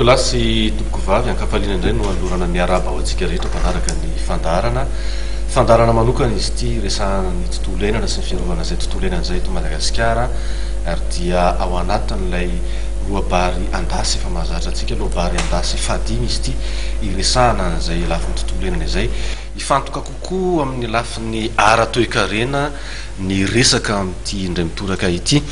Tompokolahy sy tompokovavy, ankafaliana indray no anolorana ny arahaba ho antsika rehetra mpanaraka ny fandaharana. Fandaharana manokana izy ity iresahana ny tontolo iainana sy ny fiarovana izay tontolo iainana izay eto Madagasikara ary dia ao anatin'ilay loabary andasy efa mahazatra antsika, loabary andasy fahadimy izy ity iresahana an'izay lafiny tontolo iainana izay. Hifantoka kokoa amin'ny lafiny ara-toekarena ny resaka amin'ity indray mitoraka ity.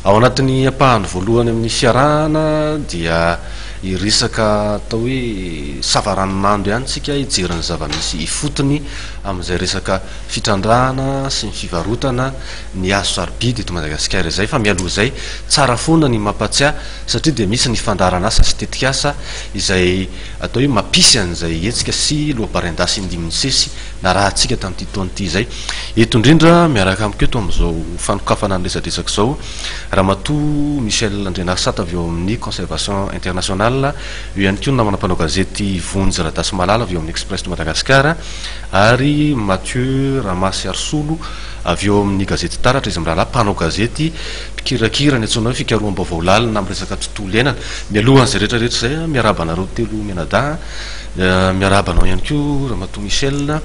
Ao anatin'ny ampahany voalohany amin'ny fiarahana dia hiresaka atao hoe savaranonando ihany isika hijery ny zava-misy ifotony amin'izay resaka fitrandrahana sy ny fivarotana ny hazo sarobidy eto Madagasikara izay. Fa mialoha izay, tsara foana ny mampatsiahy satria dia misy ny fandaharan'asa sy tetikasa izay atao hoe mampisy an'izay hetsika sy loabary-an-dasy indimy nisesy narahantsika tamin'ity taona ity izay. Eto indrindra, miaraka amiko eto amin'izao fanokafana ny resadresaka izao, Ramatoa Michel Andrianarisata avy ao amin'ny Conservation International, eo ihany koa ny namana mpanao gazety Vonjy Radasimalala avy ao amin'ny Express de Madagascar ary Mathieu Ramasiarisolo avy eo amin'ny gazety Taratra, izy mirahalahy mpanao gazety mpikirakira ny antsoina hoe fikaroham-baovao lalina amin'ny resaka tontolo iainana. Mialohan'izay rehetra rehetra izay, miarahaba anareo telo mianadahy. Miarahaba anao ihany koa Ramatoa Michel.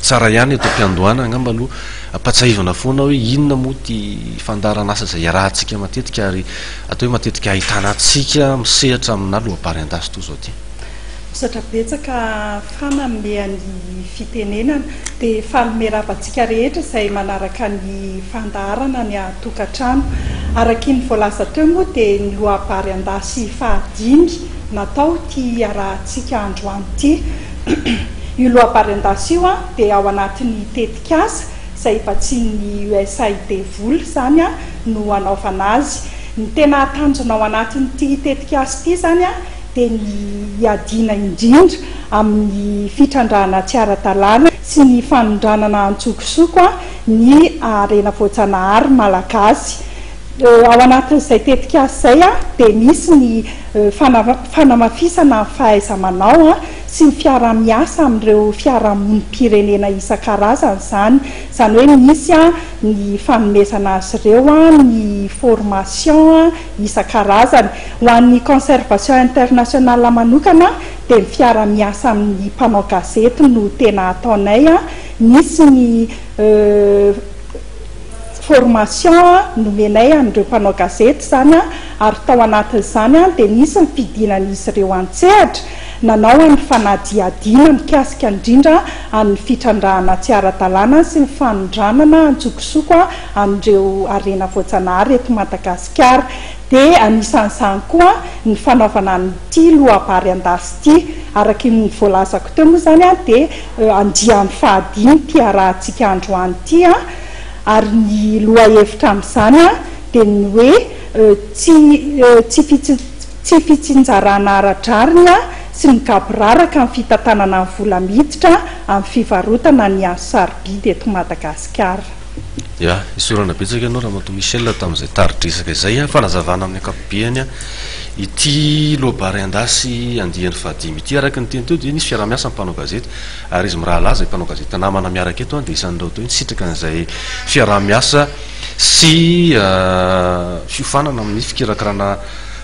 Tsara ihany eto am-piandohana angamba aloha ampatsiahivana foana hoe inona moa ity fandaharan'asa izay iarahantsika matetika ary atao hoe matetika ahitana antsika misehatra amina loabary an-dasy toa izao ity. Misaotra betsaka fa nanome an'ny fitenenana. Dia faly miarahaba antsika rehetra izay manaraka ny fandaharana any an-tokantrano. Araky ny voalaza teo moa dia ny loabary an-dasy fahadimy natao ity iarahantsika androany ity. Io loabary an-dasy io dia ao anatin'ny tetikasa izay vatsian'ny USAID vola izany no hanaovana azy. Ny tena tanjona ao anatin'ity tetikasa ity izany dia ny hiadiana indrindra amin'ny fitrandrahana tsy ara-dalàna sy ny fanondranana antsokosoko ny harena voajanahary malagasy. Ao anatin'izay tetikasa izay dia misy ny fanamafisana ny fahaiza-manao sy ny fiaraha-miasa amin'ireo fiarahamonim-pirenena isan-karazany izany. Izany hoe misy ny fanomezana azy ireo ny formation isan-karazany. Ho an'ny Conservation International manokana dia ny fiara-miasa amin'ny mpanao gazety no tena ataonay. Nisy ny formation nomenay an'ireo mpanao gazety izany ary tao anatin'izany dia nisy ny fidinan'izy ireo an-tsehatra nanao ny fanadihadiana mikasika indrindra an'ny fitrandrahana tsy ara-dalàna sy ny fanondranana antsokosoko an'ireo harena voajanahary eto Madagasikara. Dia anisan'izany koa ny fanaovana an'ity loabary an-dasy ity. Araka ny voalazako teo moa izany dia andiany fahadimy ity arahantsika androany ity ary ny lohahevitra amin'izany dia ny hoe tsy tsy tsy fitsinjarana ara-drariny sy ny gaboraraka amin'ny fitantanana ny vola miditra amin'ny fivarotana ny hazo sarobidy eto Madagasikara. Ya, isaorana betsaka ianao Ramatoa Michel tamin'izay tari-dresaka izay. Fanazavana amin'ny ankapobeny ity loabary an-dasy andiany fahadimy ity. Araka ny teny teo dia nisy fiaraha-miasa ny mpanao gazety ary izy mirahalahy izay mpanao gazety namana miaraka eto dia isan'ireo atao hoe nisitraka an'izay fiaraha-miasa sy fiofanana amin'ny fikirakirana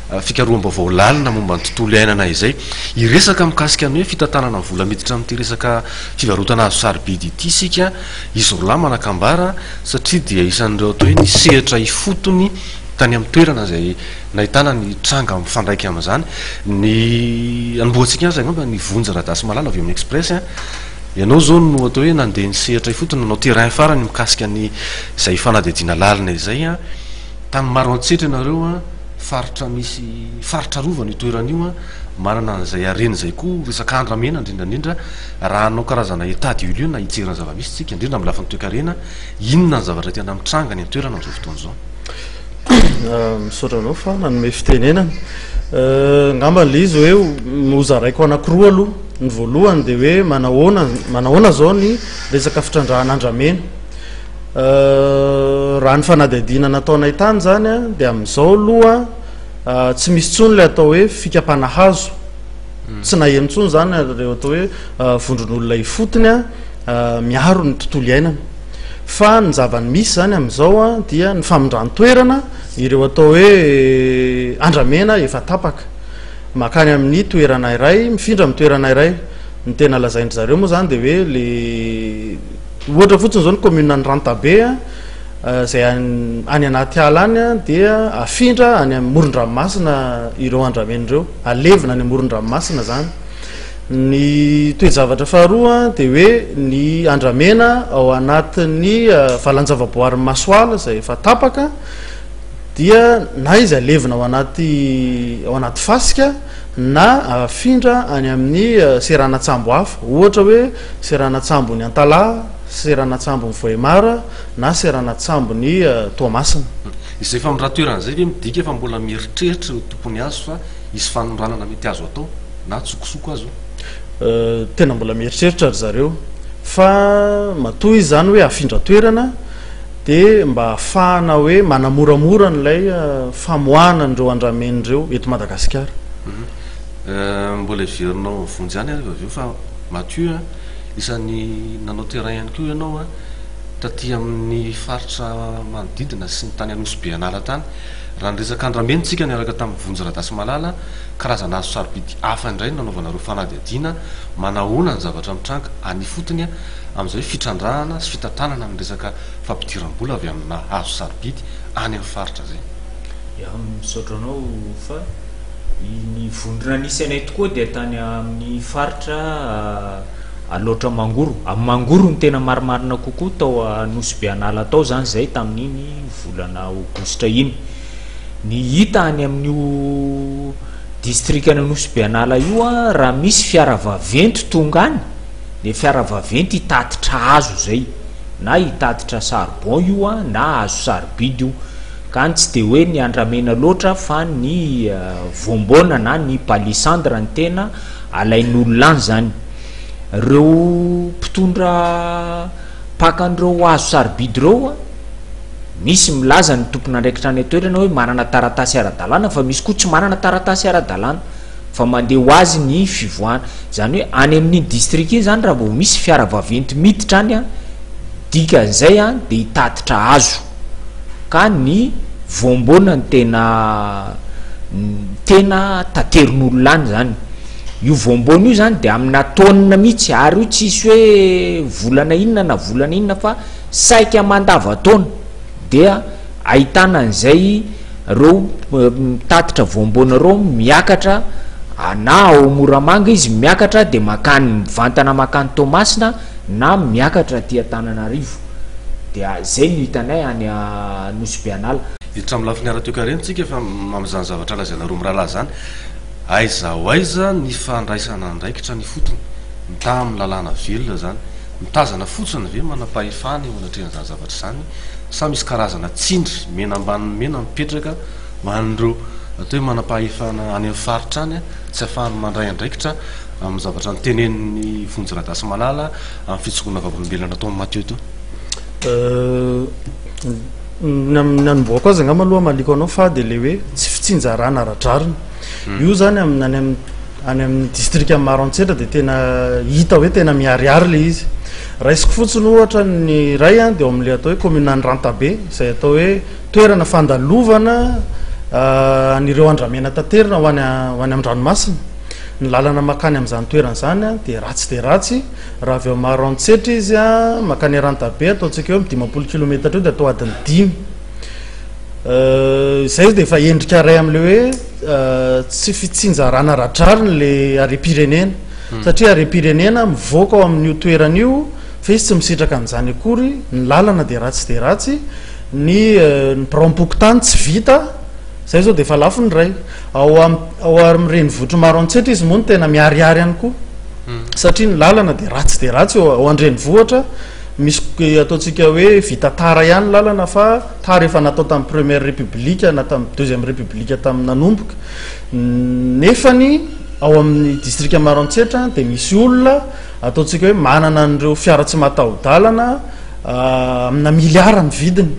fikaroham-baovao lalina momba ny tontolo iainana izay. Hiresaka mikasika ny hoe fitantanana ny vola miditra amin'ity resaka fivarotana hazo sarobidy ity isika, izy roalahy manan-kambara satria dia isan'ireo atao hoe nisehatra ifotony tany amin'ny toerana izay nahitana ny tranga mifandraika amin'izany. Ny anombohantsika azy angamba ny Vonjy Radasimalala avy eo amin'ny Express. Ianao izao no atao hoe nandeha nisehatra ifotony, nanao terrain farany mikasika ny izay fanadihadiana lalina izay. Tany Maroantsetra ianareo an, faritra misy faritra arovana io toerana io an, manana an'izay harena izay koa, resaka andramena indrindra indrindra, raha hanao karazana état du lieu na hijery ny zava-misy tsika, indrindra amin'ny lafiny toekarena, inona ny zavatra tena mitranga any an-toerana amin'izao fotoana izao? Misaotra anao fa nanome fitenenana. Angamba ilay izy hoe nozaraiko anankiroa aloha. Ny voalohany dia hoe manahoana manahoana izao ny resaka fitrandrahana andramena. Raha ny fanadihadiana nataonay tany izany dia amin'izao aloha tsy misy intsony ilay atao hoe fikapana hazo. Tsy naheno intsony izany ireo atao hoe vondron'olona ifotony miaro ny tontolo iainana. Fa ny zava-misy izany amin'izao dia ny famindran-toerana ireo atao hoe andramena efa tapaka. mankany amin'ny toerana iray, mifindra amin'ny toerana iray. Ny tena lazain-dry zareo moa izany dia hoe le ohatra fotsiny izao ny commune an'i Rantabe izay any anaty ala any dia afindra any amin'ny moron-dranomasina ireo andramena ireo, alevina any amoron-dranomasina izany. Ny toe-javatra faharoa dia hoe ny andramena ao anatin'ny valan-javaboarin'i Masoala izay efa tapaka dia na izy alevina ao anaty ao anaty fasika na afindra any amin'ny seranan-tsambo hafa, ohatra hoe seranan-tsambon'i Antalaha, seranan-tsambon'i Vohemar na seranan-tsambon'i Toamasina. Izay famindran-toerana izay ve midika fa mbola mieritreritra ireo tompon'ny hazo fa hisy fanoranana mety azo atao na tsokosoko aza? Tena mbola mieritreritra ry zareo fa matoa izy izany hoe afindra toerana dia mba hahafahana hoe manamoramora an'ilay famoahana an'ireo andramena ireo eto Madagasikara. Mbola heverinao vonjy ihany ary avy eo fa Mathieu a, isan'ny nanao terrain ihany koa ianao a, taty amin'ny faritra manodidina sy ny tany Anosibe an'ala tany. Raha niresaka andramena isika niaraka tamin'i Vonjy Radasimalala, karazana hazo sarobidy hafa indray no nanaovanareo fanadihadiana, manahoana ny zavatra mitranga any ifotony amin'izay hoe fitrandrahana sy fitantanana ny resaka fampidiram-bola avy amina hazo sarobidy any amin'ny faritra izay. Ya, misaotra anao fa ny vondrona nisy anay tokoa dia tany amin'ny faritra Alaotra Mangoro. Amin'ny Mangoro no tena marimarina kokoa, tao Nosy Be An'ala tao izany izay tamin'iny volana aogositra iny. Ny hita any amin'io distrikan'Anosy Be An'ala io raha misy fiara vaventy tonga any, le fiara vaventy hitatitra hazo zay, na hitatitra charbon io na hazo sarobidy io, ka any tsy de hoe ny andramena loatra fa ny voamboana na ny palissandre no tena alain'olona any zany. Reo mpitondra mpaka an'ireo hazo sarobidy ireo, misy milaza ny tompon'andraikitra any an-toerana hoe manana taratasy ara-dalàna fa misy koa tsy manana taratasy ara-dalàna. fa mandeha ho azy ny fivoahana, izany hoe any amin'iny district iny izany raha vao misy fiara vaventy miditra any an, dikan'izay an dia hitatitra hazo, ka ny voamboana no tena tena taterin'olona any izany, io voamboana io izany dia amina tonne mihitsy ary io tsisy hoe volana inona na volana inona fa saika mandavantaona dia ahitana an'izay Reo mitatitra voamboana reo miakatra na ao Moramanga izy miakatra de makany mivantana makany Toamasina na miakatra aty Antananarivo dia zay no hitanay any Nosy Be An'ala. Hiditra amin'ny lafiny ara-toekarena tsika fa amin'izany zavatra lazainareo mirahalahy izany, aiza ho aiza ny fandraisana andraikitra ny ifotony, mitaha amin'ny lalàna velona izany, mitazana fotsiny ve manam-pahefana eo anatrehan'izany zavatra izany sa misy karazana tsindry mena ambanin'ny mena mipetraka ho an'ireo atao hoe manam-pahefana any amin'ny faritra any tsy ahafahany mandray andraikitra amin'ny zavatra notenenin'i Vonjy Radasimalala amin'ny fijoroana vavolombelona nataon'i Mathieu teo? Ny anombohako azy angamba aloha hamaliako anao fa dia ilay hoe tsy fitsinjarana ara-drariny. Io izany amin'ny any amin'ny any amin'ny distrikan'i Maroantsetra dia tena hita hoe tena miharihary ilay izy. Raisiko fotsiny ohatra ny iray dia ao amin'ilay atao hoe commune an'i Rantabe izay atao hoe toerana fandalovana an'ireo andramena taterina ho any ho any amin-dranomasina. Ny lalana mankany amin'izany toerana izany dia ratsy dia ratsy. Raha avy ao Maroantsetra izy mankany Rantabe ataontsika eo amin'ny 50 kilometatra eo dia atao adiny dimy. Izay dia efa endrika iray amin'ilay hoe tsy fitsinjarana ara-drariny ilay harem-pirenena. Satria harem-pirenena mivoaka ao amin'io toerana io fa izy tsy misitraka an'izany akory, ny lalana dia ratsy dia ratsy, ny ny biraom-pokontany tsy vita, izay izao dia efa lafiny iray. Ao ao amin'ny renivohitr'i Maroantsetra izy moa no tena miharihary ihany koa. Satria ny lalana dia ratsy dia ratsy ao an-drenivohitra, misy ataontsika hoe vita tara ihany ny lalana fa tara efa natao tamin'ny première république na tamin'ny deuxième république tamin'ny nanomboka, nefany ao amin'ny distrika Maroantsetra dia misy olona ataontsika hoe manana an'ireo fiara tsy mataho-dalana amina miliara ny vidiny.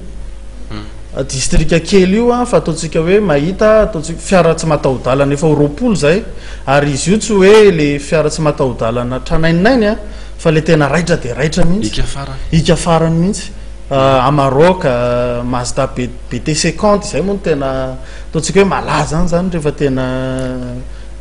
Distrika kely io fa ataontsika hoe mahita ataontsika fiara tsy mataho-dalana efa ho 20 izay ary izy io tsy hoe le fiara tsy mataho-dalana tranaininainy fa le tena raitra dia raitra mihitsy. Ika farany. Ika farany mihitsy. Amarok, Mazda BT 50 izay moa no tena ataontsika hoe malaza any izany rehefa tena.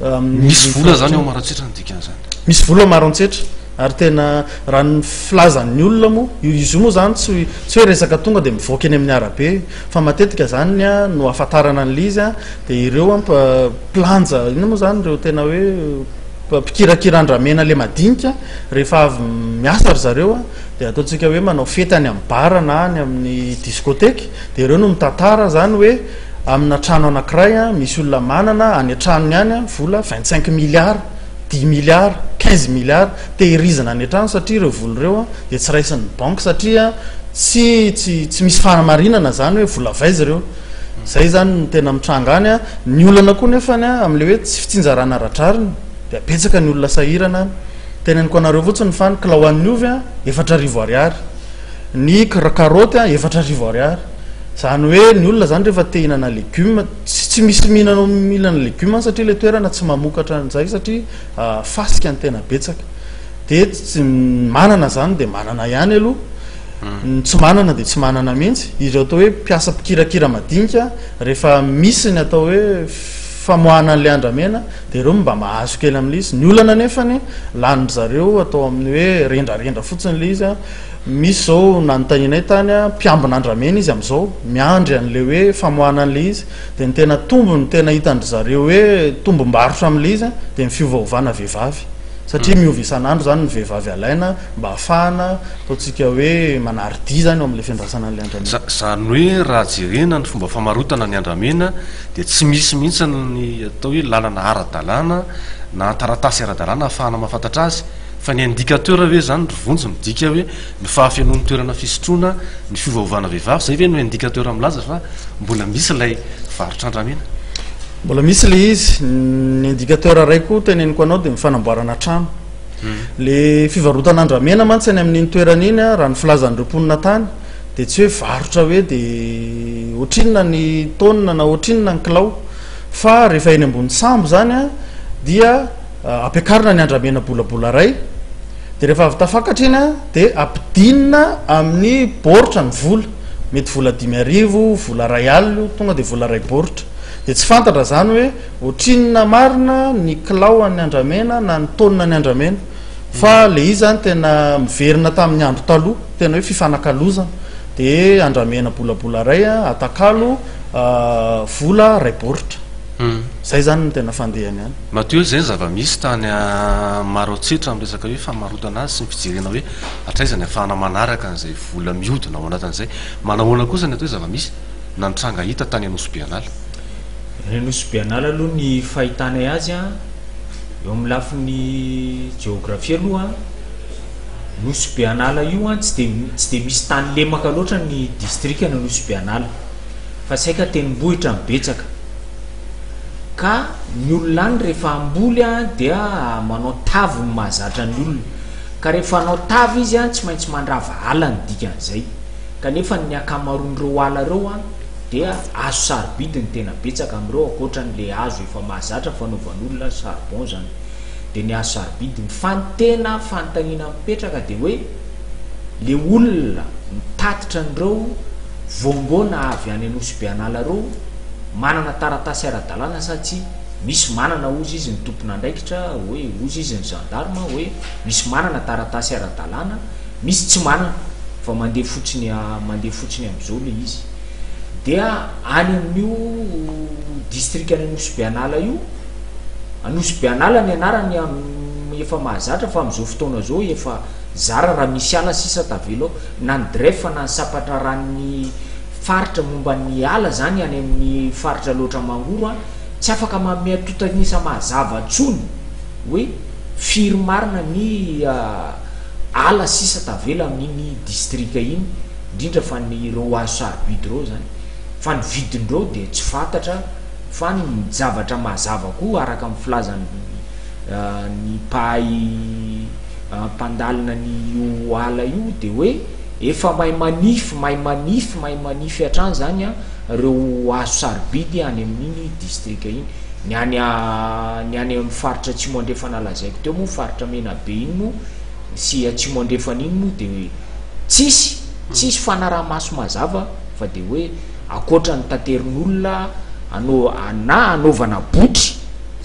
Amin'ny Misy vola faritra zany ao iny. Maroantsetra ny dikan'izany. Misy vola ao Maroantsetra ary tena raha ny filazan'ny olona moa, io izy io moa zany tsy tsy hoe resaka tonga dia mivoaka eny amin'ny arabe fa matetika zany no ahafantarana an'ilay izy dia ireo mpilanja inona moa zany ireo tena hoe mpikirakira andramena le madinika rehefa avy miasa ry zareo dia ataontsika hoe manao fety any amin'ny bar na any amin'ny discothèque dia ireo no mitantara zany hoe amina trano anankiray misy olona manana any an-tranony any vola 25 milliards, 10 milliards, 15 milliards tehirizina any an-trano satria ireo vola ireo dia tsy raisin'ny banky satria tsy tsy tsy misy fanamarinana zany hoe vola avy aiza ireo. Zay zany no tena mitranga any. Ny olana koa nefany amin'ilay hoe tsy fitsinjarana ara-drariny dia betsaka ny olona sahirana any. Teneniko anareo fotsiny fa ny kilao an'ny ovy 4000 ariary, ny karaoty 4000 ariary. Zany hoe ny olona zany rehefa te hihinana legioma, tsy tsy misy mihinana mihinana legioma satria ilay toerana tsy mamokatra an'izay satria fasika ny tena betsaka. Dia tsy manana zany dia manana ihany aloha, ny tsy manana dia tsy manana mihitsy. Ireo atao hoe mpiasa mpikirakira madinika rehefa misy ny atao hoe famoahana an'ilay andramena dia ireo mba mahazo kely amin'ilay izy. Ny olana anefany lanin-dry zareo atao amin'ny hoe rendrarendra fotsiny ilay izy. Misy izao nanontanianay tany, mpiambina andramena izy amin'izao, miandry an'ilay hoe famoahana an'ilay izy. Dia ny tena tombony tena hitan-dry zareo hoe tombom-barotra amin'ilay izy dia ny fiovaovana vehivavy. Satria miova isan'andro izany ny vehivavy alaina mba hahafahana ataontsika hoe manary dia izany eo amin'ilay fiandrasana an'ilay andramena. Izany hoe raha jerena ny fomba famarotana ny andramena dia tsy misy mihitsy ny atao hoe lalana ara-dalàna na taratasy ara-dalàna ahafahana mahafantatra azy fa ny indicateur ve izany ry Vonjy midika hoe ny fahafenoan'ny toerana fisotroana, ny fiovaovana vehivavy, izay ve no indicateur milaza fa mbola misy ilay varotra andramena? Mbola misy ilay izy, ny indicateur iray koa teneniko anao dia ny fanamboarana trano. Le fivarotana andramena mantsy any amin'iny toerana iny raha ny filazan'ireo mponina tany dia tsy hoe varotra hoe dia ohatrinona ny taonina na ohatrinona ny kilao fa rehefa eny ambony sambo izany dia ampiakarina ny andramena bolabola iray dia rehefa avy tafakatra iny dia ampidinina amin'ny baoritra ny vola, mety vola 5000, vola 1000 io, tonga dia vola iray baoritra. Dia tsy fantatra izany hoe ohatrinona marina ny kilao an'ny andramena na ny taonina ny andramena fa le izy zany tena miverina tamin'ny andro taloha, tena hoe fifanakalozana, dia andramena bolabola iray atakalo vola iray baoritra. Zay zany no tena fandehany any. Matoa izay ny zava-misy tany Maroantsetra amin'ny resaka hoe famarotana azy sy ny fijerena hoe hatraiza ny ahafahana manaraka an'izay vola mihodina ao anatin'izay. Manahoana kosa ny atao hoe zava-misy na ny tranga hita tany Anosibe An'ala? Any Anosibe An'ala aloha ny fahitanay azy an, eo amin'ny lafiny jeografia aloha an, Nosy Be An'ala io an tsy dia tsy dia misy tany lemaka loatra ny distrikan'Anosibe An'ala fa saika tendrombohitra no betsaka. Ka ny olona any rehefa hamboly dia manao tavy no mahazatra ny olona. Ka rehefa hanao tavy izy tsy maintsy mandrava ala ny dikan'izay. Kanefa ny ankamaroan'ireo ala ireo dia hazo sarobidy no tena betsaka amin'ireo ankoatra an'ilay hazo efa mahazatra fanaovan'olona charbon izany. Dia ny hazo sarobidy. Fa ny tena fanontaniana mipetraka dia hoe le olona mitatitra an'ireo voangona avy any Anosibe an'ala ireo manana taratasy ara-dalàna sa tsia? Misy manana hozy izy ny tompon'andraikitra hoe hozy izy ny gendarme hoe misy manana taratasy ara-dalàna, misy tsy manana fa mandeha fotsiny mandeha fotsiny amin'izao le izy. Dia any amin'io distrikan'i Anosibe An'ala io, Anosibe An'ala ny anarany efa mahazatra fa amin'izao fotoana izao efa zara raha misy ala sisa tavela ao, na ny DREF na ny sampan-draharahan'ny Faritra momba ny ala zany any amin'ny faritra Alaotra Mangoro an, tsy afaka manome antontan'isa mazava tsony hoe firy marina ny ala sisa tavela amin'iny distrika iny, indrindra fa ny ireo hazo sarobidy ireo zany. Fa ny vidin'ireo dia tsy fantatra fa ny zavatra mazava koa araka ny filazan'ny ny mpahay mpandalina ny io ala io dia hoe Efa mahay manify, mahay manify, mahay manify hatrany izany an, ireo hazo sarobidy any amin'iny distrika iny. Ny any ny any amin'ny faritra Atsimo Andrefana lazaiko teo moa, faritra Menabe iny moa sy Atsimo Andrefana iny moa dia tsisy, tsisy fanaraha-maso mazava fa dia hoe ankoatra ny taterin'olona anao na anaovana botry.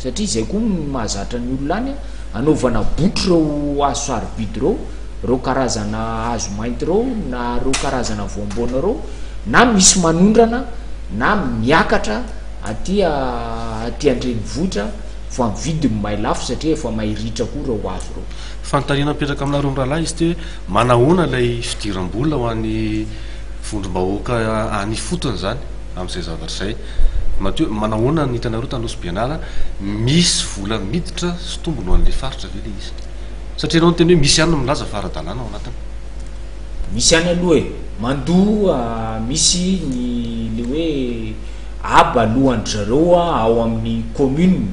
satria izay koa no mahazatra ny olona any, anaovana botry ireo hazo sarobidy ireo, ireo karazana hazo mainty ireo na ireo karazana voamboana ireo, na misy manondrana na miakatra aty aty an-drenivohitra fa ny vidiny may lafo satria efa may ritra koa ireo hazo ireo. Fanontaniana mipetraka aminareo mirahalahy izy ity hoe manahoana ilay fidiram-bola ho an'ny vondrom-bahoaka any ifotony izany amin'izay zavatra izay? Matoa manahoana ny hitanareo tany Nosy Bianala, misy vola miditra sy tombony ho an'ilay faritra ve ilay izy? Satria ianao niteny hoe misy ihany ny milaza fa ara-dalàna ao anatiny. Misy ihany aloha e! Mandoa misy ny le hoe haba alohan-dry zareo ao amin'ny commune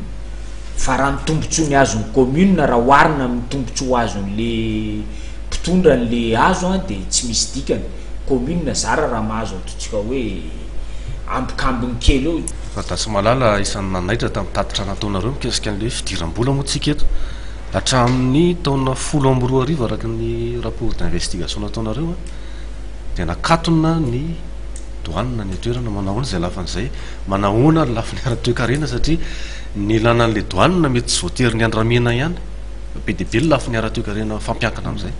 fa raha ny tombotsoa ny azon'ny commune raha oharina amin'ny tombotsoa azon'le mpitondra an'le hazo an dia tsy misy dikany, commune zara raha mahazo ataontsika hoe ambikambiny kely eo. Radasimalala, isan'ny nanaitra tamin'ny tatitra nataonareo mikasika an'ilay hoe fidiram-bola moa tsika eto hatramin'ny taona 2010 araka ny rapport d'investigation nataonareo dia nakatona ny douane any an-toerana, manahoana izay lafiny izay, manahoana ny lafiny ara-toekarena satria ny ilana an'ilay douane mety tsy voatery ny andramena ihany, be dia be ny lafiny ara-toekarena mifampiankina amin'izay.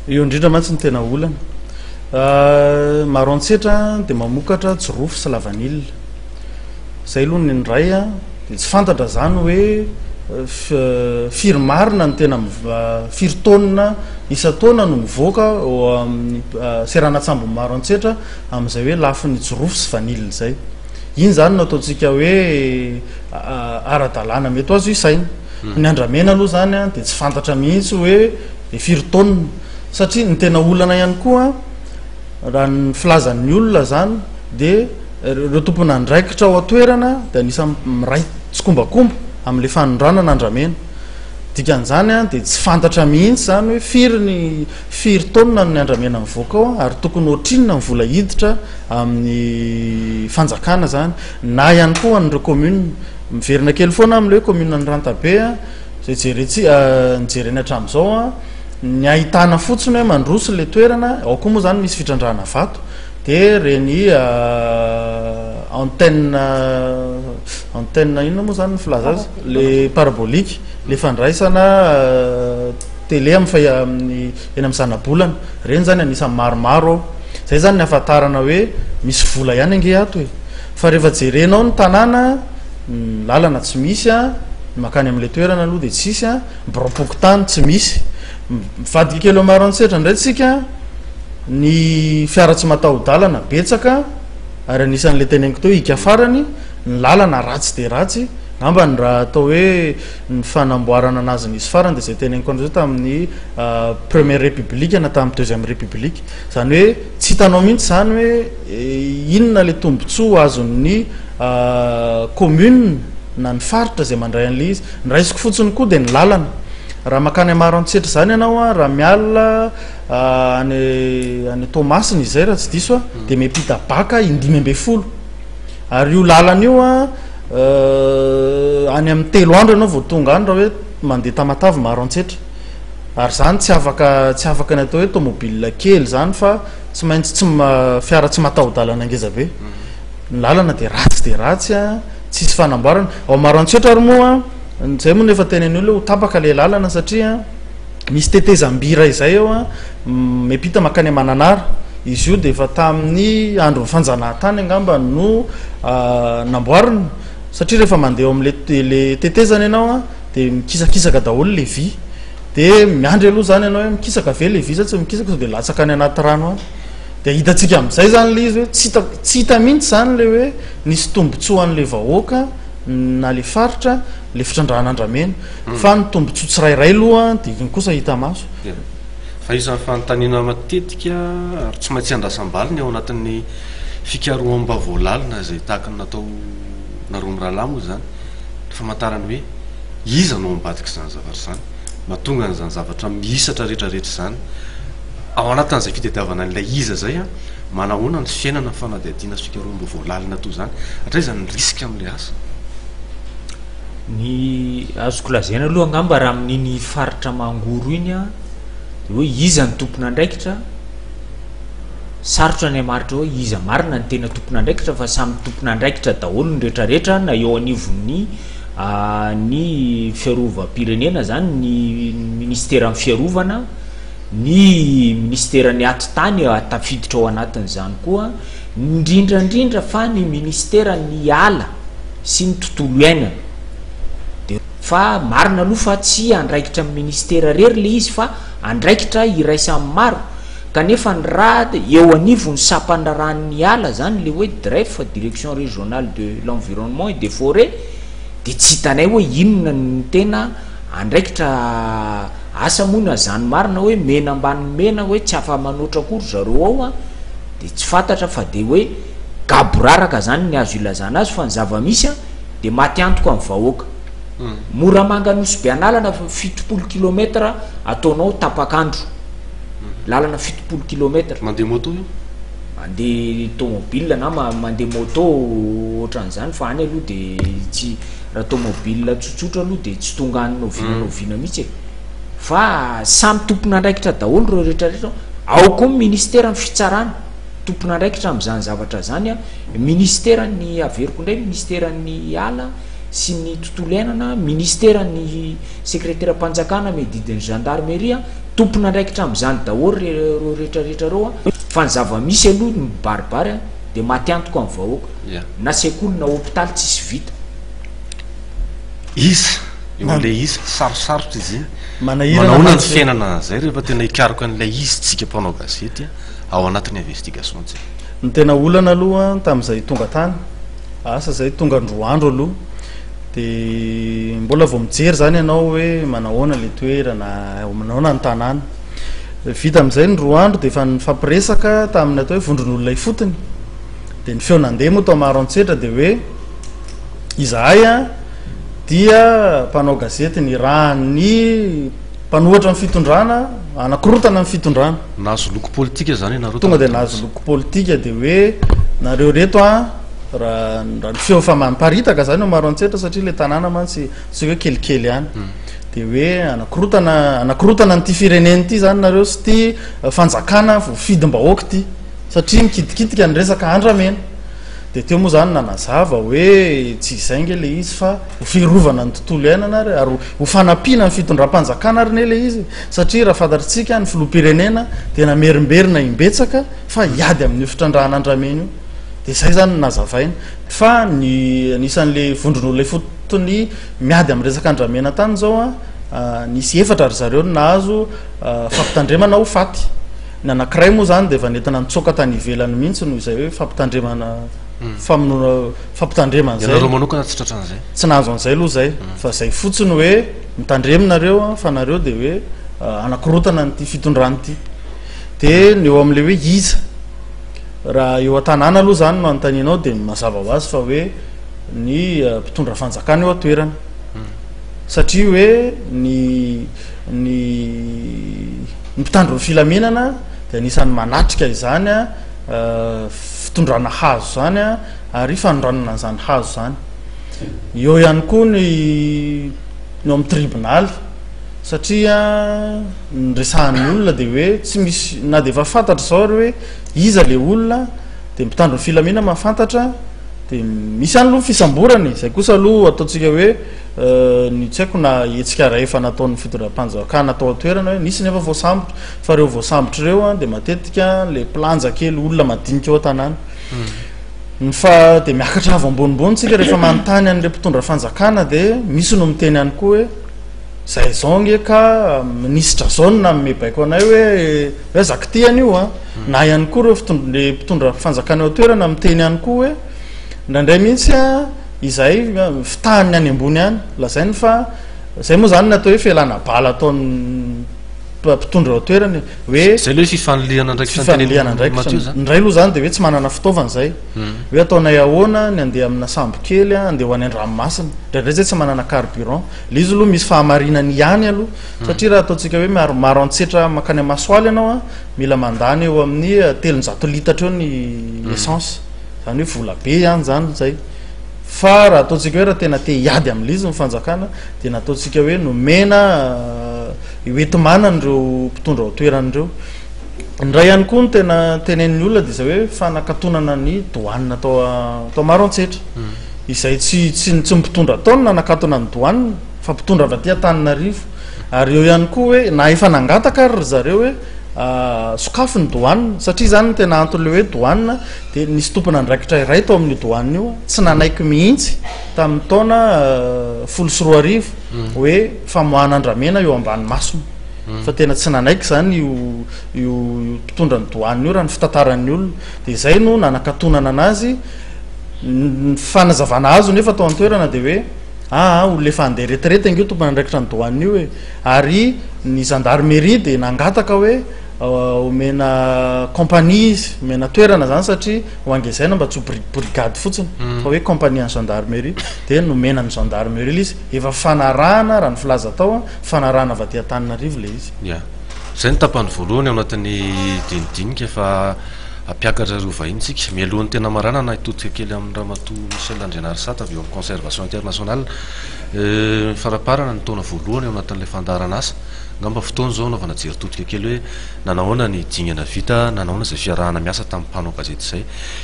Eo indrindra mantsy no tena olana. Maroantsetra dia mamokatra jirofo sy lavanila. Izay aloha ny iray dia tsy fantatra izany hoe firy marina no tena firy taonina isan-taona no mivoaka ao amin'ny seranan-tsambon'i Maroantsetra amin'izay hoe lafiny jirofo sy vanille izay. Iny izany no ataontsika hoe ara-dalàna mety ho azo isaina. Ny andramena aloha izany dia tsy fantatra mihitsy hoe firy taonina satria ny tena olana ihany koa raha ny filazan'ny olona izany dia ireo tompon'andraikitra ao an-toerana dia anisan'ny miray tsikombakomba amin'ilay fanondranana andramena. Dikan'izany dia tsy fantatra mihitsy izany hoe firy ny firy taonina ny andramena mivoaka ao ary tokony ohatrinona ny vola hiditra amin'ny fanjakana izany na ihany koa an'ireo commune. Miverina kely foana amin'ilay hoe commune an'i Rantabe izay jerentsika nijerena hatramin'izao ny ahitana fotsiny hoe mandroso ilay toerana, ao koa moa izany misy fitrandrahana vato. Dia ireny antenne antenne inona moa zany ny filaza azy? Le parabolique, le fandraisana télé amin'ny fai- amin'ny eny amin'ny zanabolana. Ireny zany anisan'ny maromaro ao. Zay zany ny ahafantarana hoe misy vola ihany ange ato e. Fa rehefa jerenao ny tanàna, ny lalana tsy misy an, ny mankany amin'ilay toerana aloha dia tsisy an, ny biraom-pokontany tsy misy. Mivadika kely eo Maroantsetra indray tsika, ny fiara tsy mataho-dalana betsaka ary anisan'ilay teneniko teo hika farany, ny lalana ratsy dia ratsy, angamba ny raha atao hoe ny fanamboarana anazy nisy farany dia izay teneniko anareo tamin'ny première république na tamin'ny deuxième république, izany hoe tsy hitanao mihitsy izany hoe inona ilay tombotsoa azon'ny commune na ny faritra izay mandray an'ilay izy, ny raisiko fotsiny koa dia ny lalana. Raha mankany Maroantsetra izany ianao an, raha miala any any Toamasina izay raha tsy diso aho, dia miampita baka in-15. Ary io lalana io an, any amin'ny 3 andro ianao vao tonga any raha hoe mandeha Tamatave Maroantsetra. Ary izany tsy afaka tsy afaka ny atao hoe tomobile kely izany fa tsy maintsy tsy fiara tsy mataho-dalana ngeza be. Ny lalana dia ratsy dia ratsy an, tsisy fanamboarana. Ao Maroantsetra ary moa an, Zay moa no efa tenen'ny olona hoe ho tapaka ilay lalana satria misy tetezam-by iray izay eo an, miampita mankany Mananara. Izy io dia efa tamin'ny andron'ny fanjanahantany angamba no namboarina satria rehefa mandeha eo amin'ilay ilay tetezana ianao an, dia mikisakisaka daholo ilay vy. Dia miandry aloha izany ianao hoe mikisaka ve ilay vy sa tsy mikisaka sao dia latsaka any anaty rano any. Dia hitantsika amin'izay izany ilay izy hoe tsy hita tsy hita mihitsy izany ilay hoe nisy tombontsoa an'ilay vahoaka na le faritra le fitrandrahana andramena fa ny tombotsoa tsirairay loha dia iny kosa hita maso. Ia. Fa isan'ny fanontaniana matetika ary tsy maintsy andrasam-baliny ao anatin'ny fikaroham-baovao lalina izay tahaka ny natao nareo mirahalahy moa izany ny famantarana hoe iza no ao ambadik'izany zavatra izany mahatonga an'izany zavatra mihisatra rehetra rehetra izany. Ao anatin'izay fitadiavana an'ilay iza izay an, manahoana ny fiainana fanadihadiana sy fikaroham-baovao lalina toy izany? Hatraiza ny risque amin'ilay asa? Ny azoko lazaina aloha angamba raha amin'iny faritra Mangoro iny an, dia hoe iza no tompon'andraikitra, sarotra ny hamaritra hoe iza marina no tena tompon'andraikitra fa samy tompon'andraikitra daholo ny rehetrarehetra na eo anivon'ny. Ny fiarovam-pirenena izany, ny minisiteran'ny fiarovana, ny minisiteran'ny atitany tafiditra ao anatin'izany koa, indrindra indrindra fa ny minisiteran'ny ala sy ny tontolo iainana. Dia fa marina aloha fa tsy andraikitra ny minisitera irery ilay izy fa andraikitra iraisan'ny maro, kanefa ny raha eo anivon'ny sampandraharahan'ny ala izany ilay hoe DREF, Direction Régionale de l'Environnement et des Forêts, dia tsy hitanay hoe inona no tena andraikitra asa moa na zany marina hoe mena ambanin'ny mena hoe tsy afa-manoatra akory zareo ao an, dia tsy fantatra fa dia hoe gaboraraka zany ny azo ilazana azy fa ny zava-misy an dia maty antoka ny vahoaka. Moramanga Nosy Be Analana 70 kilomètre ataonao tapak'andro, lalana 70 kilomètre. Mandeha moto io? Mandeha tomobile na mandeha moto ohatran'izany fa any aloha de tsy raha tomobile tsotsotra aloha de tsy tonga any n'oviana n'oviana mihitsy e! Fa samy tompon'andraikitra daholo ireo rehetra rehetra ao koa ny ministeran'ny fitsarana tompon'andraikitra amin'izany zavatra izany an, ministeran'ny averiko indray ministeran'ny ala sy ny tontolo iainana, ministeran'ny sekreteram-panjakana miadidy ny gendarmerie an, Tompon'andraikitra amin'izany daholo ireo rehetra rehetra ireo an! Fa ny zava-misy aloha ny mibaribary an, dia maty antoka ny vahoaka. Na sekoly na hopitaly tsisy vita. Iza? Eo amin'ilay iza, sarosarotra izy iny. Manahirana Manahoana ny mantsy. fiainana an'izay rehefa tena hikaroka an'ilay izy tsika mpanao gazety ao anatin'ny investigation tsika? Ny tena olana aloha tamin'izay tonga tany, Asa zay tonga androandro aloha de mbola vao mijery zany ianao hoe manahoana le toerana, manahoana ny tanàna. Vita amin'izay ny roa andro de efa nifampiresaka tamin'ny atao hoe vondron'olona ifotony. De ny feo nandeha moa tao Maroantsetra de hoe izahay an dia mpanao gazety nirahan'ny mpanohatra ny fitondrana hanakorontana ny fitondrana. Nahazo loko politika zany ianareo Tonga de nahazo loko politika de hoe nareo reto an raha raha ny feo efa miparitaka zany eo Maroantsetra satria le tanàna mantsy tsy hoe kelikely ihany de hoe anakorotana anakorotana an'ity firenena ity zany nareo sy ty fanjakana voafidim-bahoaka ity satria mikitikitika ny resaka andramena de teo moa zany nanazava hoe tsy izay nge le izy fa ho fiarovana ny tontolo iainana ary ary ho fanampiana ny fitondram-panjakana ary ne le izy satria raha fantatritsika ny filoham-pirenena dia namerimberina imbetsaka fa hiady amin'io fitrandrahana andramena io Dia izay izany no nazavaina. Fa ny anisan'ilay vondron'olona ifotony miady amin'ny resaka andramena tany izao an, nisy efatra ry zareo no nahazo fampitandremana ho faty. Ny anankiray moa izany dia efa nentina nitsoaka tany ivelany mihitsy noho izay hoe fampitandremana famonoana fampitandremana izay. Ianareo manokana tsy tratran'izay? Tsy nahazo an'izay aloha izay fa izay fotsiny hoe mitandremo nareo an, fa nareo dia hoe hanakorontana an'ity fitondrana ity. Dia ny eo amin'ilay hoe iza? Raha eo an-tanàna aloha izany no anontanianao dia mazava ho azy fa hoe ny mpitondra fanjakana eo an-toerana. Satria hoe ny ny ny mpitandro ny filaminana dia anisan'ny manatrika izany fitondrana hazo izany ary fanondranana an'izany hazo izany. Eo ihany koa ny ny ao amin'ny tribonaly satria ny resahan'ny olona dia hoe tsy misy na dia efa fantatra izao ary hoe iza le olona dia mpitandro ny filamina mahafantatra dia misy ihany aloha ny fisamborana e, izay kosa aloha ataontsika hoe ny tsy haiko na hetsika iray efa nataon'ny fitondram-panjakana tao an-toerana hoe nisy nefa voasambotra fa ireo voasambotra ireo an dia matetika le mpilanja kely olona madinika ao an-tanàna ny fa dia miakatra avo ambonimbony tsika rehefa manontany an'ireo mpitondra fanjakana dia misy no miteny ihany koa hoe Zay zao nge ka minisitra zao no nanome baiko anay hoe hoe aza kitihana io an, na ihany koa ireo fitondr- le mpitondra fanjakana eo an-toerana miteny ihany koa hoe indraindray mihitsy an izahay fitahan'ny any ambony any, lazainy fa zay moa zany ny atao hoe fialana bala ataon'ny mpitondra eo an-toerana e, hoe Zay le hoe fifanilihana andraikitra fifanilihana notenenin'i andraikitra, Mathieu zany? indray aloha zany de hoe tsy manana fitaovana zay, hoe ataonay ahoana ny andeha amina sambo kely an, andeha ho any an-dranomasina, indraindray zay tsy manana carburant. Le izy aloha misy fahamarinany ihany aloha satria raha ataontsika hoe maro maro antsetra mankany Amasoaly ianao a, mila mandany eo amin'ny 300 litatra eo ny essence, izany hoe vola be ihany izany izay. Fa raha ataontsika hoe raha tena te hiady amin'ilay izy ny fanjakana dia nataontsika hoe nomena hoenti-manana ireo mpitondra ao an-toerana ireo. Ny iray ihany koa no tena tenenin'ny olona dia izay hoe fanakatonana ny douane tao tao Maroantsetra. Izay tsy tsy tsy ny mpitondra tao no nanakatona ny douane fa mpitondra avy aty Antananarivo. Ary eo ihany koa hoe na efa nangataka ary ry zareo hoe sokafy ny douane satria izany ny tena anton'ilay hoe douane dia nisy tompon'andraikitra iray tao amin'io douane io tsy nanaiky mihitsy tamin'ny taona 2010 hoe famoahana andramena eo ambany masony fa tena tsy nanaiky izany io io mpitondra ny douane io raha ny fitantaran'ny olona dia izay no nanakatonana anazy. Ny fanazavana azo nefa tao an-toerana dia hoe aa olona efa handeha retraite ange io tompon'andraikitra ny douane io e! Ary ny gendarmerie dia nangataka hoe omena compagnie izy, omena toerana izany satria ho angezaina mba tsy ho brigade fotsiny fa hoe compagnie an'ny gendarmerie. Dia nomena ny gendarmerie ilay izy, efa fanarahana raha ny filaza tao, fanarahana avy aty Antananarivo ilay izy. Ya. Izay ny tapany voalohany ao anatin'ny dinidinika fa Hampiakatra ireo vahiny isika. Mialohan'ny tena hamaranana, hitodika kely amin'i Ramatoa Michel Andrianarisata avy eo amin'ny Conservation International. Faraparana ny taona voalohany ao anatin'ilay fandaharanasa. Angamba fotoana izao hanaovana jery todika kely hoe nanahoana ny dingana vita, nanahoana izay fiarahana miasa tamin'ny mpanao gazety izay.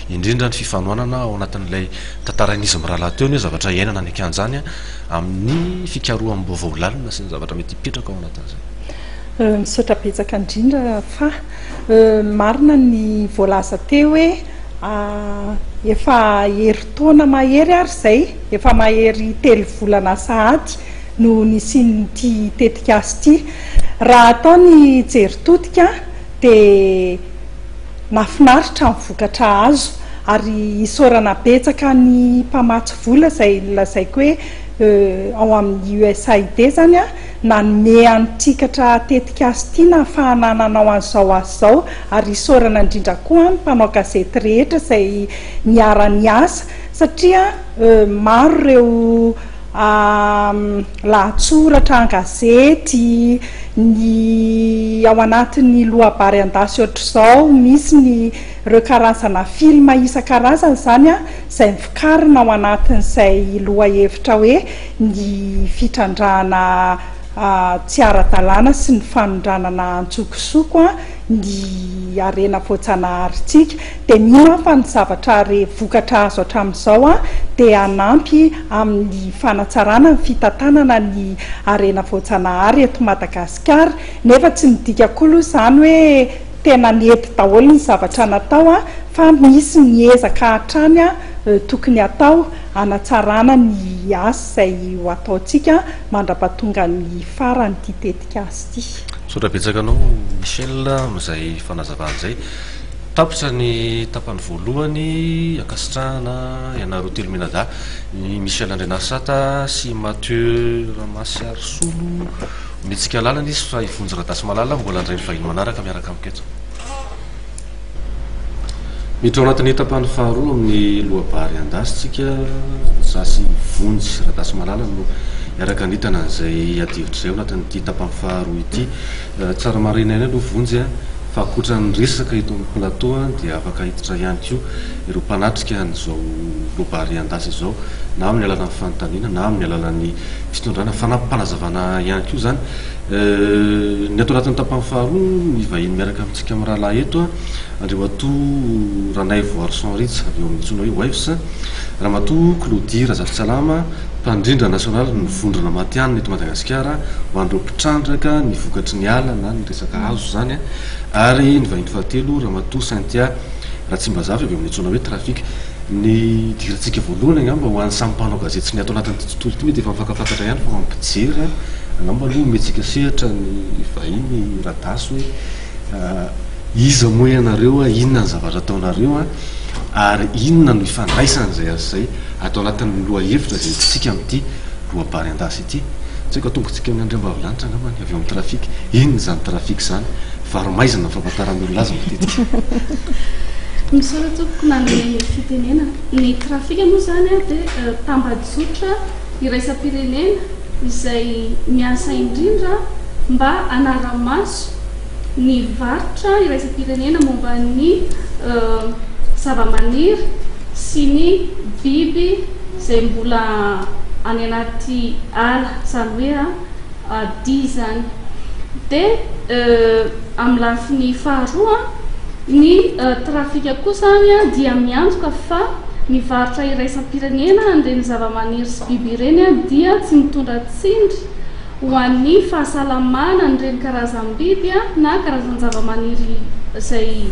Indrindra ny fifanohanana ao anatin'ilay tantarain'izy mirahalahy teo ny hoe zavatra iainana any an-kianja any amin'ny fikaroham-baovao lalina sy ny zavatra mety hipetraka ao anatin'izay. Misaotra betsaka indrindra fa. Marina ny voalaza teo hoe efa herintaona mahery ary izay, efa mahery telo volana sahady no nisian'ity tetikasa ity. Raha atao ny jery todika dia nahafinaritra ny vokatra azo ary isaorana betsaka ny mpamatsy vola izay nolazaiko hoe ao amin'ny USAID izany nanome an'ity katra tetikasa ity nahafahana nanao an'izao asa izao ary isaorana indrindra koa ny mpanao gazety rehetra izay niara-niasa satria maro ireo lahatsoratra an-gazety, ny ao anatin'ny loabary an-dasy ohatr'izao, misy ny ireo karazana film isan-karazany izany izay novokarina ao anatin'izay lohahevitra hoe ny fitrandrahana tsy ara-dalàna sy ny fanondranana antsokosoko ny harena voajanaharintsika dia mino aho fa ny zavatra re vokatra azo hatramin'izao dia hanampy amin'ny fanatsarana ny fitantanana ny harena voajanahary eto Madagasikara nefa tsy midika koa aloha izany hoe tena nety daholo ny zavatra natao fa misy ny ezaka hatrany tokony hatao hanatsarana ny asa izay ho ataontsika mandra-pahatonga ny faran'ity tetikasa ity. Misaotra betsaka anao Michel amin'izay fanazavana izay. Tapitra ny tapany voalohany, ankasitrahana ianareo telo mianadahy, i Michel Andrianasata sy Mathieu Ramasiarisolo. Omentsika lalana izy fa i Vonjy Radasimalala mbola handray ny vahiny manaraka miaraka amiko eto. Miditra ao anatin'ny tapany faharoa amin'ny loabary an-dasy tsika, za sy Vonjy Radasimalala no hiaraka hanitana an'izay adihevitra izay ao anatin'ity tapany faharoa ity. Tsara marihina ihany aloha Vonjy fa ankoatra ny resaka eto amin'ny plateau dia afaka hiditra ihany koa ireo mpanatrika an'izao loabary an-dasy izao na amin'ny alalan'ny fanontaniana na amin'ny alalan'ny fitondrana fanampim-panazavana ihany koa izany. Ny ato anatin'ny tapany faharoa, ny vahiny miaraka amintsika mirahalahy eto, Andriamatoa Ranaivoarison Rija avy eo amin'ny antsoina hoe Waves, Ramatoa Claudie Razafintsalama, mpandrindra nasionaly ny vondrona matihanina eto Madagasikara ho an'ireo mpitrandraka ny vokatry ny ala na ny resaka hazo izany, ary ny vahiny fahatelo, Ramatoa Cynthia Ratsimbazafy avy eo amin'ny antsoina hoe Trafic. Ny idirantsika voalohany angamba ho an'ny samy mpanao gazety sy ny ato anatin'ity tontolo ity mety efa mifankafantatra ihany fa ho an'ny mpijery angamba aloha omentsika sehatra ny vahiny Radasy hoe iza moa ianareo, inona ny zavatra ataonareo ary inona no ifandraisan'izay asa izay ato anatin'ny lohahevitra izay entintsika amin'ity loabary an-dasy ity. Tsy haiko atombokantsika amin'ny andriambavilanitra angamba ny avy eo amin'ny trafic. Inona izany trafic izany? Varo-maizina ny fampatantaran'ny olona azy matetika. Misaotra tompoko nanome ny fitenenana. Ny trafika moa izany dia tambajotra iraisam-pirenena izay miasa indrindra mba hanara-maso ny varotra iraisam-pirenena momba ny zavamaniry sy ny biby izay mbola any anaty ala, izany hoe dia izany. Dia amin'ny lafiny faharoa, ny trafika kosa dia miantoka fa Ny varotra iraisam-pirenena an'ireny zavamaniry sy biby ireny dia tsy mitondra tsindry ho an'ny fahasalamana an'ireny karazam-biby na karazan-javamaniry izay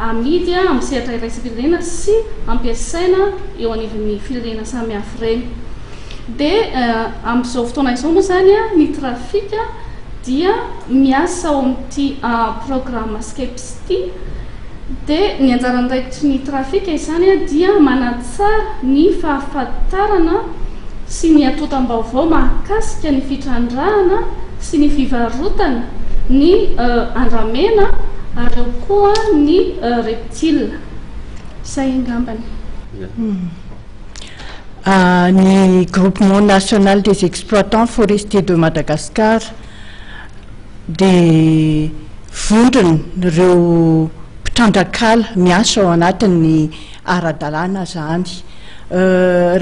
amidy amin'ny sehatra iraisam-pirenena sy ampiasaina eo anivon'ny firenena samihafa ireny. Dia amin'izao fotoana izao moa izany ny trafika dia miasa ao amin'ity programa SCAPES ity. Dia ny anjara andraikitry ny trafika izany dia manatsara ny fahafantarana sy ny antontam-baovao mahakasika ny fitrandrahana sy ny fivarotana ny andramena ary ao koa ny reptile. Izay angambany. Ny Groupement National des Exploitants Forestiers de Madagascar dia vondrona ireo mpitrandraka ala miasa ao anatin'ny ara-dalàna izany.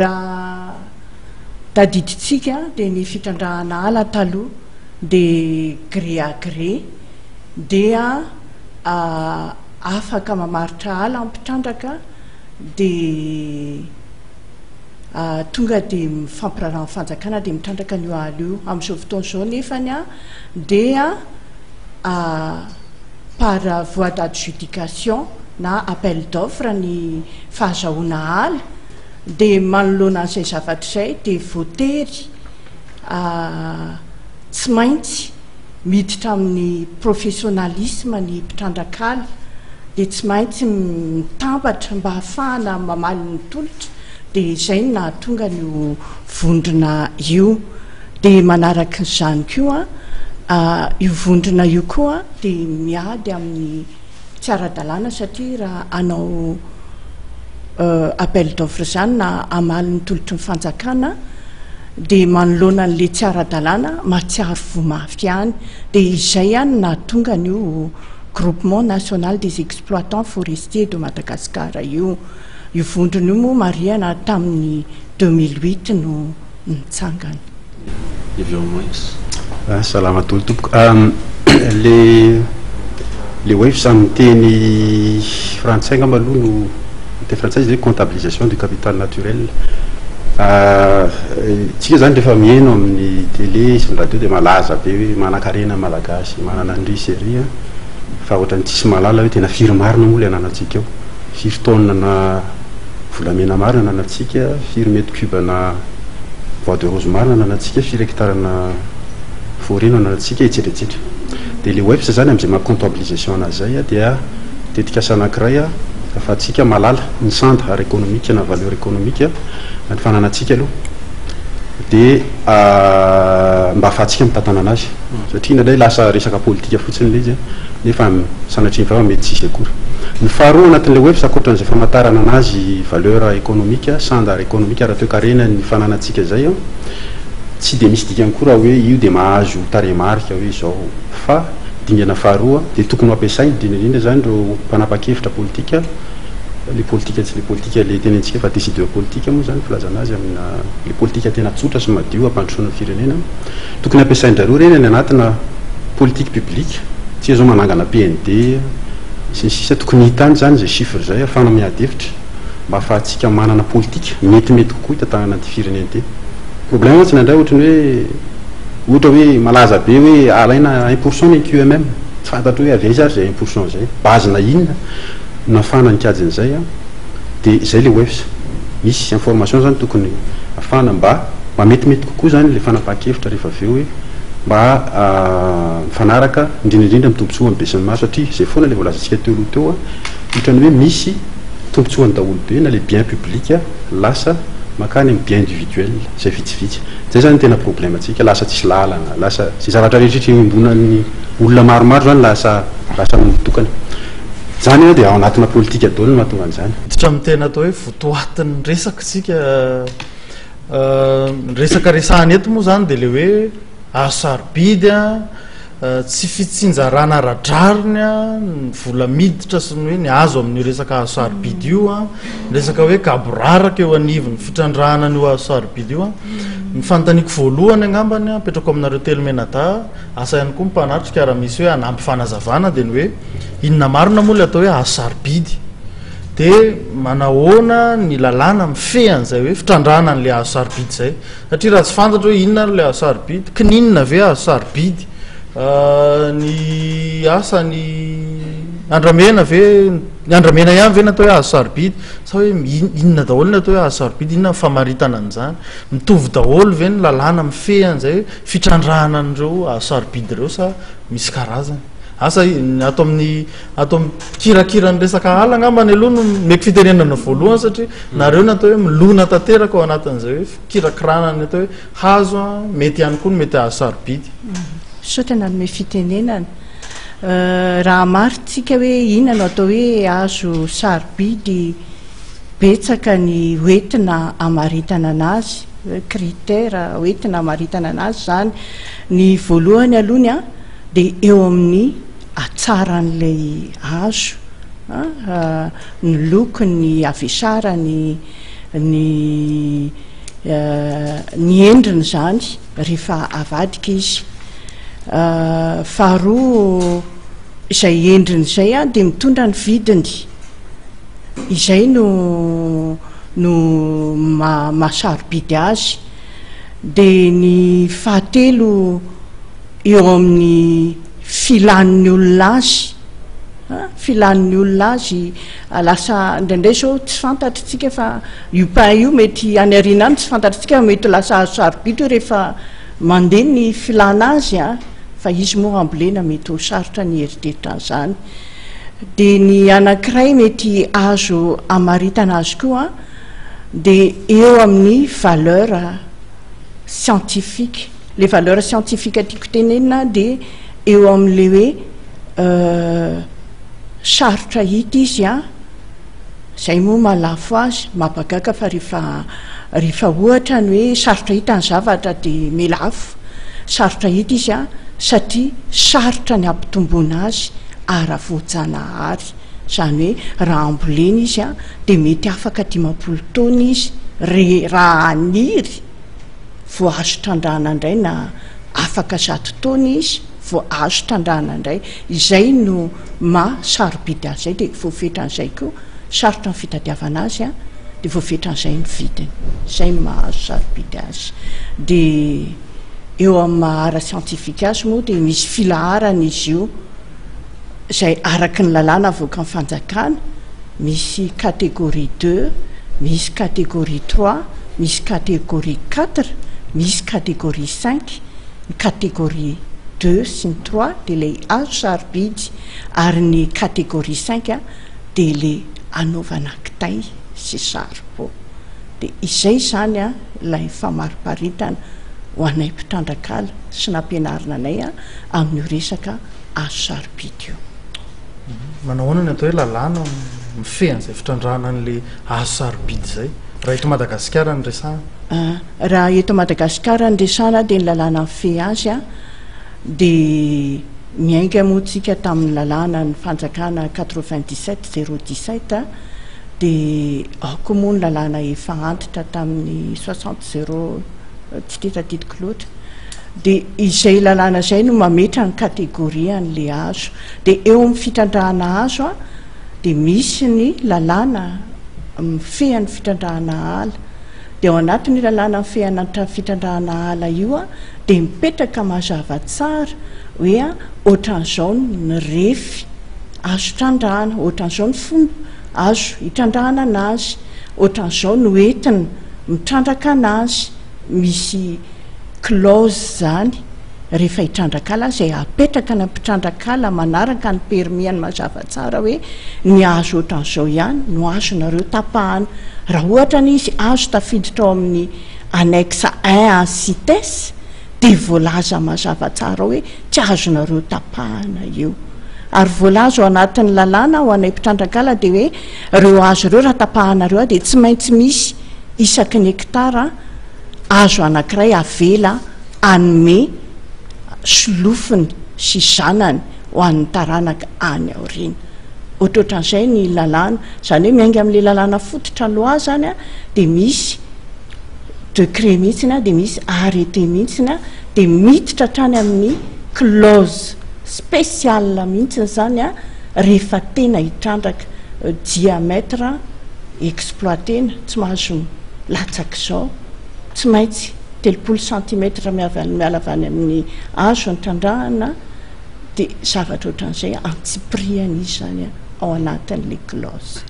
Raha tadidintsika dia ny fitrandrahana ala taloha dia gré à gré dia afaka mamaritra ala ny mpitrandraka dia tonga dia mifampiraharaha amin'ny fanjakana dia mitrandraka an'io ala io. Amin'izao fotoana izao nefany dia par voie d'adjudication na appel d'offre ny fahazahoana ala dia manoloana an'izay zavatra izay dia voatery tsy maintsy miditra amin'ny professionnalisme ny mpitrandraka ala dia tsy maintsy mitambatra mba hahafahana mamaly ny tolotra dia izay no nahatonga an'io vondrona io. Dia manaraka izany koa io vondrona io koa dia miady amin'ny tsy ara-dalàna satria raha hanao appel d'offre izany na hamaly ny tolotry ny fanjakana dia manoloana an'ilay tsy ara-dalàna mahatsiaro voa mafy ihany. Dia izay ihany no nahatonga an'io Groupement National des Exploitants Forestiers de Madagascar io. Io vondrona io moa marihana tamin'ny 2008 no nitsangana. Avy ao Moïse. Ah, salama daholo tompoko. Le le waves amin'ny teny frantsay angamba aloha no amin'ny teny frantsay izy hoe comptabilisation du capital naturel. Tsika zany rehefa mihaino amin'ny télé sy ny radio dia malaza be hoe manankarena malagasy, manana an'ry sy ery an, fa ohatran'ny tsisy mahalala hoe tena firy marina moa ilay ananantsika ao. Firy tonnes na volamena marina ananantsika, firy mètre cube na bois de rose marina ananantsika, firy hectare na forêt no ananantsika, etsetra etsetra. Dia ilay WEPS izany amin'izay maha comptabilisation anazy izay dia tetikasa anankiray ahafahantsika mahalala ny sanda ara-ekonomika na valeur économique ny fananantsika aloha dia mba ahafahantsika mitantana anazy satria indraindray lasa resaka politika fotsiny ilay izy nefa sanatria ny vava mety tsy hisy akory. Ny faharoa anatin'ilay WEPS ankoatran'izay famantarana anazy valeur économique, sanda ara-ekonomika, ara-toekarena ny fananantsika izay an, tsy dia misy dikany koa raha hoe io dia mahazo tarehimarika hoe izao fa dingana faharoa dia tokony ho ampiasaina indrindra indrindra izany ireo mpanapa-kevitra politika, le politika tsy le politika le tenentsika fa décideur politique moa izany filazana azy amina le politika tena tsotra sy madio hampandrosoana ny firenena, tokony ampiasain-drareo ireny any anatina politique publique, tsika izao manangana PND sy ny sisa tokony hita any izany izay chiffre izay ahafahana miady hevitra mba ahafahantsika manana politika metimety kokoa hitantanana an'ity firenena ity. Problème mantsy indraindray ohatry ny hoe ohatra hoe malaza be hoe alaina un pour cent ny QMM, tsy fantatro hoe avy aiza ary izay un pour cent izay, base-na inona no ahafahana nikajy an'izay an, dia izay ilay WEFS, misy information izany tokony ahafahana mba mametimety kokoa izany ilay fanapahan-kevitra rehefa avy eo hoe mba mifanaraka indrindra indrindra amin'ny tombotsoan'ny besinimaro satria izay foana ilay voalazantsika teo aloha teo an, ohatran'ny hoe misy tombotsoan'ny daholobe na ilay bien public lasa mankany amin'ny bien individuel izay vitsivitsy. Izay izany no tena problème antsika, lasa tsisy lalana, lasa izay zavatra rehetra iombonan'ny olona maromaro izany lasa lasa an'olon-tokana. Izany dia ao anatina politika daholo no mahatonga an'izany. Hiditra amin'ny tena atao hoe votoatin'ny resaka isika. Ny resaka resahana eto moa izany dia ilay hoe hazo sarobidy, tsy fitsinjarana ara-drariny ny vola miditra sy ny hoe ny azo amin'io resaka hazo sarobidy io, ny resaka hoe gaboraraka eo anivon'ny fitrandrahana an'io hazo sarobidy io. Ny fanontaniako voalohany angambany apetrako aminareo telo mianadahy, asa ihany koa ny mpanatrika raha misy hoe hanampy fanazavana dia ny hoe inona marina moa ilay atao hoe hazo sarobidy? Dia manahoana ny lalàna mifehy an'izay hoe fitrandrahana an'ilay hazo sarobidy izay? Satria raha tsy fantatra hoe inona ary ilay hazo sarobidy, kininina ve hazo sarobidy? Ny asa ny andramena ve, ny andramena ihany ve no atao hoe hazo sarobidy? Sa hoe inona daholo ny atao hoe hazo sarobidy? Inona ny famaritana an'izany? Mitovy daholo ve ny lalàna mifehy an'izay hoe fitrandrahana an'ireo hazo sarobidy ireo sa misy karazany? Asa ny ato amin'ny ato amin'ny mpikirakira ny resaka ala angambany aloha no omeko fitenenana voalohany satria nareo no atao hoe milona tanteraka ao anatin'izay hoe fikirakirana ny atao hoe hazo a, mety ihany koa ny mety hazo sarobidy. Misaotra nanome fitenenana. Raha hamaritsika hoe inona no atao hoe hazo sarobidy, betsaka ny hoentina hamaritana anazy, critère hoentina hamaritana anazy izany. Ny voalohany aloha ny dia eo amin'ny hatsaran'ilay hazo, ny lokony, ny havesarany, ny ny endriny izany rehefa avadika izy. Faharoa, izay endriny izay dia mitondra ny vidiny. Izay no no maha sarobidy azy. Dia ny fahatelo eo amin'ny filan'ny olona azy, filan'ny olona azy, lasa indraindray izao tsy fantatr'tsika fa io pain io mety any aoriana any tsy fantatr'tsika fa mety ho lasa hazo sarobidy io rehefa mandeha ny filana azy an, fa izy moa ambolena mety ho sarotra ny hieritreritra an'izany. Dia ny anankiray mety azo amaritana azy koa dia eo amin'ny valeur scientifique. Le valeur scientifique tiako tenenina dia eo amin'le hoe sarotra hita izy an, zay moa mahalafo azy, mampagaga fa rehefa rehefa ohatra ny hoe sarotra hita ny zavatra dia mihalafo, sarotra hita izy an satria sarotra ny hampitomboana azy ara-voajanahary, izany hoe raha ambolena izy an dia mety afaka 50 taona izy re raha haniry vao azo trandrahana indray na afaka zato taona izy vao azo trandrahana indray, izay no maha sarobidy azy izay dia voafetran'izay koa, sarotra ny fitadiavana azy an, dia voafetran'izay ny vidiny, izay no maha azo sarobidy azy. Dia eo amin'ny maha ara-siantifika azy moa dia misy filaharana izy io, izay araka ny lalàna avoakan'ny fanjakana, misy catégorie deux, misy catégorie trois, misy catégorie quatre, misy catégorie cinq, ny catégorie deux sy ny trois dia ilay hazo sarobidy ary ny catégorie cinq dia ilay anaovana kitay sy saribao. Dia izay izany ilay famariparitana ho anay mpitrandraka ala sy nampianarina anay amin'io resaka hazo sarobidy io. Manao ahoana ny atao hoe lalàna mifehy an'izay fitrandrahana an'ilay hazo sarobidy izay, raha eto Madagasikara no resahana? Raha eto Madagasikara no resahana dia ny lalàna mifehy azy dia miainga moa tsika tamin'ny lalàna ny fanjakana 97 017 dia ao koa moa ny lalàna efa antitra tamin'ny 60 zéro tsy dia tadidiko loatra. Dia izay lalàna izay no mametra ny catégorie an'ilay hazo. Dia eo amin'ny fitrandrahana hazo dia misy ny lalàna mifehy ny fitrandrahana ala. Dia ao anatin'io lalàna mifehy ny fitrandrahana ala io dia mipetraka mazava tsara hoe ohatran'izao ny refy azo trandrahana, ohatran'izao ny fomba azo itrandrahana anazy, ohatran'izao no entina mitrandraka anazy. Misy clause izany rehefa hitrandraka ala izay apetraka ny mpitrandraka ala manaraka ny permis-ny mazava tsara hoe ny hazo ohatran'izao ihany no azonareo tapahana. Raha ohatra anie izy hazo tafiditra ao amin'ny annexe un à CITES dia voalaza mazava tsara ao hoe tsy azonareo tapahana io. Ary voalaza ao anatin'ny lalàna ho anay mpitrandraka ala dia hoe ireo hazo ireo raha tapahanareo dia tsy maintsy misy isaky ny hectare azo anankiray avela hanome solofony sy zanany ho an'ny taranaka any aoriana. Ohatrohatran'izay ny lalàna, izany hoe miainga amin'ilay lalàna fototra loi izany dia misy decret mihitsy dia misy arrêté mihitsy dia miditra hatrany amin'ny clause spéciale mihitsy izany rehefa tena hitrandraka. diamètre exploiter-na, tsy mahazo latsak'izao, tsy maintsy 30 centimètre miala avy any amin'ny hazo ny trandrahana, dia zavatra ohatran'izay antsipiriany izy izany ao anatin'ilay clause.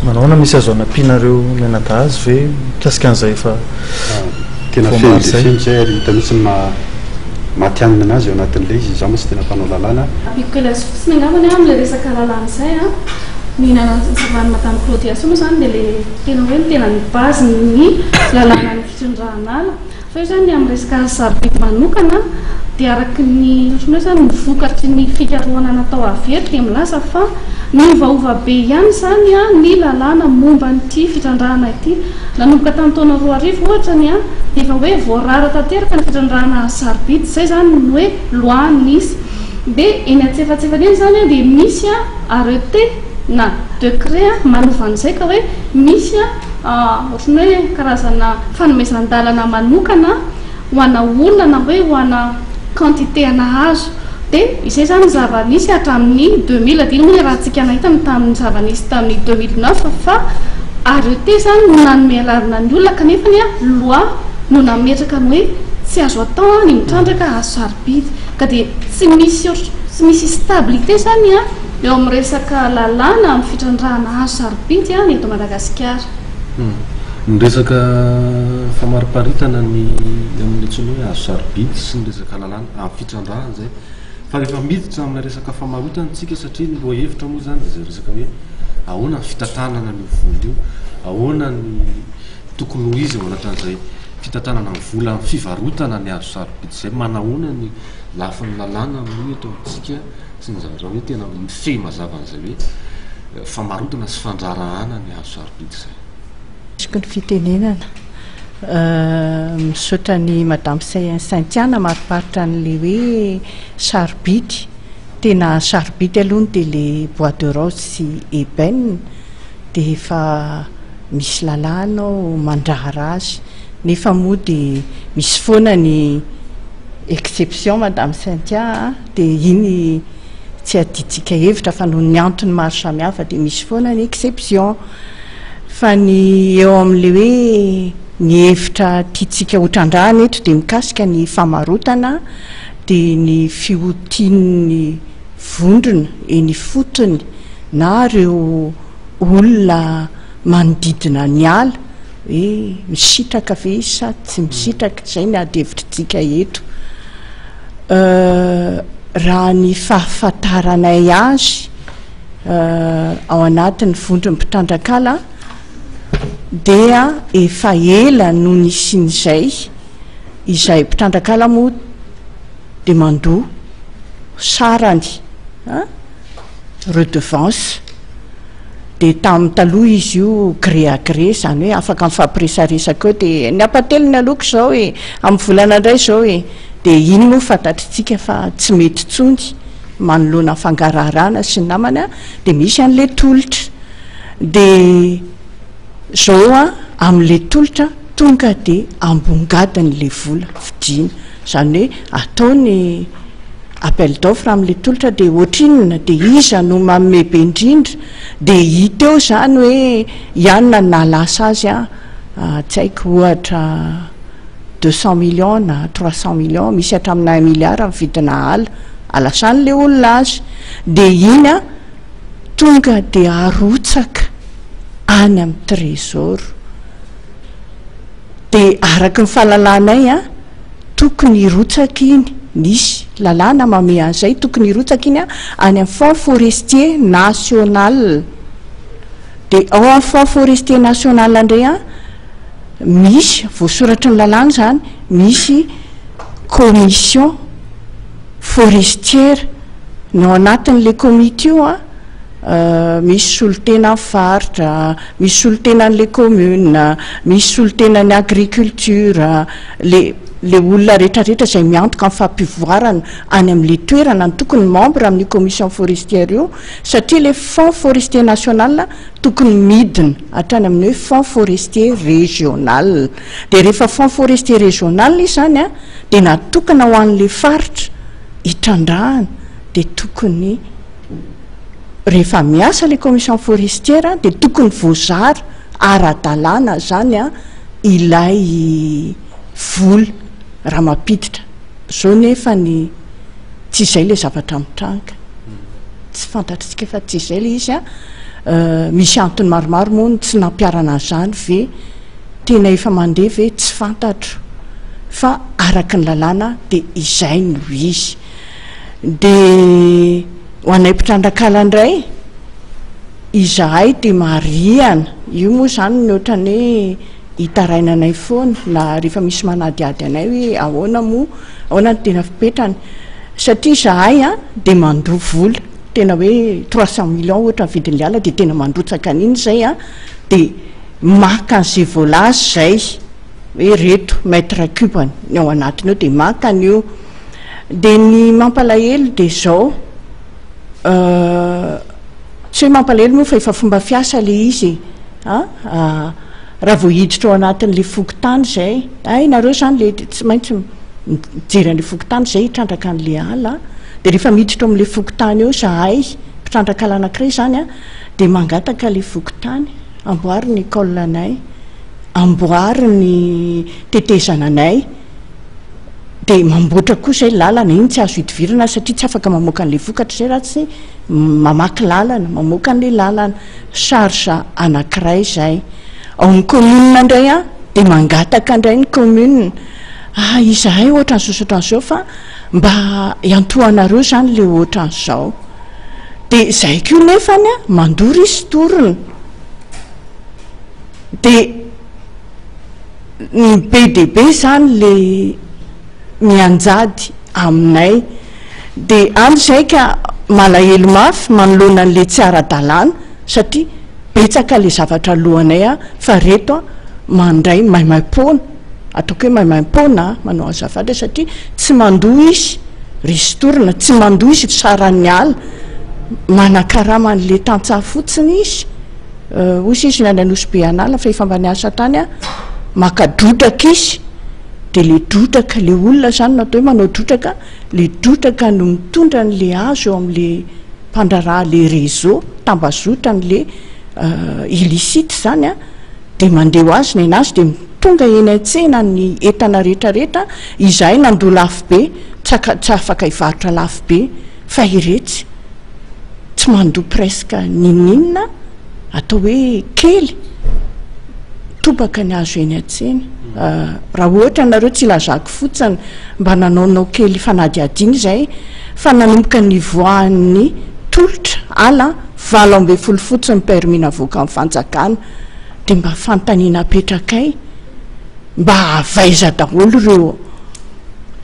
Manahoana, misy azo anampianareo mianadahy azy ve mikasika an'izay efa Tena feno dia feno izay ary hita mihitsy ny maha matihanina anazy ao anatin'ilay izy, izaho mantsy tena mpanao lalàna. Ampiako kely azy fotsiny angambany amin'ilay resaka lalàna izay an, ny nanazavan'i Madame Claudia soa moa izany dia ilay tena hoe ny tena ny base-n'ny lalànan'ny fitrandrahana ala. Fa io izany ny amin'ny resaka hazo sarobidy manokana dia araka ny ohatran'ny hoe izany ny vokatry ny fikarohana natao avy eto dia milaza fa miovaova be ihany izany ny lalàna momba an'ity fitrandrahana ity. Nanomboka tamin'ny taona 2000 ohatra ny dia efa hoe voarara tanteraka ny fitrandrahana hazo sarobidy, izay izany ny hoe loi nisy. Dia eny antsefatsefany eny izany dia misy arrêté na decret manova an'izay ka hoe misy Ohatran'ny hoe karazana fanomezan-dalana manokana ho ana olona na hoe ho ana quantité ana hazo. Dia izay izany ny zava-nisy hatramin'ny 2000. Dia iny moa niarahantsika nahita ny tamin'ny zava-nisy tamin'ny 2009 fa arrêté izany no nanome alalana ny olona kanefa ny loi no nametraka ny hoe tsy azo atao ny mitrandraka hazo sarobidy. Ka dia tsy misy tsy misy stabilité izany Eo amin'ny resaka lalàna amin'ny fitrandrahana hazo sarobidy ny eto Madagasikara. Ny resaka famariparitana ny amin'ny antsoina hoe hazo sarobidy sy ny resaka lalàna amin'ny fitrandrahana izay. Fa rehefa miditra amina resaka famarotana isika satria ny lohahevitra moa izany dia izay resaka hoe ahoana ny fitantanana an'io vola io, ahoana ny tokony ho izy ao anatin'izay fitantanana ny vola amin'ny fivarotana ny hazo sarobidy izay, manahoana ny lafiny lalàna amin'io eto amintsika. sy ny zavatra hoe tena mifehy mazava an'izay hoe famarotana sy fandraharahana ny hazo sarobidy izay. Azoko ny fitenenana. Misaotra an'i Madame Cynthia namariparitra an'ilay hoe sarobidy. Tena sarobidy aloha ny dia ilay bois de rose sy ébène dia efa misy lalàna ao mandrara azy. Nefa moa dia misy foana ny exception Madame Cynthia a. Dia iny tsy adidintsika hevitra fa noho ny antony maro samihafa dia misy foana ny exception. Fa ny eo amin'ilay hoe ny hevitra tiantsika ho trandrahana eto dia mikasika ny famarotana dia ny fiotian'ny vondrona eny ifotony na ireo olona manodidina ny ala hoe misitraka ve izy sa tsy misitraka, izay ny ady hevitritsika eto. Raha ny fahafantaranay azy ao anatin'ny vondron'ny mpitrandraka-ala dia efa ela no nisian'izay, izay mpitrandraka-ala moa dia mandoa sarany, redevance, dia tamin'ny taloha izy io gré à gré, izany hoe afaka mifampiresaresaka eo dia ny ampahatelony aloha izao e, amin'ny volana indray izao e. Dia iny moa fantatritsika fa tsy mety intsony manoloana ny fangaraharana sy ny namany dia misy an'ilay tolotra. Dia izao an, amin'ilay tolotra tonga dia ambongadiny ilay vola vidiana. Izany hoe atao ny appel d'offre amin'ilay tolotra dia ohatrinona, dia iza no manome be indrindra, dia hita eo izany hoe i anona no nahalasa azy an, tsy haiko ohatra. 200 millions na 300 millions, misy hatramin'ny un milliard ny vidina ala, alasan'ilay olona azy, dia iny an tonga dia arotsaka any amin'ny trésor. Dia araka ny fahalalanay an, tokony hirotsaka iny, nisy lalàna mamehy an'izay, tokony hirotsaka iny an any amin'ny fonds forestier national. Dia ao amin'ny fonds forestier national indray an, Misy, voasoratry ny lalàna izany, misy commission forestière, ny ao anatin'ilay komity io an, misy solontenan'ny faritra, misy solontenan'ilay commune, misy solontenan'ny agriculture, le le olona rehetrarehetra izay miantoka amin'ny fampivoarana any amin'ilay toerana no tokony membre amin'io commission forestière io, satria ilay fonds forestier national Tokony midina hatrany amin'ny hoe fonds forestier régional. Dia rehefa fonds forestier régional izy izany an, dia natokana ho an'ilay faritra hitrandrahana, dia tokony Rehefa miasa ilay commission forestière dia tokony voazara ara-dalàna izany ilay vola raha mampiditra. Izao nefa ny tsy izay ilay zavatra mitranga. Tsy fantatr'tsika fa tsy izay ilay izy an. Misy antony maromaro moa ny tsy nampiharana an'izany ve? Tena efa mandeha ve? Tsy fantatro. Fa araka ny lalàna dia izay no izy. Dia ho anay mpitrandraka ala indray, izahay dia marihana, io moa izany ny ohatran'ny hoe itarainanay foana na rehefa misy manadihady anay hoe ahoana moa, ahoana no tena fipetrany. Satria izahay dia mandoa vola, tena hoe 300 millions ohatra ny vidin'ilay ala dia tena mandrotsaka an'iny izay an, dia maka an'izay voalaza izay hoe ireto mètre cube ny ao anatiny ao dia maka an'io. Dia ny mampalahelo dia izao, tsy hoe mampalahelo moa fa efa fomba fiasa ilay izy e, an, raha vao hiditra ao anatin'ilay fokontany izay, hay nareo izany ilay tsy maintsy mijery an'ilay fokontany izay hitrandraka an'ilay ala, dia rehefa miditra ao amin'ilay fokontany eo izahay, mpitrandraka ala anankiray izany an, dia mangataka ilay fokontany, amboary ny école anay, amboary ny tetezana anay, Dia mamboatra koa izay lalana, iny tsy azo idivirana satria tsy afaka mamoaka an'ilay vokatra izay raha tsy mamaky lalana, mamoaka an'ilay lalana. Charge anankiray izay. Ao amin'ny commune indray an, dia mangataka indray ny commune, ah izahay ohatran'izao sy ohatran'izao fa mba iantohanareo izany ilay ohatran'izao. Dia izay koa nefany an, mandoa ristourne. Dia. Ny be dia be izany le mianjady aminay. Dia any izay ka malahelo mafy manoloana an'le tsy ara-dalàna satria betsaka le zavatra alohanay a, fa reto a mandray maimaimpoana, ataoko hoe maimaimpoana a, manao azafady aho satria tsy mandoa izy ristourne, tsy mandoa izy saran'ny ala, manakarama an'le tantsaha fotsiny izy. Hoy izy ny any Anosibe an'ala fa efa mba niasa tany aho, maka drotraka izy, dia le drotraka, le olona zany no atao hoe manao drotraka, le drotraka no mitondra an'le hazo eo amin'le mpandraharaha le réseau, tambazotra an'le illicite zany an, dia mandeha ho azy nenazy dia tonga eny an-tsena ny entana rehetra rehetra, izahay nandoa lafo be, tsy afaka hivarotra lafo be fa iretsy. tsy mandoa presque n'inon'inona, atao hoe kely, tobaka ny azo eny an-tsena. Raha ohatra nareo tsy ilazako fotsiny mba nanaonao kely fanadihadiana izay fa nanomboka nivoahan'ny tolotra ala 18 fotsiny permis navoakan'ny fanjakana dia mba fanontaniana apetrakay mba avaiza daholo ireo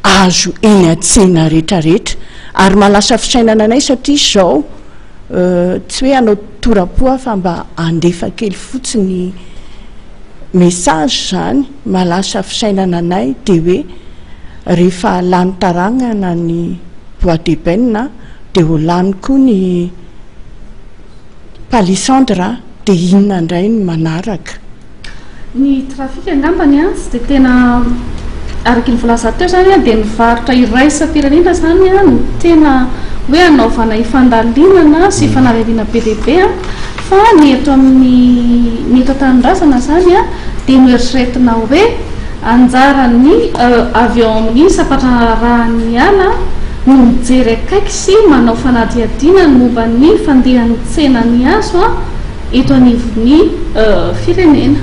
azo eny an-tsena retraretra Ary mahalasa fisainana anay satria izao tsy hoe hanao tora-po aho fa mba handefa kely fotsiny message izany, mahalasa fisainana anay dia hoe rehefa lany taragnana ny bois d'ébène dia ho lany koa ny palissandre dia inona indray no manaraka? Ny trafika angambany an, tsy dia tena araka ny voalaza teo izany an, dia ny varotra iraisam-pirenena izany an no tena hoe hanaovana ifandalinana sy ifanarariana be dia be an, fa ny eto amin'ny ny eto an-tanindrazana izany an dia noeritreretina hoe anjaran'ny avy ao amin'ny sampan-draharahan'ny ala no mijery akaiky sy manao fanadihadiana ny momba ny fandehan'ny tsenan'ny hazo an, eto anivon'ny firenena.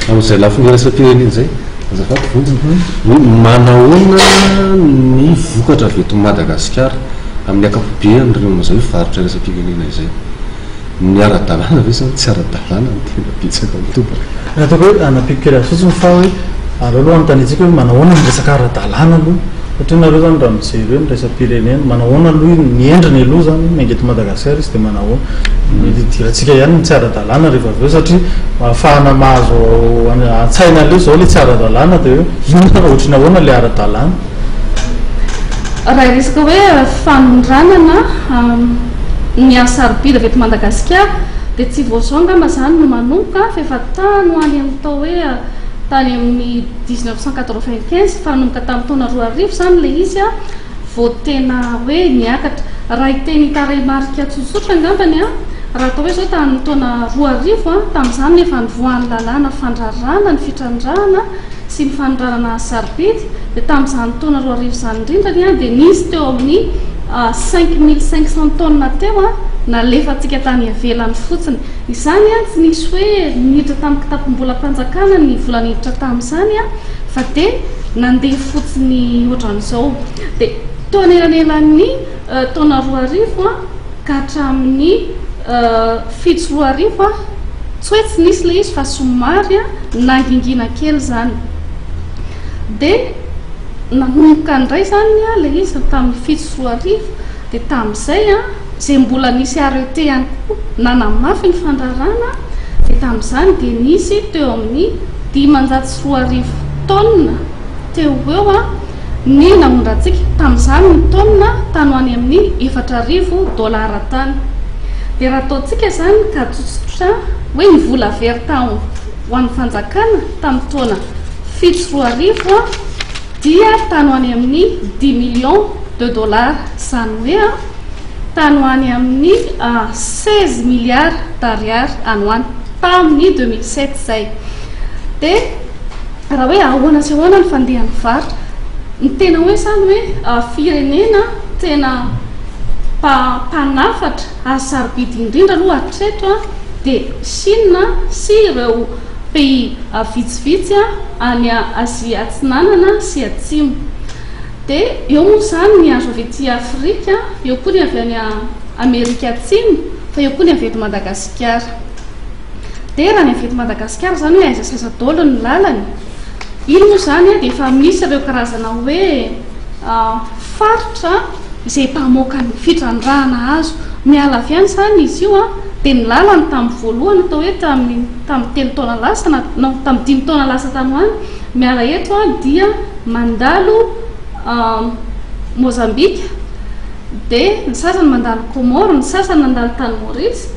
Amin'izay lafiny iraisam-pirenena izay, azafady Vonjy, hoe manahoana ny vokatra avy eto Madagasikara amin'ny ankapobeany ireo amin'izay hoe varotra iraisam-pirenena izay? Ny ara-dalàna ve sa ny tsy ara-dalàna no tena betsaka mitobaka? Ny ataoko hoe hanampiako kely azy fotsiny fa hoe aleo aloha anontaniantsika hoe manahoana ny resaka ara-dalàna aloha? Satria nareo zany raha mijery hoe ny iraisam-pirenena, manahoana aloha iny, ny endriny aloha zany, miainga eto Madagasikara izy dia manahoana? Mety hidirantsika ihany ny tsy ara-dalàna rehefa avy eo satria ahafahana mahazo an-tsaina an'ilay izao ilay tsy ara-dalàna dia hoe inona, ohatry ny ahoana ilay ara-dalàna? Raha hiresaka hoe fanondranana ny hasarobidy avy eto Madagasikara dia tsy vao izao angamba izany no manomboka fa efa tany ho any amin'ny tao hoe tany amin'ny 1995 fa nanomboka tamin'ny taona 2000 izany ilay izy vao tena hoe niakatra. Raha hiteny tarehimarika tsotsotra angambany an, raha atao hoe izao tamin'ny taona 2000 an, tamin'izany no efa nivoahan'ny lalàna fandrarana ny fitrandrahana sy ny fanondranana hazo sarobidy, dia tamin'izany taona 2000 izany indrindrany an, dia nisy teo amin'ny 5500 tonnes teo an, nalefantsika tany ivelany fotsiny. Izany an, tsy nisy hoe niditra tamin'ny kitapom-bolam-panjakana ny vola niditra tamin'izany an, fa dia nandeha fotsiny ohatran'izao. Dia teo anelanelan'ny taona 2000 ka hatramin'ny 2007, tsy hoe tsy nisy ilay izy fa somary nangingina kely izany. Dia nanomboka indray izany ilay izy tamin'ny 2007, dia tamin'izay izay mbola nisy arrêté ihany koa nanamafy ny fandrarana, dia tamin'izany dia nisy teo amin'ny 2500 taonina teo ho eo ny naondrantsika, tamin'izany ny taonina tany ho any amin'ny 4000 dolara tany. Dia raha ataontsika izany ka tsotsotra hoe ny vola very tao ho an'ny fanjakana tamin'ny taona 2007 dia tany ho any amin'ny dix millions de dollars, izany hoe tany ho any amin'ny 16 milliards d'ariary any ho any tamin'ny 2007 izay. Dia raha hoe ahoana sy ahoana ny fandehan'ny varotra, ny tena hoe izany hoe firenena tena mpanafatra ary sarobidy indrindra aloha hatreto dia Chine sy ireo pays vitsivitsy any Azia Atsinanana sy Atsimo. Dia eo moa izany ny azo avy aty Afrika, eo koa ny avy any Amerika Atsimo, fa eo koa ny avy eto Madagasikara. Dia raha ny avy eto Madagasikara izany hoe aiza sy aiza daholo ny lalany, iny moa izany dia efa misy ireo karazana hoe faritra izay mpamoaka ny fitrandrahana hazo. Miala avy any izany izy io dia ny lalany tamin'ny voalohany atao hoe tamin'ny tamin'ny telo taona lasa na non tamin'ny dimy taona lasa tany ho any, miala eto dia mandalo Mozambika, dia ny sasany mandalo Comores, ny sasany nandalo tany Maurice.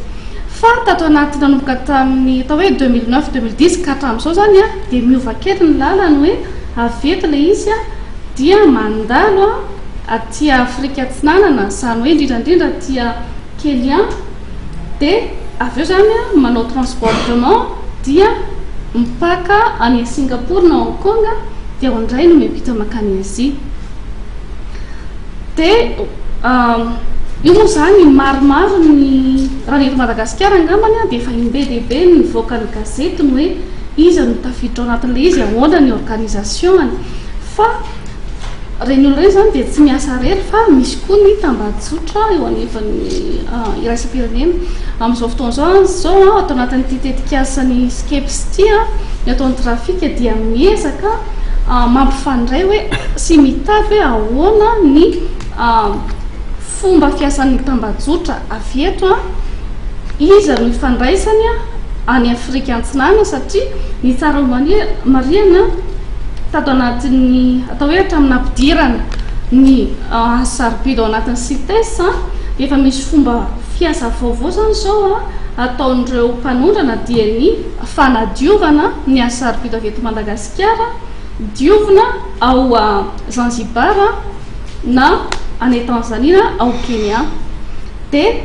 Fa tato anaty nanomboka tamin'ny atao hoe 2009, 2010 ka hatramin'izao izany dia miova kely ny lalany hoe avy eto ilay izy dia mandalo aty Afrika Atsinanana, izany hoe indrindra indrindra aty Kenya, dia avy eo izany manao transbordement dia mipaka any Singapour na Hong Kong dia ao indray no miampita mankany Asia. Dia io moa izany maromaro ny, raha ny eto Madagasikara angambany dia efa im-be dia be ny nivoaka ny gazety ny hoe iza no tafiditra ao anatin'ilay izy, ahoana ny organisation-ny. Fa ireny olona ireny izany dia tsy miasa irery fa misy koa ny tambajotra eo anivon'ny iraisam-pirenena. Amin'izao fotoana izao izao ato anatin'ity tetikasan'ny SCEPS ity, ny ataon'ny trafika dia miezaka mampifandray hoe sy mitady hoe ahoana ny fomba fiasan'ny tambajotra avy eto, iza no ifandraisany any Afrika Antsinana satria ny tsara ho marihana tato anatin'ny atao hoe hatramin'ny nampidirana ny hazo sarobidy ao anatin'ny CITES dia efa misy fomba fiasa vaovao izany izao ataon'ireo mpanondrana dia ny fanadiovana ny hazo sarobidy avy eto Madagasikara diovina ao Zanzibar na any Tanzania na ao Kenya dia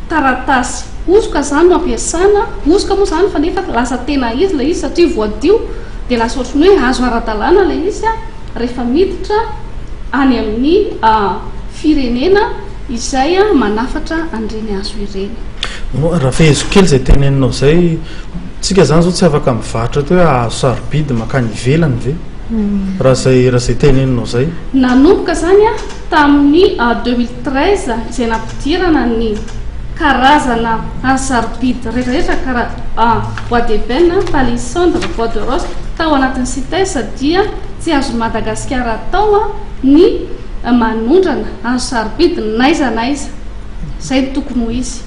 taratasy hosoka izany no ampiasana, hosoka moa izany fa nefa lasa tena izy ilay izy satria voadio dia lasa ohatran'ny hoe azo ara-dalàna ilay izy rehefa miditra any amin'ny firenena izay manafatra an'ireny hazo ireny. Raha feheziko kely izay teneninao izay, tsika izany izao tsy afaka mivarotra atao hoe hazo sarobidy mankany ivelany ve? Raha izay raha izay teneninao izay. Nanomboka izany tamin'ny 2013 izay nampidirana ny karazana hazo sarobidy rehetrarehetra karaha bois d'ébène, palissandre, bois de rose tao anatin'ny CITES dia tsy azon'i Madagasikara atao ny manondrana hazo sarobidy n'aiza n'aiza. Izay no tokony ho izy.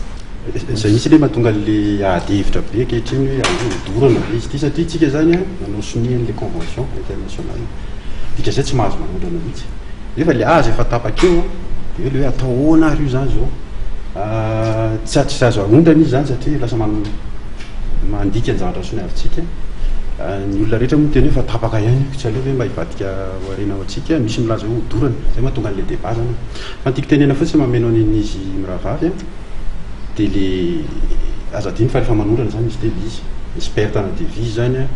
Izay mihitsy anie mahatonga an'le ady hevitra be ankehitriny hoe aleo hodorana ve izy ity satria tsika zany an nanao sonia an'le convention internationale dikan'izay tsy mahazo manondrana mihitsy nefa le hazo efa tapaka eo an de hoe le hoe atao ahoana ary io zany zao tsy tsy azo aondrana izy zany satria lasa mandika ny zavatra soniavintsika. Ny olona rehetra moa miteny hoe fa tapaka ihany io, tsy aleo ve mba hivadika ho harena ho antsika? Misy milaza hoe hodorana. Izay mahatonga an'ilay débat izany. Fa ny tiako tenena fotsiny mameno an'iny izy mirahavavy an, dia le aza adino fa rehefa manondrana izany misy devise, misy perte ana devise izany an,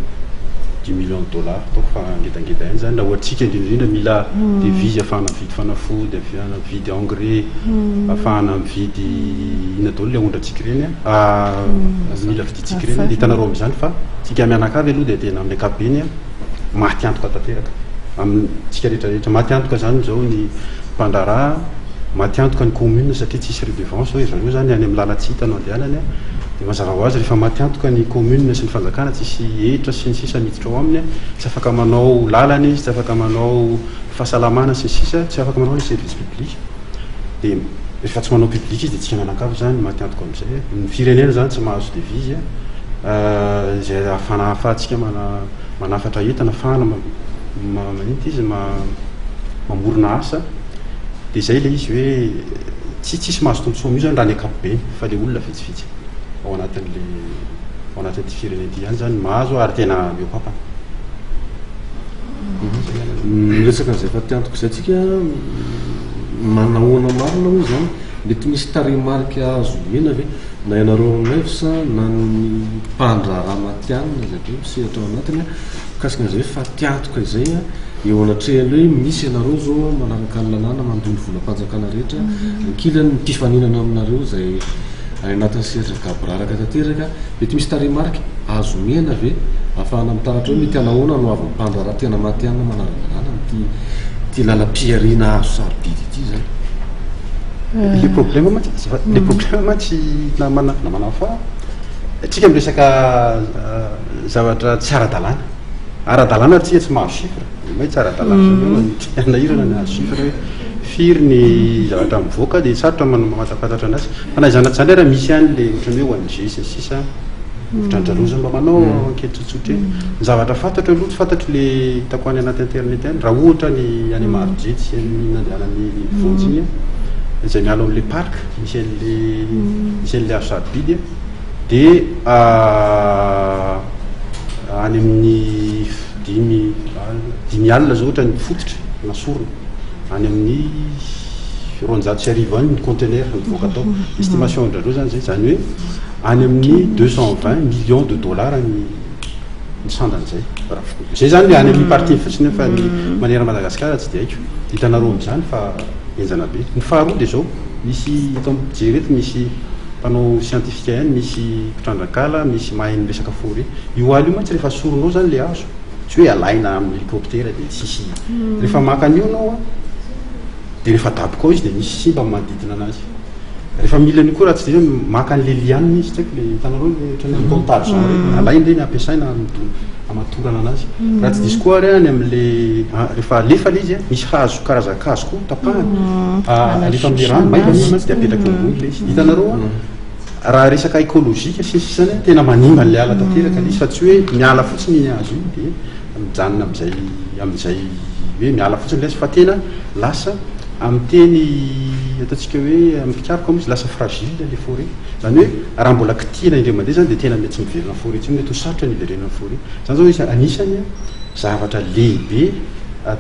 dix millions de dollars, ataoko fa ngedangeda ihany izany, raha ohatr'tsika indrindra indrindra mila devise ahafahana mividy fanafody, ahafahana mividy engrais, ahafahana mividy inona daholo le aondrantsika ireny an, mila vidintsika ireny an, dia hitanareo amin'izany fa tsika mianakavy aloha dia tena amin'ny ankapobeny an, maty antoka tanteraka amintsika rehetra rehetra, maty antoka izany izao ny mpandraharaha, maty antoka ny commune satria tsisy redevance hoe zareo zany any amin'ny lalan-tsy hita no andehanany dia mazava ho azy rehefa maty antoka ny commune sy ny fanjakana tsisy hetra sy ny sisa miditra ao aminy tsy afaka manao lalana izy, tsy afaka manao fahasalamana sy ny sisa, tsy afaka manao ny service public dia rehefa tsy manao public izy dia tsika mianakavy zany maty antoka amin'izay, ny firenena zany tsy mahazo devise izay ahafana ahafahantsika mana manafatra entana ahafahana maninona izy mamorona asa. Dia izay ilay izy hoe tsy tsisy mahazo tombontsoa amin'io izany raha ny ankapobeny fa ilay olona vitsivitsy ao anatin'ilay ao anatin'ity firenena ity ihany izany mahazo ary tena mihoa-pampana. Miresaka an'izay fatiantoka izay tsika, manahoana marina moa izany? Mety misy tarehimarika azo omena ve na ianareo OMF na ny mpandraharaha matihanina izay koa misehatra ao anatiny mikasika an'izay hoe fatiantoka izay Eo anatrehan'ny hoe misy ianareo izao manaraka ny lalàna mandoa ny volam-panjakana rehetra, ankilany ny mpifaninana aminareo izay any anatin'ny sehatra gaboraraka tanteraka, mety misy tarehimarika azo omena ve ahafahana mitaratra hoe mety hanahoana no havan'ny mpandraharaha tena matihanina manara-dalàna amin'ity ity lalam-pihariana hazo sarobidy ity izany? Le problème mantsy, azafady, le problème mantsy namana namana fa tsika miresaka zavatra tsy ara-dalàna. Ara-dalàna ary tsika tsy mahazo chiffre, may tsy ara-dalàna zany eo no hanahirana ny hahazo chiffre hoe firy ny zavatra mivoaka dia sarotra ny mamantapantatra anazy. Fa na izany na tsy izany ary misy ihany le ohatran'ny hoe ONG sy ny sisa ohatran-dry zareo zany mba manao enquête tsotsotra eny. Ny zavatra fantatro aloha tsy fantatro le hitako any anaty internet any raha ohatra ny any Marojejo sy any nandehanan'ny Vonjy iny izay miala ao amin'ilay parc misy an'le misy an'le hazo sarobidy dia Any amin'ny dimy dimy alina zao ohatra ny fototra na sorona, any amin'ny 1200 any ny conteneur mivoaka tao. Estimation an-dRareo zany zay, zany hoe any amin'ny 220 millions de dollars ny ny sandan'izay. Zay zany any amin'ny partie fotsiny fa ny manerana Madagasikara tsy dia haiko. Hitanareo amin'izany fa henjana be. Ny faharoa dia zao, misy eto amin'ny mpijery eto misy mpanao scientifique ihany, misy mpitrandraka ala, misy mahay ny resaka forêt. Io ala io mantsy rehefa asorinao zany le hazo, tsy hoe alaina amin'ny hélicoptère dia tsisy, rehefa maka an'io anao an, dia rehefa daboka ao izy dia misy simba manodidina anazy. Rehefa mila an'io koa raha tsy dia hoe maka an'le liane izy, tsy haiko le hitanareo le ohatran'ny hoe contagion ireny, alaina ireny ampiasaina hamatorana anazy. Raha tsy diso koa ary any amin'le rehefa alefa le izy an, misy hazo karazan-kazo koa tapahana, alefa amin'le rano, maivana izy mantsy dia apetraka eo ambony le izy. Hitanareo an, raha resaka écologique sy ny sisa zany an, tena manimba an'le ala tanteraka le izy fa tsy hoe miala fotsiny iny hazo iny dia mijanona amin'izay amin'izay hoe miala fotsiny le izy fa tena lasa amin'ny teny ataontsika hoe amin'ny mpikaroka moa izy lasa fragile le forêt. Izany hoe raha mbola kitihina indray mandeha zany dia tena mety tsy miverina forêt intsony, mety ho sarotra ny hiverenan'ny forêt. Izany zao izy anisany zavatra lehibe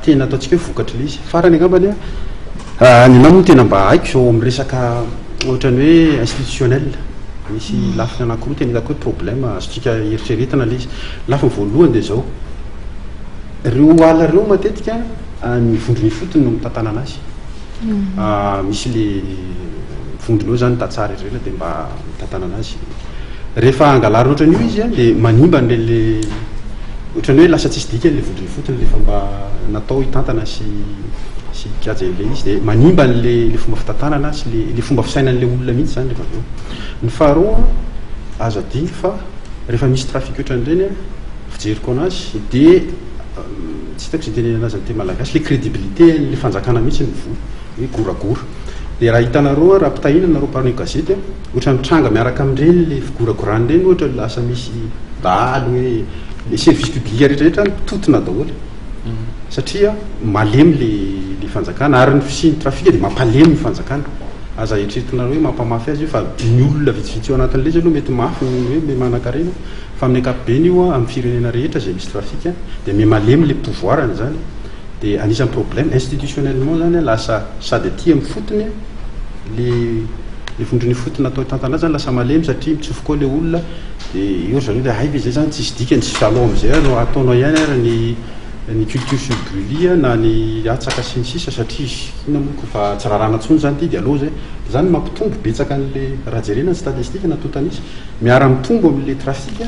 tena ataontsika hoe vokatr'ilay izy. Farany angambany an, ny anah moa tena mba haiko izao amin'ny resaka ohatran'ny hoe institutionnel. Misy lafiny anankiroa tena hitako hoe problème azontsika eritreretina ilay izy. Lafiny voalohany dia izao, ireo ala ireo matetika ny vondrona ifotony no mitantana anazy. Misy le vondrona eo zany tantsaha rehetra rehetra dia mba mitantana anazy. Rehefa angalarina ohatran'io izy dia manimba an'le le ohatran'ny hoe lasa tsisy dikany le vondrona ifotony le efa mba natao hitantana sy sy hikajy an'le izy dia manimba an'le le fomba fitantanana sy le le fomba fisainan'le olona mihitsy zany rehefa avy eo. Ny faharoa azo adino fa rehefa misy trafic ohatran'ireny fijeriko anazy dia tsy hitako izay itenenana azy amin'ny teny malagasy, le crédibilité an'le fanjakana mihitsy no voa, hoe goragora. Dia raha hitanareo raha ampitahiana nareo mpanao gazety a, ohatran'ny mitranga miaraka amin'ireny le figoragorana ireny ohatra lasa misy dahalo hoe le service public rehetra rehetra mitotona daholo satria malemy le le fanjakana ary ny fisian'ny trafic dia mampalemy ny fanjakana. Aza eritreretinareo hoe mampamafy azy io fa ny olona vitsivitsy ao anatin'ilay izy aloha mety mafy ny hoe miha-manankarena fa amin'ny ankapobeny io amin'ny firenena rehetra izay misy trafic dia miha-malemy ilay pouvoir-ny izany dia anisan'ny problème institutionnellement izany lasa sady aty amin'ny fotony le le vondrona ifotony natao hitantana azy zany lasa malemy satria mitsofoka ao ilay olona dia eo ry zareo dia hay ve izay zany tsisy dikany tsisy alao amin'izay ary ataonao ihany ary ny ny culture sur brûlis na ny atsaka sy ny sisa satria inona moa ko fa tsy raràna intsony zany ity dia aleo zay, zany mampitombo betsaka an'le raha jerena ny statistique na tontanisa miara mitombo amin'le trafic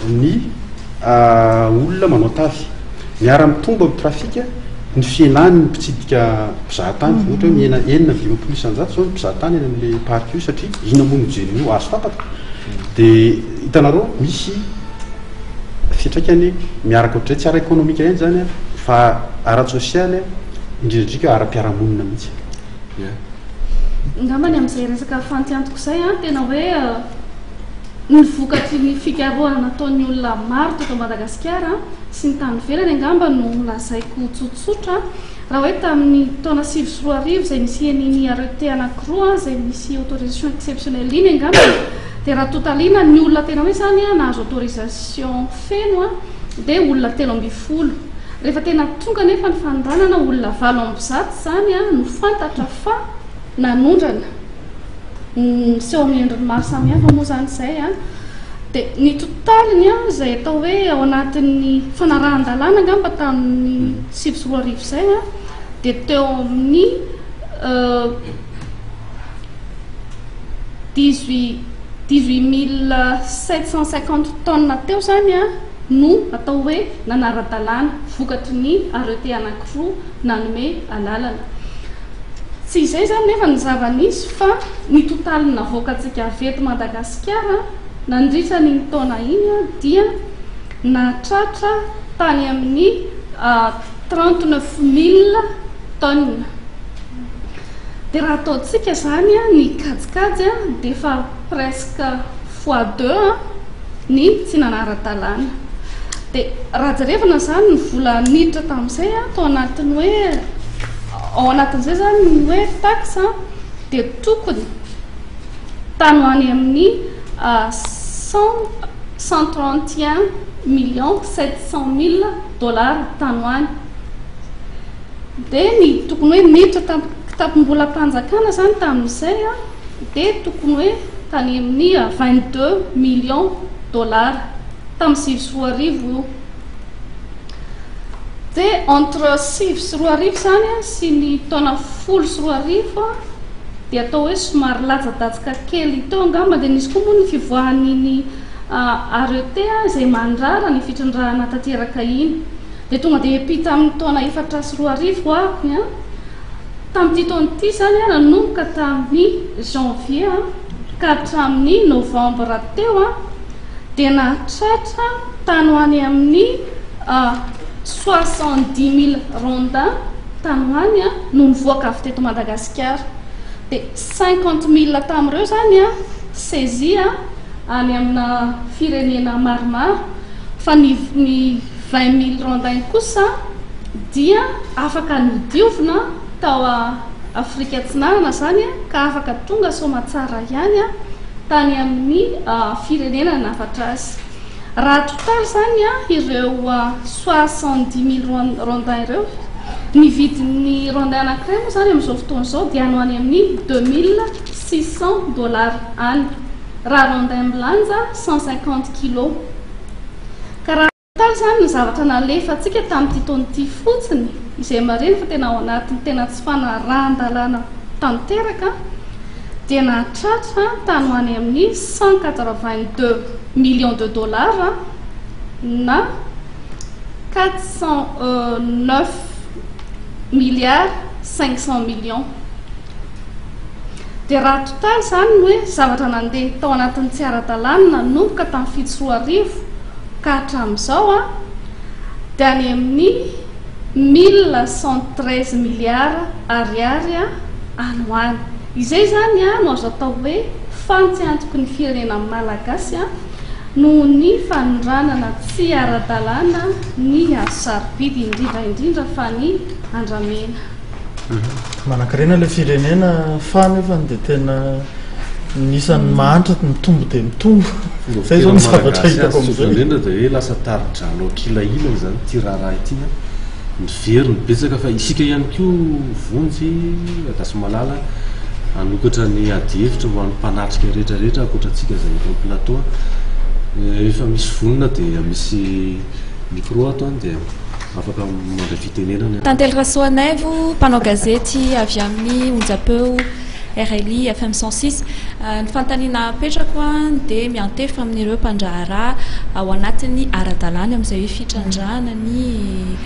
ny olona manao tavy, miara mitombo amin'ny trafic ny fihenan'ny mpitsidika mpizahatany, ohatra hoe mihena 56% zao ny mpizahatany any amin'le parc io satria inona moa no jerena io hazo tapaka dia hitanareo misy Fiantraikany miaraka ohatr'izay, tsy ara-ekonomika ihany izany fa ara-tsosialy, indrindra indrindra ara-piarahamonina mihitsy. Ie. Angambany amin'izay resaka fantiantoko izay an, tena hoe ny vokatry ny fikarohana nataon'ny olona maro teto Madagasikara sy ny tany ivelany angamba no lazaiko tsotsotra. Raha hoe tamin'ny taona 2009 izay nisian'iny arrêté anankiroa izay misy autorisation exceptionnelle iny angamba dia raha totalina ny olona tena hoe izany nahazo autorisation feno dia olona 13. Rehefa tena tonga anefa ny fanondranana olona 108 izany no fantatra fa nanondrana. Miseho amin'ny endriny maro samihafa moa izany izay. Dia ny totaliny izay atao hoe ao anatin'ny fanarahan-dalàna angamba tamin'ny 2009 izay dia teo amin'ny 18750 tonnes teo izany no atao hoe nanara-dalàna vokatry ny arrêté anankiroa nanome alalana. Tsy izay izany nefa ny zava-nisy fa ny totaly navoakantsika avy eto Madagasikara nandritra an'iny taona iny dia nahatratra tany amin'ny 39 000 tonnes. Dia raha ataontsika izany ny kajikajy dia efa presque fois deux ny tsy nanara-dalàna. Dia raha jerevana izany ny vola niditra tamin'izay tao anatin'ny hoe ao anatin'izay izany ny hoe taxe dia tokony tany ho any amin'ny 131 700 000 dollars tany ho any. Dia ny tokony hoe niditra tamin'ny kitapom-bolam-panjakana izany tamin'izay dia tokony hoe tany amin'ny 22 millions dollars tamin'ny 2009 io. Dia entre 2009 izany sy ny taona 2010 dia atao hoe somary latsadatsaka kely teo angamba. Dia nisy koa moa ny fivoahan'iny arrêté izay mandrara ny fitrandrahana tanteraka iny. Dia tonga dia hiampita amin'ny taona 2004 aho ny tamin'ity taona ity izany nanomboka tamin'ny janvier ka hatramin'ny novembre teo dia nahatratra tany ho any amin'ny 70 000 rondins tany ho any no nivoaka avy teto Madagasikara. Dia 50 000 tamin'ireo izany saisie any amina firenena maromaro fa ny 20 000 rondins kosa dia afaka nodiovina tao Afrika Atsinanana izany ka afaka tonga soamatsara ihany tany amin'ny firenena nanafatra azy. Raha totaly izany ireo 70 000 rondins ireo, ny vidin'ny rondin anankiray moa izany amin'izao fotoana izao dia any ho any amin'ny 2600 dollars any raha rondin milanja 150 kilos. Ka raha totaly izany ny zavatra nalefantsika tamin'ity taona ity fotsiny, izay marihina fa tena ao anatin'ny tena tsy fanarahan-dalàna tanteraka, dia nahatratra tany ho any amin'ny 182 millions de dollars na 409 milliards 500 millions. Dia raha totaly izany ny hoe zavatra nandeha tao anatin'ny tsy ara-dalàna nanomboka tamin'ny 2007 ka hatramin'izao dia any amin'ny 1113 milliards ariary any ho any. Izay izany no azo atao hoe fantsiantoky ny firenena malagasy noho ny fanondranana tsy ara-dalàna ny hazo sarobidy, indrindra indrindra fa ny andramena. Manankarena ilay firenena fa nefany dia tena ny isan'ny mahantra mitombo dia mitombo. Izay izao ny zavatra hitako amin'izay. Indrindra dia hoe lasa tari-drano ankilahilana izany ity raharaha ity an. Ny very no betsaka fa isika ihany koa Vonjy Radasomalala hanokatra ny adihevitra ho an'ny mpanatrika rehetra rehetra ankoatra antsika izay eto amin'ny plateau. Rehefa misy vonona dia misy micro ato an dia Afaka mandray fitenenana. Tantely Rasoanaivo, mpanao gazety avy amin'ny onjampeo RLI FM 106. Ny fanontaniana apetrako dia miantefa amin'ireo mpandraharaha ao anatin'ny ara-dalàna amin'izay hoe fitrandrahana ny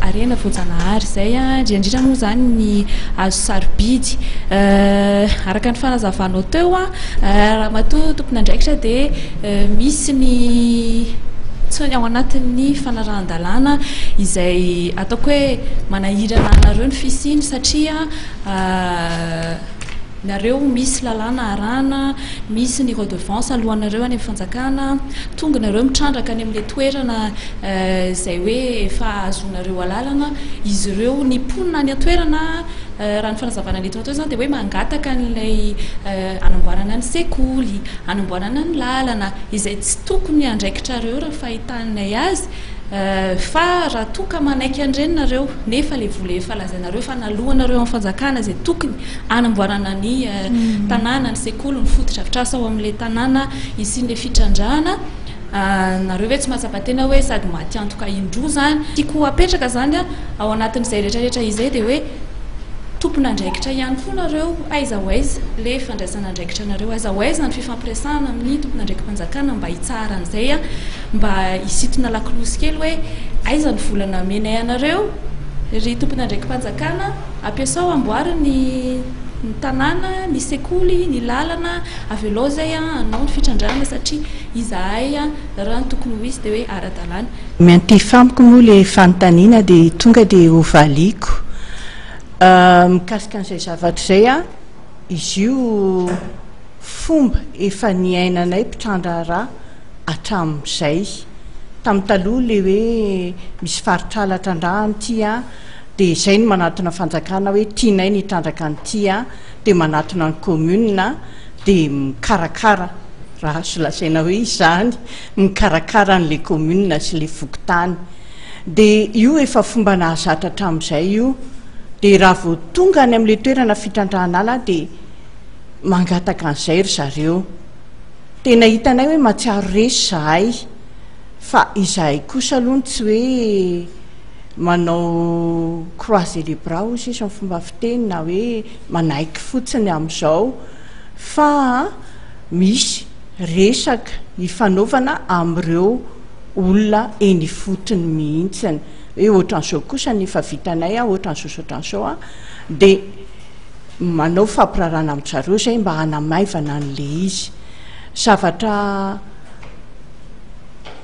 harena voajanahary izay, indrindra indrindra moa izany ny hazo sarobidy. Araka ny fanazavanao teo, ramatoa tompon'andraikitra dia Misy ny tsy ao anatin'ny fanarahan-dalàna izay ataoko hoe manahirana anareo ny fisiany satria nareo misy lalàna arahana, misy ny redevance aloanareo any amin'ny fanjakana, tonga nareo mitrandraka any amin'ilay toerana izay hoe efa ahazoanareo alalana, izy ireo ny mponina any an-toerana raha ny fanazavana nentinao teo izany dia hoe mangataka an'ilay hanamboarana ny sekoly, hanamboarana ny lalana, izay tsy tokony andraikitrareo raha ny fahitanay azy, fa raha toa ka manaiky an'ireny nareo, nefa ilay vola efa lazainareo fa naloanareo amin'ny fanjakana izay tokony hanamboarana ny tanàna, ny sekoly, ny fotodrafitrasa ao amin'ilay tanàna hisian'ilay fitrandrahana, nareo ve tsy mahatsapa tena hoe sady maty antoka indroa izany? Tiako hapetraka izany ao anatin'izay rehetrarehetra izay dia hoe tompon'andraikitra ihany koa nareo, aiza ho aiza le fandraisana andraikitra anareo, aiza ho aiza ny fifampiresahana amin'ny tompon'andraiki-panjakana mba hitsaharan'izay, mba hisintona lakolosy kely hoe aiza ny vola namenay anareo ry tompon'andraiki-panjakana, ampiasao amboary ny ny tanàna, ny sekoly, ny lalana, avelao izay hanao ny fitrandrahana satria izahay raha ny tokony ho izy dia hoe ara-dalàna. Miantefa amiko moa ilay fanontaniana dia tonga dia hovaliako. Mikasika an'izay zavatra izay an, izy io fomba efa niainanay mpitrandraharaha hatramin'izay. Tamin'ny taloha ilay hoe misy faritra ala trandrahana ity an, dia izay no manatona fanjakana hoe tianay ny hitrandraka an'ity an, dia manatona ny commune dia mikarakara, raha azo lazaina hoe izany, mikarakara an'ilay commune sy ilay fokontany. Dia io efa fomba nahazatra hatramin'izay io. Dia raha vao tonga any amin'ilay toerana fitrandrahana ala dia mangataka an'izay ry zareo. Tena hitanay hoe mahatsiaro resy izahay fa izahay kosa aloha no tsy hoe manao croiser les bras hoy sisa ny fomba fiteny na hoe manaiky fotsiny amin'izao fa misy resaka ifanaovana amin'ireo olona eny ifotony mihitsiny hoe ohatran'izao kosa ny efa vitanay an, ohatran'izao sy ohatran'izao an, dia manao fampirarana amin-dry zareo izay mba hanamaivana an'ilay izy. Zavatra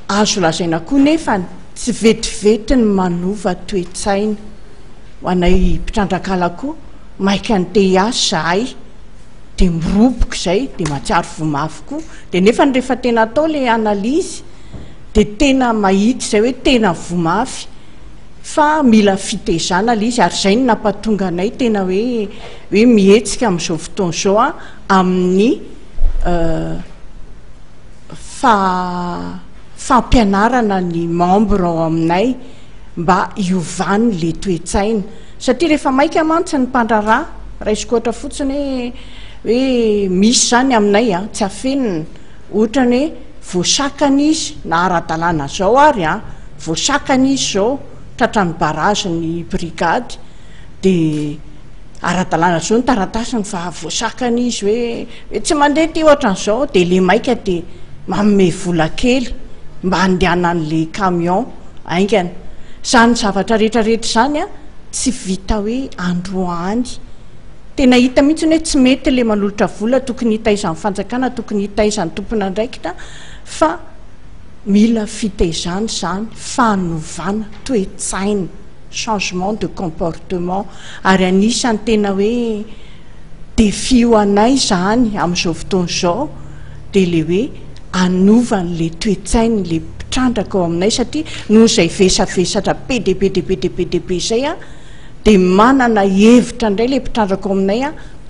azo lazaina koa nefany, tsy vetivety ny manova toe-tsaina. Ho anay mpitrandraka ala koa, maika ny te hiasa izahay. dia miroboka izay dia mahatsiaro voa mafy koa dia nefany rehefa tena atao le analyse dia tena mahita izay hoe tena voa mafy fa mila fitezana le izy ary izay no nampatonga anay tena hoe hoe mihetsika amin'izao fotoana izao a amin'ny fa fampianarana ny membre ao aminay mba hiovany le toe-tsaina Satria rehefa maika mantsy ny mpandraharaha, raisiko ohatra fotsiny hoe hoe misy izany aminay an, tsy afenina, ohatrany hoe voasakana izy na ara-dalàna izao ary an, voasakana izy izao, tratran'ny barrage ny brigade, dia ara-dalàna izao ny taratasiny fa voasakana izy hoe hoe tsy mandeha ity ohatran'izao, dia ilay maika dia manome vola kely mba handehanan'ilay camion. haingana. Izany zavatra rehetra rehetra izany an, tsy vita hoe androany. Tena hita mihitsy hoe tsy mety ilay manolotra vola, tokony hitaiza ny fanjakana, tokony hitaiza ny tompon'andraikitra fa mila fitaizana izany, fanovana toe-tsaina, changement de comportement. Ary anisan'ny tena hoe défi ho anay izany amin'izao fotoana izao dia ilay hoe hanova an'ilay toe-tsain'ilay mpitrandraka ao aminay satria noho izay vesavesatra be dia be dia be dia be dia be izay an, dia manana hevitra indray ilay mpitrandraka ao aminay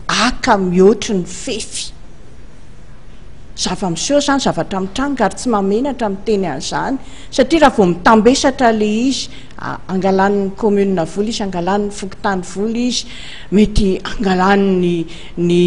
haka mihoatry ny fefy. Zava-miseho izany, zavatra mitranga ary tsy mahamenatra miteny an'izany satria raha vao mitambesatra ilay izy, angalan'ny commune vola izy, angalan'ny fokontany vola izy, mety angalan'ny ny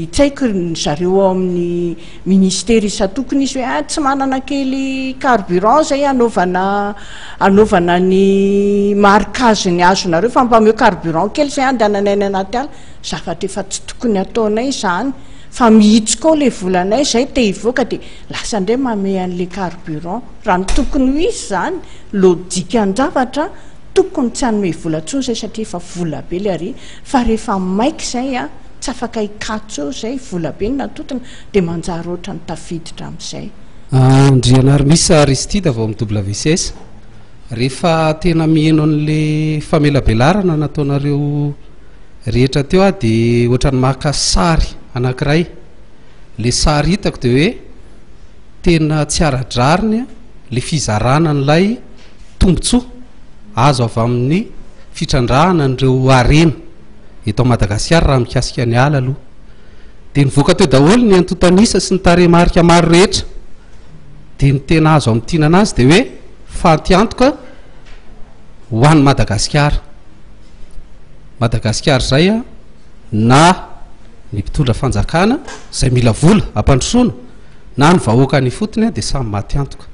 tsy haiko ry zareo ao amin'ny ministera isan-tokony izy hoe ah tsy manana kely carburant izay hanaovana hanaovana ny marquage ny hazonareo fa mba omeo carburant kely izay andehananay any anaty ala, zavatra efa tsy tokony hataonay izany. Fa mihitsoka ao le volanay zay te hivoaka de lasa ndray manome anle carburant. Raha ny tokony ho izy zany, lojikan-javatra, tokony tsy hanome vola tsony zay satria efa vola be le ary fa rehefa maika zay an, tsy afaka hikatso eo zay, vola be no natotona de manjary ohatrany tafiditra amizay. Andrianaromisa Aristide avy ao amin'ny WCS. Rehefa tena miheno an'le famelabelarana nataonareo rehetra teo aho dia ohatran'ny maka sary anankiray. Ilay sary hitako dia hoe tena tsy ara-drariny ilay fizarana an'ilay tombontsoa azo avy amin'ny fitrandrahana an'ireo harena eto Madagasikara raha mikasika ny ala aloha. Dia nivoaka teo daholo ny antontan'isa sy ny tarehimarika maro rehetra. Dia ny tena azo amintinana azy dia hoe fantiantoka ho an'i Madagasikara. Madagasikara izay a, na ny mpitondra fanjakana izay mila vola hampandrosoana na ny vahoaka any ifotony dia samy maty antoka.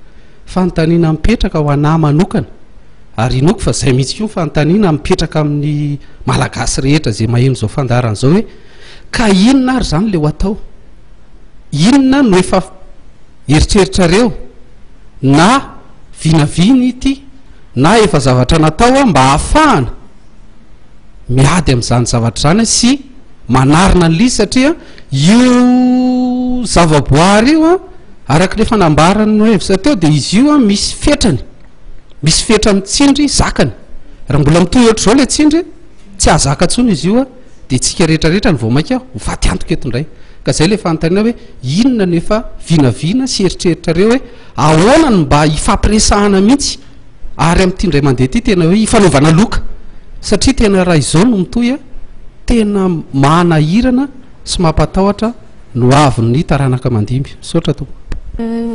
Fanontaniana mipetraka ho anà manokana ary inoako fa izay mihitsy koa ny fanontaniana mipetraka amin'ny Malagasy rehetra izay maheno izao fandaharana izao hoe ka inona ary izany ilay ho atao? Inona no efa eritreritrareo na vinavina ity na efa zavatra natao mba hahafahana miady amin'izany zavatra izany sy manarina an'ilay izy satria io zavaboary io an, araka ilay fanambaran'ny Noevs teo dia izy io an misy fetrany, misy fetrany tsindry zakany, raha mbola mitohy ohatr'izao ilay tsindry tsy hahazaka intsony izy io an, dia isika rehetra rehetra no vao mainka ho faty antoka eto indray, ka izay ilay fanontaniana hoe inona no efa vinavina sy eritreritrareo hoe ahoana no mba hifampiresahana mihitsy Ary amin'ity indray mandeha ity tena hoe hifanaovana loka satria tena raha izao no mitohy tena manahirana sy mampatahotra ny ho avin'ny taranaka mandimby. Misaotra tompoko.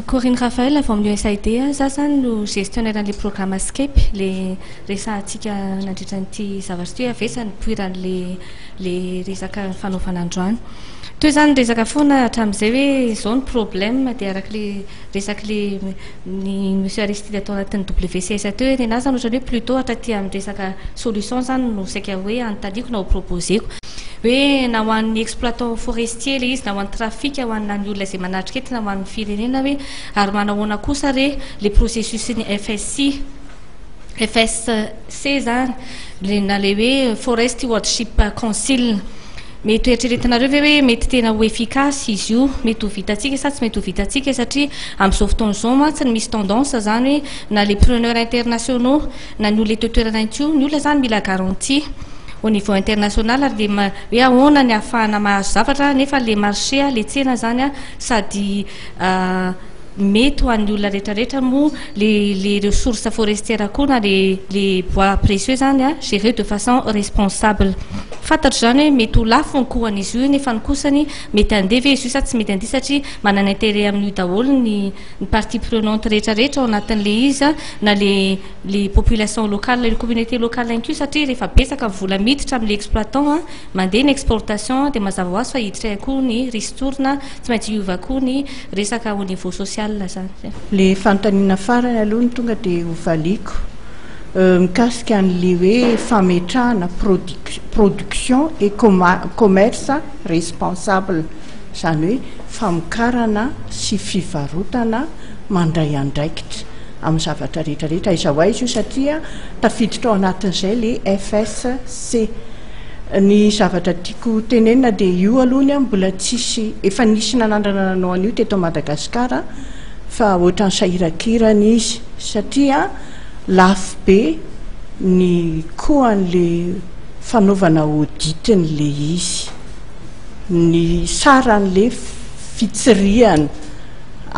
Corinne Raphaël avy ao amin'ny USAID, za zany no gestionnaire an'le programme Scape le resahantsika nandritra an'ity zavatra ity hoe avy aiza nipoiran'le le resaka fanaovana androany. Teo zany resaka foana hatramin'izay hoe izao ny problème dia arak'le resak'le ny Monsieur Aristide tao anatin'ny WCS teo hoe nenahy zany ohatran'ny hoe plutot hatraty amin'ny resaka solution zany no saika hoe anontaniako na ho proposer-ko. Hoe na ho an'ny exploitant forestier ilay izy na ho an'ny trafic ho an'ny na ny olona izay manatrika eto na ho an'ny firenena hoe ary manahoana kosa re le processus-n'ny FSC FSC zany le na le hoe Forest Stewardship Council. Mety ho eritreretinareo ve hoe mety tena ho efficace izy io? Mety ho vitantsika sa tsy mety ho vitantsika satria amin'izao fotoana izao mantsy misy tendance izany hoe na les preneurs internationaux na ny olona eto an-toerana ihany koa, ny olona izany mila garantie au niveau international ary dia hoe ahoana ny ahafahana mahazo zavatra nefa le marché, le tsena izany sady mety ho an'ny olona rehetra rehetra moa le le ressources forestières koa na le le bois précieux zany a gérer de façon responsable. Fantatro zany hoe mety ho lafo ny coût an'izy io nefa ny kosany mety handeha ve izy io sa tsy mety handeha satria manana intérêt amin'io daholo ny ny partie prenante rehetra rehetra ao anatin'le izy a na le le population locale le communauté locale ihany koa satria rehefa betsaka ny vola miditra amin'le exploitant a mandeha ny exportation dia mazava ho azy fa hiditra ihany koa ny ristourne tsy maintsy hiova koa ny resaka au niveau social zany. Le fanontaniana farany aloha no tonga dia ho valiako mikasika an'le hoe fametrahana production et commerce responsable, izany hoe famokarana sy fivarotana mandray andraikitra amin'ny zavatra rehetra rehetra, aiza ho aiza io satria tafiditra ao anatin'izay le FSC. Ny zavatra tiako tenenina dia io aloha ny mbola tsisy, efa nisy nanandrana nanao an'io teto Madagasikara fa ohatran'ny sahirankirana izy satria lafo be ny coût an'le fanaovana audit-n'le izy, ny saran'le fitsirihana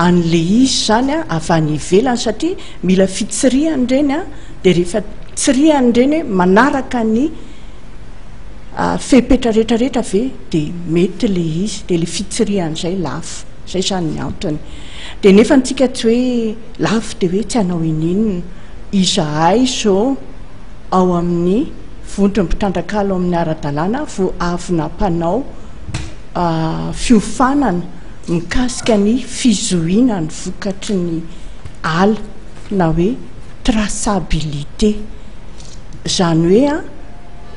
an'le izy zany avy any ivelany satria mila fitsirihana ireny dia rehefa. Tsirihany ireny hoe manaraka ny fepetra rehetra rehetra ve dia mety ilay izy, dia ilay fitsirihana izay lafo, izay izany ny antony. Dia nefa antsika tsy hoe lafo dia hoe tsy hanao ininona. Izahay izao ao amin'ny vondron'ny mpitrandraka ala ao amin'ny ara-dalàna vao avy nampanao fiofanana mikasika ny fizohiana ny vokatry ny ala na hoe traçabilité. Izany hoe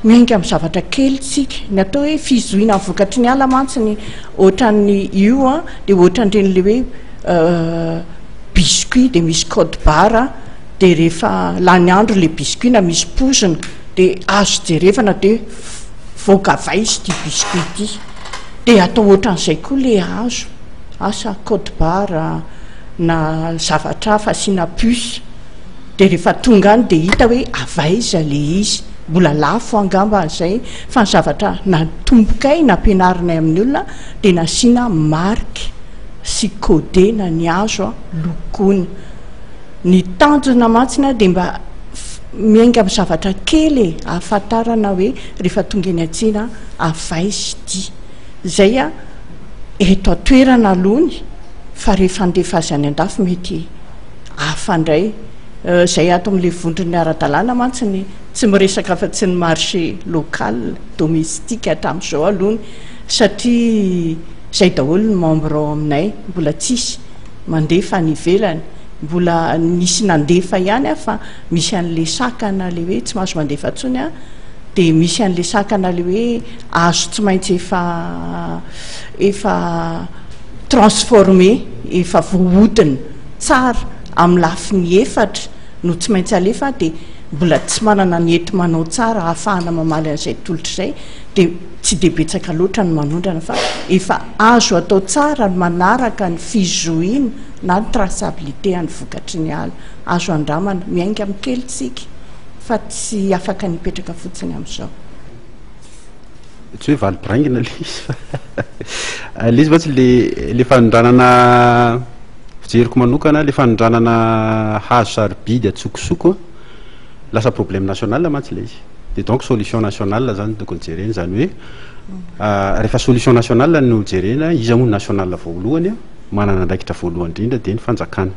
miainga amin'ny zavatra kely tsika. Ny atao hoe fizohiana ny vokatry ny ala mantsy ny ohatran'ny io dia ohatran'ireny ilay hoe biscuit dia misy code barre dia rehefa lany andro ilay biscuit na misy pozina dia azo jerevana dia voakavaiza ity biscuit ity. Dia atao ohatran'izay koa ilay hazo, asa code barre na zavatra hafa asiana puce. Dia rehefa tonga any dia hita hoe avy aiza ilay izy. Mbola lafo angamba izay fa ny zavatra natombokay nampianarinay amin'ny olona dia nasiana marque sy codena ny hazo lokoina. Ny tanjona mantsy dia mba miainga amin'ny zavatra kely e, ahafantarana hoe rehefa tonga eny an-tsena avy aiza ity. Izay eto an-toerana aloha fa rehefa handefa azy any an-dafy mety hafa indray. Izay ato amin'ilay vondron'ny ara-dalàna mantsy ny tsy miresaka afa-tsy ny marché local, domestique hatramin'izao aloha satria izay daholo ny membre ao aminay, mbola tsisy mandefa any ivelany, mbola nisy nandefa ihany aho fa misy an'ilay sakana ilay hoe tsy mahazo mandefa intsony aho, dia misy an'ilay sakana ilay hoe azo tsy maintsy efa efa transformé, efa voahodina tsara amin'ny lafiny efatra no tsy maintsy alefa dia mbola tsy manana ny enti-manao tsara ahafahana mamaly an'izay tolotra izay dia tsy dia betsaka loatra ny manondrana fa efa azo atao tsara ny manaraka ny fizohiana na ny traçabilité an'ny vokatry ny ala. Azo andramana, miainga amin'ny kely tsika fa tsy afaka ny hipetraka fotsiny amin'izao. Tsy hoe valy boraingina ilay izy fa ilay izy mantsy le le fanondranana fijeriko manokana le fanondranana hazo sarobidy antsokosoko lasa problème national mantsy ilay izy de donc solution nationale zany tokony jerena izany hoe rehefa solution nationale no jerena iza moa national voalohany manana andraikitra voalohany indrindra dia ny fanjakana.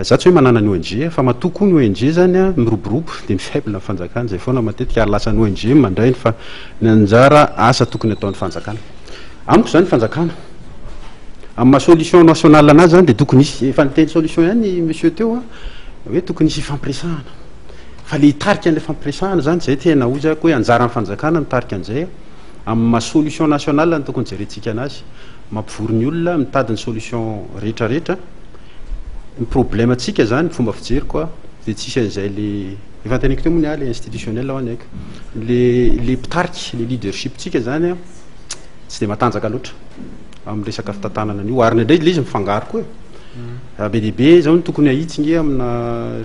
Za tsy hoe manana ny ONG fa matoa koa ny ONG zany a miroborobo dia mi-faible ny fanjakana, zay foana matetika ary lasa ny ONG mandray ny fa ny anjara asa tokony ataon'ny fanjakana. Amiko zany fanjakana amin'ny maha solution nationale anazy zany dia tokony hisy, efa niteny solution ihany i monsieur teo a, hoe tokony hisy hifampiresahana fa le hitarika an'le fampiresahana zany zay tena hoy za hoe anjaran'ny fanjakana mitarika an'izay amin'ny maha solution nationale no tokony jerentsika anazy, mampivory ny olona, mitady ny solution rehetra rehetra. Ny problème tsika zany fomba fijeriko a de tsisy an'izay le efa noteneniko teo moa ny ahy le institutionnel hoa ny haiko le le mpitarika le leadership tsika zany a tsy de matanjaka loatra amin'ny resaka fitantanana an'io ary indraindray le izy mifangaro koa e raha be dia be zao ny tokony ahitsy nge amina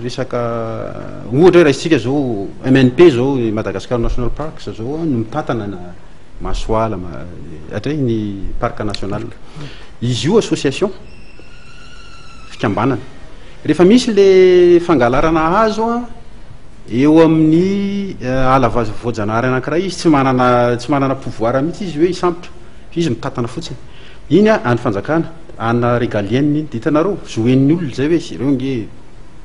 resaka ohatra hoe raisintsika zao MNP zao Madagascar National Parks zao no mitantana na Masoala hatray ny parc national izy io association fikambanana. Rehefa misy le fangalarana hazo a, eo amin'ny ala voajanahary anankiray izy tsy manana tsy manana pouvoir mihitsy izy hoe hisambotra fa izy mitantana fotsiny. Iny a an'ny fanjakana, ana régalienne iny. De hitanareo, zoen'ny olona zay hoe ireo nge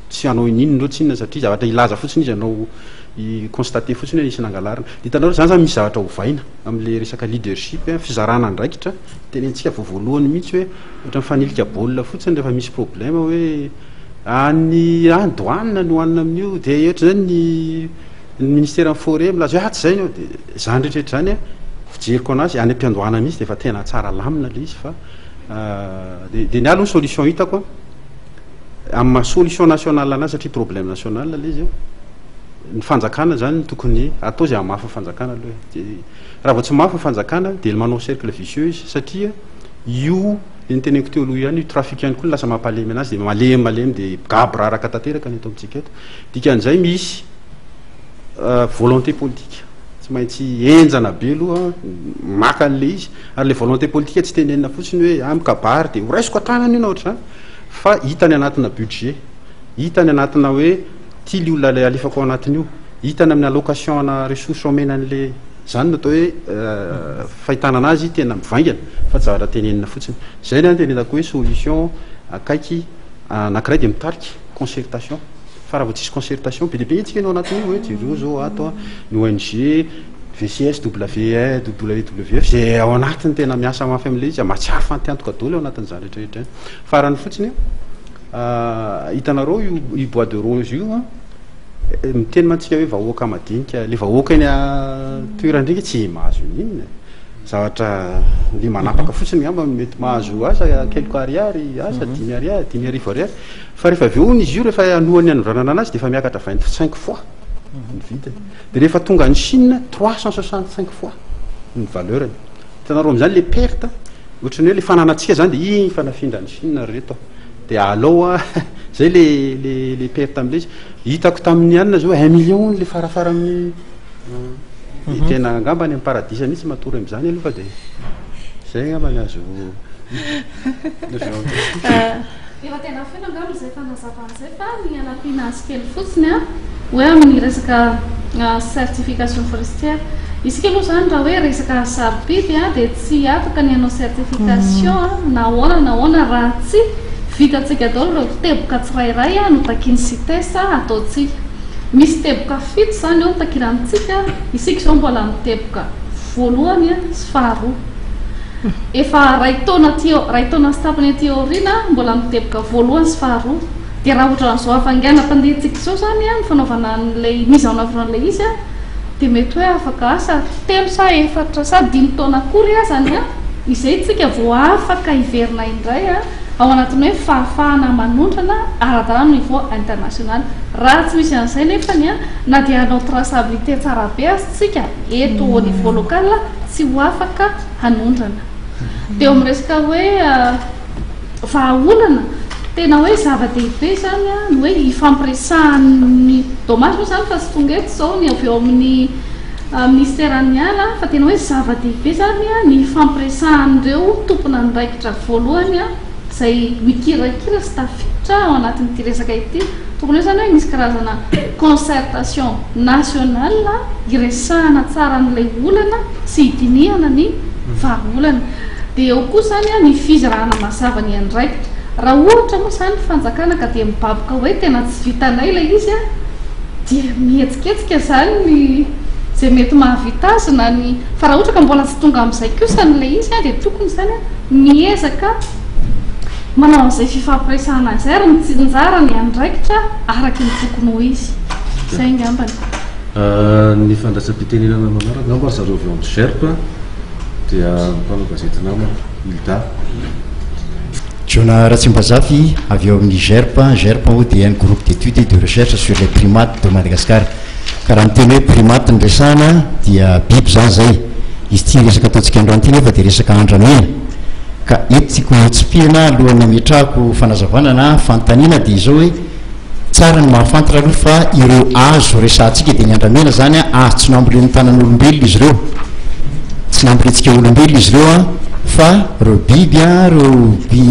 tsy hanao ininona ireo tsinona satria zavatra hilaza fotsiny izy hanao hi-constater fotsiny hoe nisy nangalarina. De hitanareo zany zany misy zavatra ovaina am'le resaka leadership, fizarana andraikitra, tenentsika vao voalohany mihitsy hoe Ohatra mifanilika baolina fotsiny rehefa misy problème hoe any any douane no hanina amin'io dia ohatra zany ny ny ministère ny forêt milaza hoe ah tsy zay no dia zany rehetra rehetra zany a fijeriko anazy any am-piandohana mihitsy dia efa tena tsara lamina ilay izy fa dia dia ny ahy aloha ny solution hitako a amin'ny maha solution nationale anazy satria problème national ilay izy ny fanjakana zany no tokony atao izay hahamafy ny fanjakana aloha e dia raha vao tsy mafy ny fanjakana dia manao cercle vicieux izy satria Io le noteneniko teo aloha ihany io trafic ihany koa no lasa mampalemy anazy dia malemy malemy dia gaboraraka tanteraka ny eto amintsika eto. Dikan'izay misy volonté politique tsy maintsy henjana be aloha maka an'le izy ary le volonté politique tsy tenenina fotsiny hoe ah mikabary dia ho raisiko an-tanana io na ohatr'izany fa hita any anatina budget, hita any anatina hoe. Ity le olona alefako ao anatin'io. Hitany amin'ny allocation ana ressources omena an'le, zany no atao hoe fahitana anazy tena mivaingana fa tsy zavatra tenenina fotsiny. Zay ny ahy no tenenako hoe solution akaiky anakiray dia mitarika concertation. Fa raha vao tsisy concertation, be dia be tsika no ao anatin'io hoe jereo zao ato an, ny ONG, VCS, WE, WWF, zay ao anatiny tena miasa mafy amin'ilay izy, mahatsiaro fantiantoka daholo ao anatin'izany rehetra rehetra izany. Farany fotsiny, hitanareo io io bois de rose io an, miteny mantsy tsika hoe vahoaka madinika, le vahoaka eny an-toerana tsy mahazo n'inona e. Zavatra le manapaka fotsiny angamba no mety mahazo asa quelques ariary, asa dimy ariary, 55 ariary. Fa rehefa avy eo hono izy io rehefa alohan'ny hanondranana anazy dia efa miakatra 25 fois ny vidiny. Dia rehefa tonga any Chine 365 fois ny valeur-ny. Hitanareo amin'izany le perte, ohatran'ny hoe le fananantsika zany dia iny fa nafindra any Chine ry reto. Dia alao a, zay le le le perte amin'ilay izy. Hitako tamin'ny anona zao un million hono le farafaran'ny dia tena angamba any amin'ny paradisa mihitsy matory amin'izany aloha fa dia zay angamba ny azo Efa tena feno angamba izay fanazavana izay fa ny hanampiana azy kely fotsiny an, hoe amin'ny resaka certification forestière. Isika moa izany raha hoe resaka sarobidy an, dia tsy afaka ny hanao certification na ahoana na ahoana raha tsy vitantsika daholo ireo teboka tsirairay no takian'ny CITES ataontsika. Misy teboka fito izany eo no takiana amintsika, isika izao mbola amin'ny teboka voalohany sy faharoa. Efa ray taona aty ray taona sy tapany aty aoriana mbola miteboka voalohany sy faharoa. Dia raha ohatran'izao hafainganam-pandehantsika izao izany ny fanaovana an'ilay mise en oeuvre an'ilay izy dia mety hoe afaka asa telo sa efatra sa dimy taona akory azany izay tsika vao afaka hiverina indray ao anatin'ny hoe fahafahana manondrana ara-dalàna au niveau international. Raha tsy misy an'izay nefany na dia hanao traçabilité tsara be aza tsika eto au niveau local tsy ho afaka hanondrana. Dia eo amin'ny resaka hoe vahaolana, tena hoe zava-dehibe izany ny hoe hifampiresahan'ny, dommage moa izany fa tsy tonga eto izao ny avy eo amin'ny minisiteran'ny ala, fa tena hoe zava-dehibe izany ny hifampiresahan'ireo tompon'andraikitra voalohany izay mikirakira sy tafiditra ao anatin'ity resaka ity. Tokony hoe izany hoe misy karazana concertation nationale hiresahana tsara an'ilay olana sy hidinihana ny vahaolana. Dia eo koa izany ny fizarana mazava ny andraikitra. Raha ohatra moa izany ny fanjakana ka dia mibaboka hoe tena tsy vitanay ilay izy dia mihetsiketsika izany ny izay mety mahavita azy na ny fa raha ohatra ka mbola tsy tonga amin'izay kosa ilay izy dia tokony izany miezaka Manao an'izay fifampiresahana izay ary mitsinjara ny andraikitra araka ny tokony ho izy. Izay angambany. Ny fandraisam-pitenenana manaraka angamba ry zareo avy ao amin'ny GERP dia ny mpanao gazety namana, Hilda. Jonah Ratsimbazafy avy ao amin'ny GERP, GERP moa dia ny Groupe d'études et de recherche sur les primates de Madagascar. Ka raha miteny hoe primate no resahana dia biby izany izay. Izy ity resaka ataontsika androany ity nefa dia resaka andramena. Ka eto tiako hotsipihina alohan'ny hametrahako fanazavana na fanontaniana dia izao hoe tsara ny mahafantatra aloha fa ireo hazo resahantsika dia ny andramena izany an, hazo tsy nambolen'ny tanan'olombelona izy ireo. Tsy nambolentsika olombelona izy ireo an, fa ireo biby an, ireo bi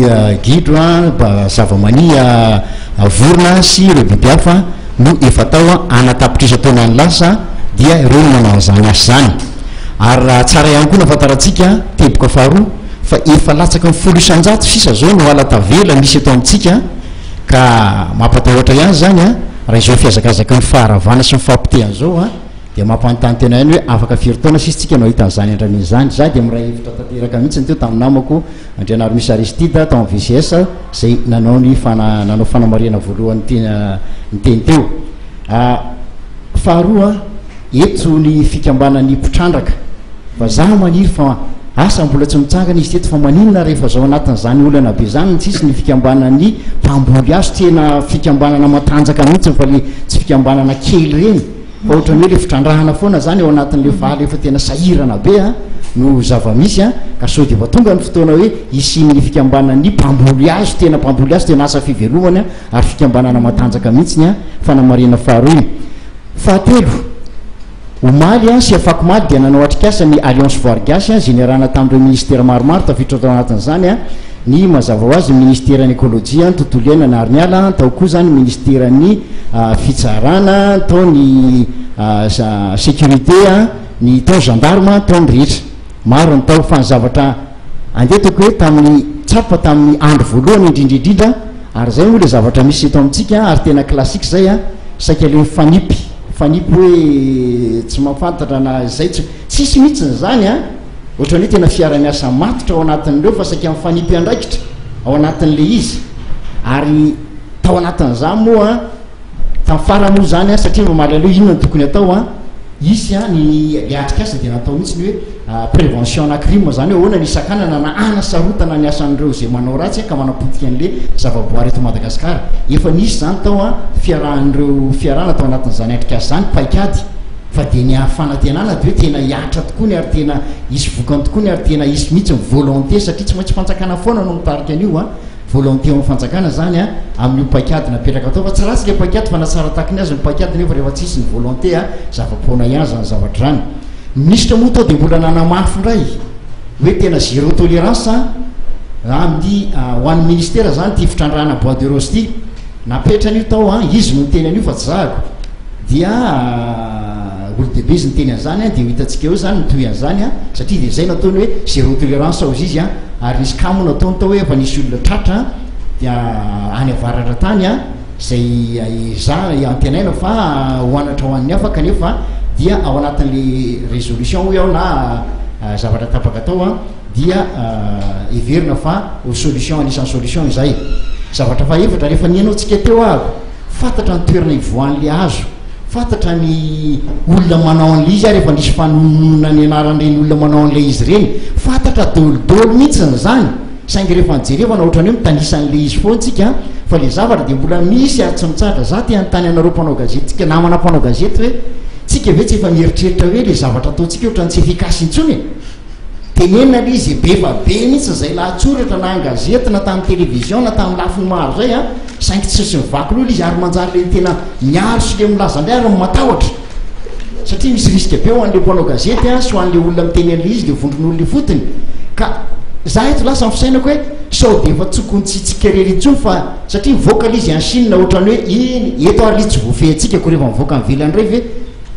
gidro an, zava-mania vorona sy ireo biby hafa no efa tao ana tapitrisa taona ny lasa dia ireo no manao an'izany asa izany. Ary raha tsara ihany koa ny ahafantarantsika, teboka faharoa, fa efa latsaky ny 10% sisa izao no ala tavela misy eto amintsika ka mampatahotra ihany izany an, raha izao fihazakazaky ny faharavana sy ny fahapotehana izao an, dia mampanontany tena ihany hoe afaka firy taona sisa tsika no hahita an'izany andramena izany. Izaho dia miray hevitra tanteraka mihitsy teo tamin'ny namako Andrianarimisy Aristide tao amin'ny VCS izay nanao ny fana nanao fanamarihana voalohany niteny teo. Faharoa, eto ny fikambanan'ny mpitrandraka fa za maniry fa asa mbola tsy mitsangana izy teto fa maninona rehefa zao anatin'izany olana be zany ny tsisy ny fikambanan'ny mpamboly hazo tena fikambanana matanjaka mihitsy fa le tsy fikambanana kely ireny Fa ohatran'ny hoe le fitrandrahana foana zany ao anatin'le vala efa tena sahirana be a no zava-misy a, ka sao dia efa tonga ny fotoana hoe hisian'ny fikambanan'ny mpamboly hazo, tena mpamboly hazo, tena asa fivelomany a, ary fikambanana matanjaka mihitsiny a, fanamarihana faharoa iny. Fahatelo, omaly a sy afakomaly dia nanao atrikasa ny Alliance Voary Gasy a, izay niarahana tamin'ireo ministera maromaro tafiditra tao anatin'izany a. ny mazava ho azy ny ministeran'ny ekolojia, ny tontolo iainana ary ny ala, tao koa izany ny ministeran'ny fitsarana, tao ny sécurité, ny tao ny gendarme, tao ny rehetra. Maro ny tao fa ny zavatra andeha ataoko hoe tamin'ny tsapa tamin'ny andro voalohany indrindra indrindra ary izay moa ilay zavatra misy eto amintsika ary tena classique izay an, saika ilay mifanipy, mifanipy hoe tsy mahafantatra na izay tsy, tsisy mihitsy izany an, ohatran'ny hoe tena fiara-miasa matotra ao anatin'ireo fa saika mifanipy andraikitra ao anatin'ilay izy ary tao anatin'izany moa an, Tamin'ny farany moa izany an, satria mamaly aloha inona no tokony atao an, hisy an ny le atrikasa dia natao mihitsy ny hoe prévention ana crime izany hoe ahoana ny hisakanana na hanasarotana ny asan'ireo izay manao ratsy ka manapotika an'le zavaboary eto Madagasikara. Efa nisy izany tao an fiarahan'ireo fiarahana tao anatin'izany atrikasa izany paikady fa dia ny fanantenana dia hoe tena hihatra tokoa ny ary tena hisy vokany tokoa ny ary tena hisy mihitsy ny volonté satria tsy maintsy fanjakana foana no mitarika an'io an. Volonté ao amin'ny fanjakana zany a, amin'io paikady napetraka tao fa tsy ratsy ilay paikady fa na tsara tahaky ny azy ny paikady nefa rehefa tsisy ny volonté a, zava-poana ihany zany zavatra zany. Ny minisitra moa tao dia mbola nanamafy indray hoe tena zéro tolérance amin'ny ho an'ny ministera zany ity fitrandrahana bois de rose ity. Napetrany io tao a, izy no niteny an'io fa tsy zahako. Dia olon-dehibe izy niteny an'izany a, dia ho hitantsika eo zany ny tohy an'izany a, satria dia izay nataony hoe zéro tolérance hozy izy a. Ary nisy cas moa nataony tao hoe efa nisy olona tratra dia any avaratra tany a, izay ezaha antenaina fa ho anatra ho an'ny hafa kanefa dia ao anatin'le résolution hoy aho na zavatra tapaka tao a dia heverina fa ho solution anisan'ny solution izay. Zavatra fahefatra, rehefa nihaino antsika teo aho, fantatra ny toerana ivoahan'le hazo. Fantatra ny olona manao an'ilay izy ary efa nisy fanononana ny anaran'ireny olona manao an'ilay izy ireny. Fantatra daholodoly mihitsy izany. Saingy rehefa jerevana ohatran'ny hoe mitanisa an'ilay izy foana tsika fa ilay zavatra dia mbola misy ary tsy mitsahatra. Za te hanontany anareo mpanao gazety tsika namana mpanao gazety hoe tsika ve tsy efa mieritreritra hoe ilay zavatra ataontsika ohatran'ny tsy efficace intsony e? Tenenina ilay izy e, be fa be mihitsy izay lahatsoratra na an-gazety na tamin'ny télévision na tamin'ny lafiny maro izay an, saingy tsisy mivaky loha ilay izy ary manjary ilay tena miaro sy ilay milaza indray ary matahotra satria misy risque be ho an'ilay mpanao gazety an sy ho an'ilay olona miteny an'ilay izy, ilay vondron'olona ifotony. Ka za eto lasa ny fisainako hoe sao dia efa tsokony tsy tsika irery intsony fa satria mivoaka ilay izy any Chine ohatran'ny hoe iny eto ary ilay izy tsy voafehintsika koa rehefa mivoaka any ivelany indray ve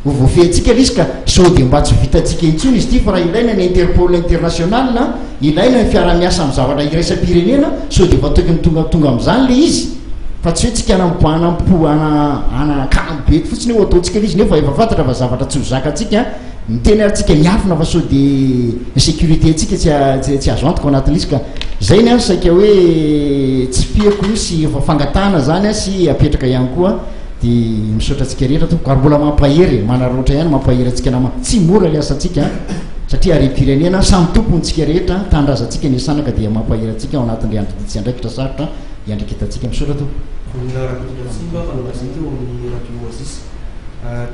Ho voafehintsika ilay izy ka sao dia mba tsy vitantsika intsony izy ity fa raha ilaina ny Interpol international, ilaina ny fiaraha-miasa amin'ny zavatra iraisam-pirenena, sao dia efa tokony tongatonga amin'izany ilay izy fa tsy hoe tsika hanampo hanakamo be eto fotsiny hoe ho ataontsika ilay izy nefa efa fantatra fa zavatra tsy ho zakantsika, miteny ary tsika miafina fa sao dia ny sécurité antsika tsy tsy azo antoka ao anatin'ilay izy ka izay ny ahy saika hoe tsipihako sy efa fangatahana izany sy apetraka ihany koa. Dia misaotra antsika rehetra tompoko ary mbola mampahery e, manararaotra ihany mampahery antsika namana, tsy mora ilay asantsika an, satria harem-pirenena, samy tompony tsika rehetra, tanindrazantsika ny sanaka dia mampahery antsika ao anatin'ilay andro sy andraikitra sarotra iandraiketantsika, misaotra tompoko. Vonona Rakotondratsiva, mpanao gazety eo amin'ny Radio Oasis.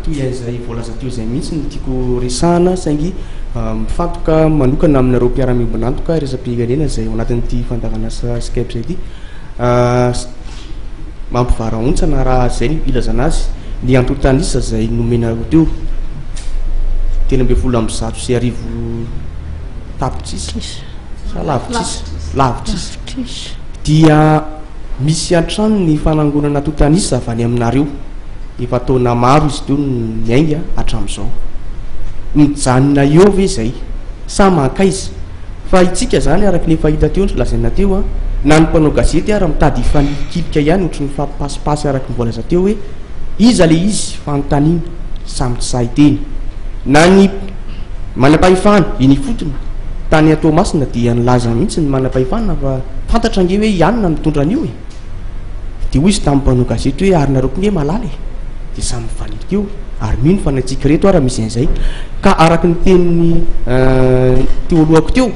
Toy an'izay voalaza teo izay mihitsy no tiako resahana saingy mifantoka manokana aminareo mpiara-miombon'antoka iraisam-pirenena izay ao anatin'ity fandaharan'asa Skype ity. Mampivarahontsana raha izay no ilazana azy ny antontan'isa izay nomenareo teo, 1113 tapitrisa sa lavitrisa? Lavitrisa. Dia misy hatrany ny fanangonana antontan'isa avy any aminareo. Efa taona maro izy teo no niainga hatramin'izao. Mijanona eo ve izay sa mankaiza? Fa itsika zany araka ny efa hita teo ny lazaina teo an, na ny mpanao gazety ara mitady hifanilikilika ihany ohatry ny mifampipasipasy araka ny voalaza teo hoe iza le izy fanontaniana samy tsy sahy hiteny. Na ny manam-pahefana eny ifotony tany Toamasina dia nilaza mihitsy ny manam-pahefana fa fantatra ange hoe i anona no mitondra an'io e! Dia hoy izy tamin'ny mpanao gazety hoe ary nareo koa nge mahalala e! Dia samy mifanilika eo ary mino fa ny antsika ireto ara misy an'izay. Ka araka ny tenin'ny teo alohako teo,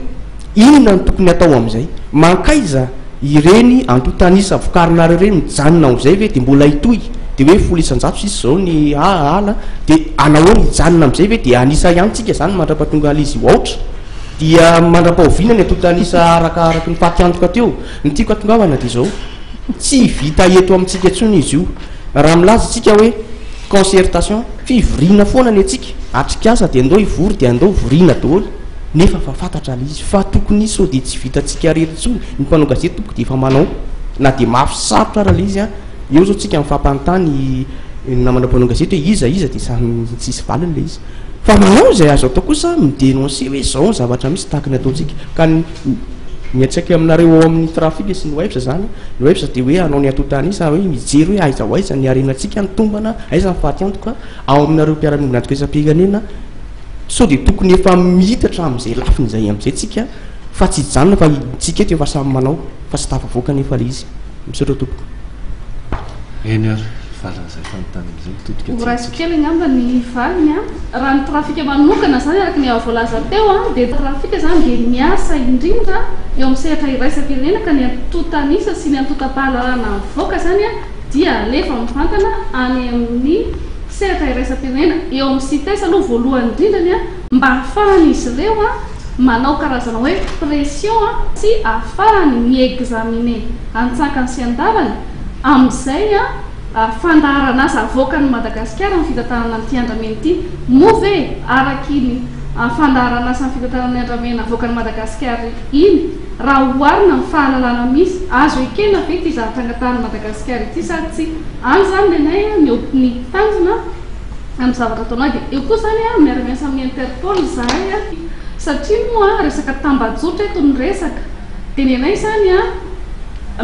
inona no tokony hatao amin'izay? Mankaiza ireny antontan'isa vokarinareo ireny mijanona amin'izay ve dia mbola hitohy? Dia hoe 10% sisa izao ny ala, dia anahoana hijanona amin'izay ve dia hanisa ihany tsika izany mandra-pahatonga an'ilay izy ho aotra? Dia mandra-pahoviana ny antontan'isa araka araky ny fatiantoka teo? Ny tiako hatongavana dia izao, tsy vita eto amintsika intsony izy io. Raha milaza isika hoe concertation, fivoriana foana ny antsika, atrikasa dia andao hivory dia andao voriana daholo. Nefa efa fantatra ilay izy fa tokony sao dia tsy vitantsika irery intsony, ny mpanao gazety tompoko dia efa manao na dia mafy sy sarotra ara ilay izy an, eo izao tsika mifampanontany ny namana mpanao gazety hoe iza iza dia samy tsisy valiny ilay izy. Fa manao izay azo atao kosa mi-denoncer hoe izao ny zavatra misy tahaka ny ataontsika. Ka ny ny antsika aminareo ao amin'ny trafic sy ny webs izany, ny webs dia hoe hanao ny antontan'isa hoe mijery hoe aiza ho aiza ny harenantsika, ny tombana, aiza ny fatiantoka ao aminareo mpiara-miombon'antoka isam-pirenena. Sao dia tokony efa mihitatra amin'izay lafiny izay amin'izay tsika fa tsy hijanona fa tsika eto efa samy manao fa tsy tafavoaka anefa ilay izy. Misaotra tompoko. Eny ary, valin'izay fanontaniana izay mitodika aty Ho raisiko amintsika. kely angamba ny valiny an. Raha ny trafika manokana izany araka ny efa voalaza teo an, dia trafika izany dia miasa indrindra eo amin'ny sehatra iraisam-pirenena ka ny antontan'isa sy ny antontam-pahalalana mivoaka izany an dia alefa mivantana any amin'ny sehatra iraisam-pirenena eo amin'ny CITES aloha voalohany indrindrany mba ahafahan'izy ireo manao karazana hoe pression sy ahafahany mi-examiner antsakany sy andavany amin'izay fandaharan'asa avoakan'i Madagasikara amin'ny fitantanana an'ity andramena ity. Moa ve araka iny fandaharan'asan'ny fitantanana ny andramena avoakan'i Madagasikara iny, raha oharina amin'ny fahalalana misy, azo ekena ve ity zavatra angatahan'i Madagasikara ity sa tsia? Any izany nenay ny ny tanjona amin'ny zavatra ataonay dia eo koa izany miara-miasa amin'ny Interpol izahay satria moa resaka tambajotra eto ny resaka dia nenay izany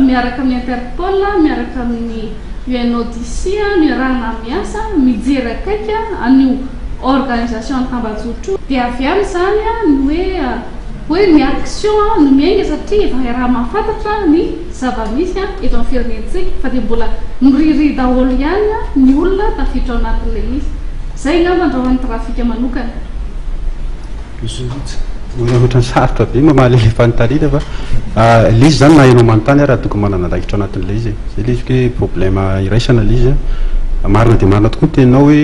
miaraka amin'ny Interpol miaraka amin'ny UNODC no iarahana miasa mijery akaiky an'io organisation ny tambajotra io dia avy any izany ny hoe Hoe ny action no miainga satria efa iaraha-mahafantatra ny zava-misy eto amin'ny firenentsika fa dia mbola miririha daholo ihany ny olona tafiditra ao anatin'ilay izy. Izay angamba ny raha ho an'ny trafika manokana. Monsieur Rija. Mbola ohatran'ny sarotra be mamaly ilay fanontaniana fa ilay izy izany na ianao manontany ary tokony manana andraikitra ao anatin'ilay izy e. Izay ilay izy hoe problème iraisana ilay izy. Marina dia marina tokoa ny teninao hoe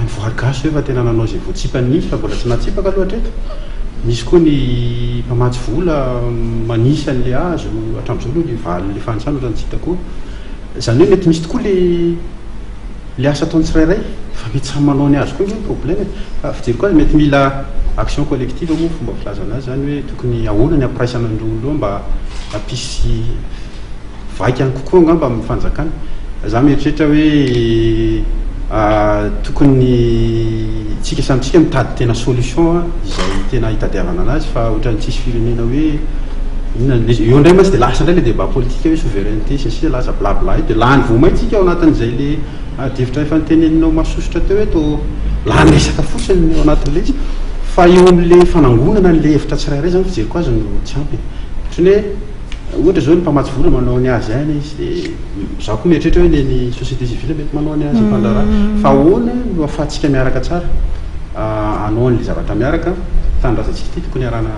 Ny voary gasy ve fa tena nanao izay voatsipany mihitsy fa mbola tsy nahatsipaka aloha hatreto. Misy koa ny mpamatsy vola manisa an'ilay hazo, hatramin'izao aloha ny valin'ilay fanisana ohatran'ny tsy hita koa. Izany hoe mety misy tokoa ilay ilay asa ataon'ny tsirairay fa mety samy manao ny azy koa ange ny problème e. Fa fijeriko azy mety mila action collective moa fomba filazana azy izany hoe tokony ahoana ny hampiraisana an'ireo olona ireo mba hampisy Vaika kokoa angamba amin'ny fanjakana. Za mieritreritra hoe tokony tsika samy tsika mitady tena solution izay tena hitadiavana anazy fa ohatran'ny tsisy firenena hoe inona le eo indray mantsy dia lasa indray le débat politique hoe souveraineté sy ny sisa lasa bla bla io dia lany vao may tsika ao anatin'izay le adihevitra efa noteneninao masosotra teo hoe toa lany resaka fotsiny ao anatin'ilay izy fa eo amin'le fanangonana an'le hevitra tsirairay zany fijeriko azy no tsy ampy e. Ohatran'ny hoe Ohatra izao ny mpamatsy vola manao ny azy ihany izy dia izaho koa mieritreritra hoe ny société civile mety manao ny azy, mpandraharaha. Fa ahoana no ahafahantsika miaraka tsara hanao an'ilay zavatra miaraka? Tanindrazantsika ity tokony iarahana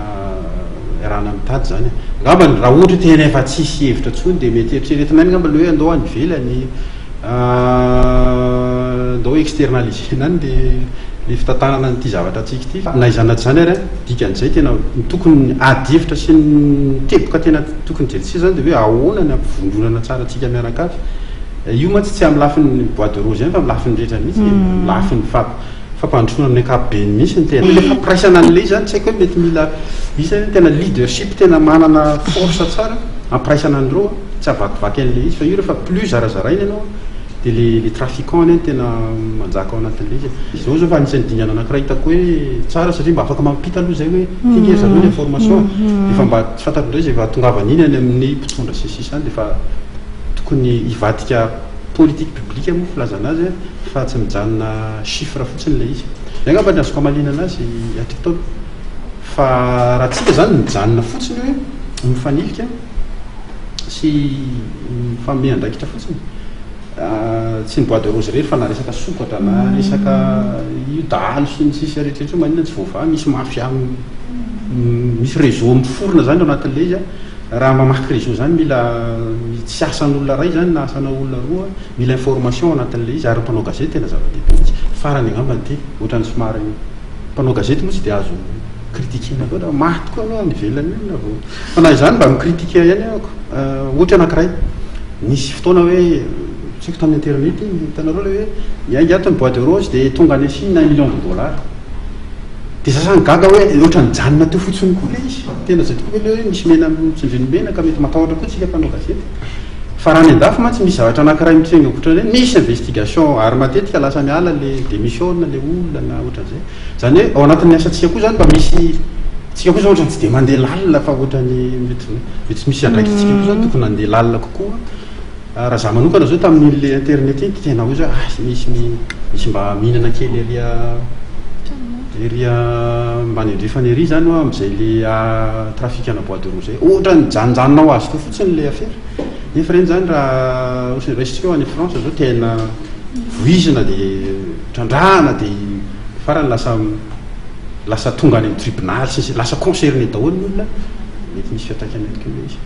iarahana mitady izany. Angamba raha ohatra tena efa tsisy hevitra intsony dia mety eritreretina ihany angamba ilay hoe andao any ivelany, andao externaliser-na any ilay fitantanana an'ity zavatra antsika ity. Na izany na tsy izany ary an, Dikan'izay tena ny tokony ady hevitra sy ny teboka tena tokony jerentsika zany dia hoe ahoana ny hampivondronana tsara antsika mianakavy. Io mantsy tsy amin'ny lafiny bois de rose ihany fa amin'ny lafiny rehetra mihitsy e, amin'ny lafiny fampandrosoana amin'ny ankapobeny mihitsy ny tena. Ilay fampiraisana an'ilay izy zany tsy haiko hoe mety mila iza hoe tena leadership tena manana force tsara hampiraisana an'ireo tsy havakivaky an'ilay izy fa io rehefa plus zarazaraina ianao Dia le le trafiquant anie no tena manjaka ao anatin'ilay izy e. Izao zao fa anisan'ny dingana anankiray hitako hoe tsara satria mba afaka mampita aloha izay hoe ity nge ry zareo ny information e. Dia efa mba tsy fantatro indray izay efa hahatongavana iny any amin'ny mpitondra sy ny sisa any dia efa tokony hivadika politique publique moa filazana azy fa tsy mijanona chiffre fotsiny ilay izy. Izay angamba ny azoko hamaliana anazy hatreto. Fa raha tsika izany mijanona fotsiny hoe mifanilika sy mifanome andraikitra fotsiny, tsy ny bois de rose irery fa na resaka sokatra na resaka io dahalo sy ny sisa rehetra rehetra io maninona tsy voavaha, misy mafia misy réseau miforona izany ao anatin'ilay izy an, raha mamaky réseau izany mila tsy asan'olona iray izany na asana olona roa, mila information ao anatin'ilay izy ary ny mpanao gazety tena zava-dehibe mihitsy, farany angamba ity ohatran'ny somary mpanao gazety moa tsy dia azo critiquer-na loatra, maty koa aloha any ivelany io na vao Fa na izany mba mi-critiquer ihany aho ko. Ohatra anankiray, nisy fotoana hoe, tsy haiko tamin'ny internet iny, hitanareo ilay hoe miainga ato ny bois de rose dia tonga any Chine un million de dollars. Dia za zany gaga hoe ohatran'ny nijanona teo fotsiny koa ilay izy. Tena izay tokoa ve ilay hoe misy mena tsindrin'ny mena ka mety matahotra koa tsika mpanao gazety. Fa raha any an-dafy mantsy misy zavatra anankiray mitranga ohatran'ireny, misy investigation ary matetika lasa miala ilay démissionne ilay olona na ohatran'izay. Izany hoe ao anatin'ny asantsika koa izany mba misy, tsika koa izao ohatran'ny tsy dia mandeha lalina fa ohatran'ny mety mety misy andraikitsika koa izany tokony handeha lalina kokoa. Raha za manokana zao tamin'iny le internet iny tena hoe zao ah misy misy mba mihinana kely ery ery ambany andrefana ery zany hoa amin'izay le trafic ana bois de rose zay. Ohatran'ny mijanonjanona ho azy teo fotsiny le afera. Nefa ireny zany raha ohatra raisintsika hoe any France zao tena voizina de trandrahana de farany lasa lasa tonga any amin'ny tribunal sy ny sisa lasa concerné daholo ny olona mety misy fiantraikany ihany koa ilay izy.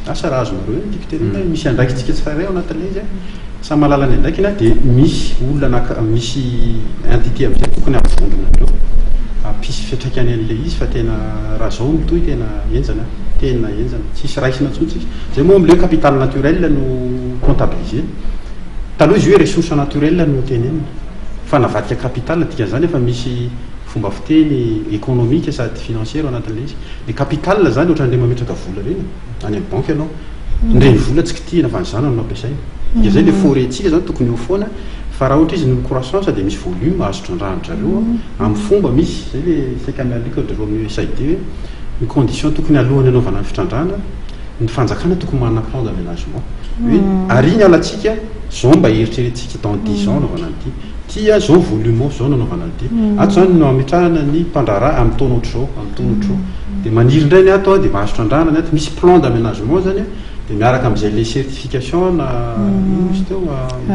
Asa raha azonareo hoe ny tiako tenenina hoe misy andraikitsika tsirairay ao anatin'ilay izy samy mahalala ny andraikiny dia misy olona na misy entité amin'izay tokony hampivondrona an'ireo hampisy fiantraikany an'ilay izy fa tena raha zao mitohy tena henjana tena henjana tsisy raisina intsony tsika zay moa amin'ilay hoe capital naturel no comptabiliser taloha izy io hoe ressource naturelle no tenenina fa navadika capital dikan'izany efa misy fomba fiteny économique sady financière ao anatin'ilay izy Ny capital zany ohatran'ireny mametraka vola ireny e, any amin'ny banky ianao, ny renivola tsy kitihina fa ny zanany no ampiasaina. Dia zay le forêt tsika zany tokony eo foana fa raha ohatra izy noho ny croissance dia misy volume azo trandrahan-dry zareo amin'ny fomba misy, zay le saika naleako ry zareo amin'ny USAID hoe ny condition tokony alohan'ny hanaovana ny fitrandrahana, ny fanjakana tokony manana plan d'aménagement hoe ary ny alantsika zao mba eritreretintsika dans dix ans hanaovana an'ity. Ty a zao volume ao zao nanaovana an'ity. Ato zany no ametrahana ny mpandraharaha amin'ny taona ohatr'izao, amin'ny taona ohatr'izao. Dia maniry indray ny ato a, dia mahazo trandrahana ny ato. Misy plan d'aménagement zany a, dia miaraka amin'izay le certification na inona izy teo,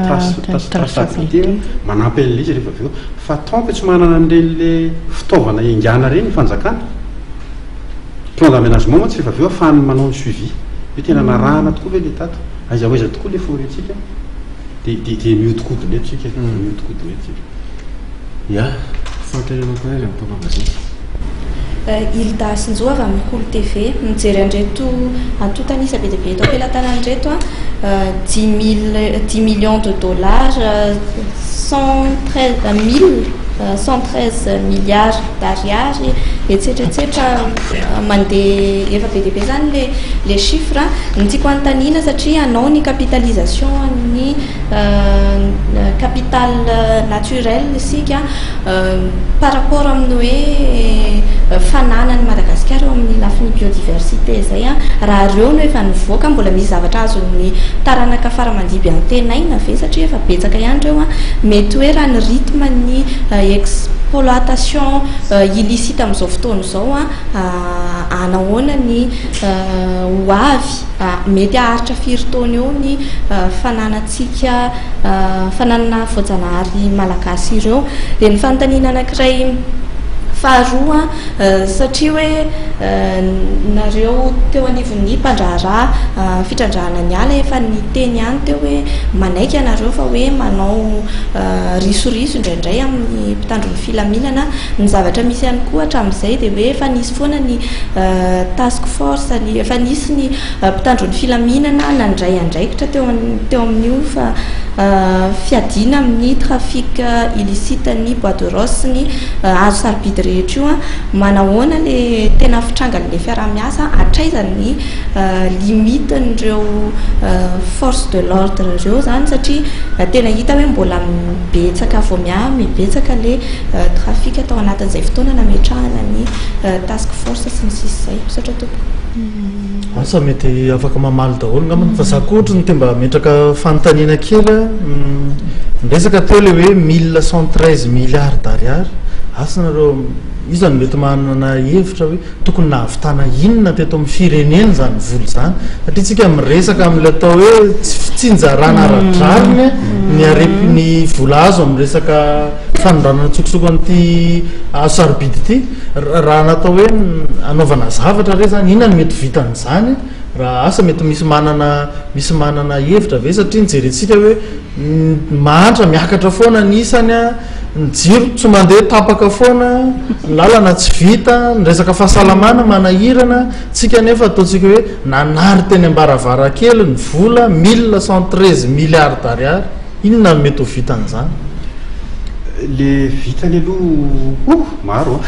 trace traçabilité manampy an'ilay izy rehefa avy eo. Fa tant que tsy manana an'ireny le fitaovana iangana ireny ny fanjakana, plan d'aménagement mantsy rehefa avy eo ahafahany manao ny suivi. Hoe tena narahana tokoa ve le tato? Aiza ho aiza tokoa le forêt-tsika? Dia dia dia mihodinkodina eto isika e, mihodinkodina eto isika. Ya, fanontaniana anankiray avy amin'ny mpanao gazety. Hilda Hasinjo avy amin'ny Kolo TV. Mijery an'ireto antontan'isa be dia be eto am-pelatanana ireto an, dix mille, dix millions de dollars, 113 mille, 113 milliards d'ariary, etsetra etsetra, mandeha efa be dia be izany ilay ilay chiffre. Ny tiako hanontaniana satria hanao ny capitalisation ny capital naturel isika par rapport amin'ny hoe fananan'i Madagasikara eo amin'ny lafiny biodiversité izay raha ireo no efa nivoaka mbola misy zavatra azon'ny taranaka fara-mandimby antenaina ve satria efa betsaka ihany ireo mety hoe raha ny rythme ny exploitation illicite amin'izao fotoana izao anahoana ny ho avy, mety haharitra firy taona eo ny fananantsika fananana voajanahary malagasy ireo. Dia ny fanontaniana anankiray faharoa, satria hoe nareo teo anivon'ny mpandraharaha fitrandrahana ny ala efa niteny ihany teo hoe manaiky ianareo fa hoe manao risoriso indraindray amin'ny mpitandro ny filaminana. Ny zavatra misy ihany koa hatramin'izay dia hoe efa nisy foana ny task force, ny efa nisy ny mpitandro ny filaminana nandray andraikitra teo teo amin'io fa fiadiana amin'ny trafic illicite ny bois de rose sy ny hazo sarobidy rehetra io. Manahoana le tena fitrangan'ilay fiaraha-miasa, hatraiza ny limite-n'ireo force de l'ordre ireo izany satria tena hita hoe mbola betsaka vao miha mibetsaka le trafic tao anatin'izay fotoana nametrahana ny task force sy ny sisa izay. Misaotra tompoko. Asa mety afaka mamaly daholo angambany fa za koa ohatry ny te mba hametraka fanontaniana kely a, niresaka teo le hoe 1113 milliards d'ariary, asa nareo iza no mety manana hevitra hoe Tokony nahavitana inona teto amin'ny firenena izany vola izany? Satria tsika miresaka amin'ilay atao hoe tsy fitsinjarana ara-drariny ny harem ny vola azo amin'ny resaka fanondranana an-tsokosoko an'ity hazo sarobidy ity. Raha natao hoe hanaovana zavatra re izany, inona no mety ho vitan'izany? Raha asa mety misy manana misy manana hevitra ve? Satria ny jerentsika hoe Ny mahantra miakatra foana ny isany a, ny jiro tsy mandeha tapaka foana, ny lalana tsy vita, ny resaka fahasalamana manahirana, tsika nefa ataontsika hoe nanary teny ambaravarakely ny vola 1113 milliards d'ariary, inona no mety ho vitan'izany? Le vitany aloha oh maro an!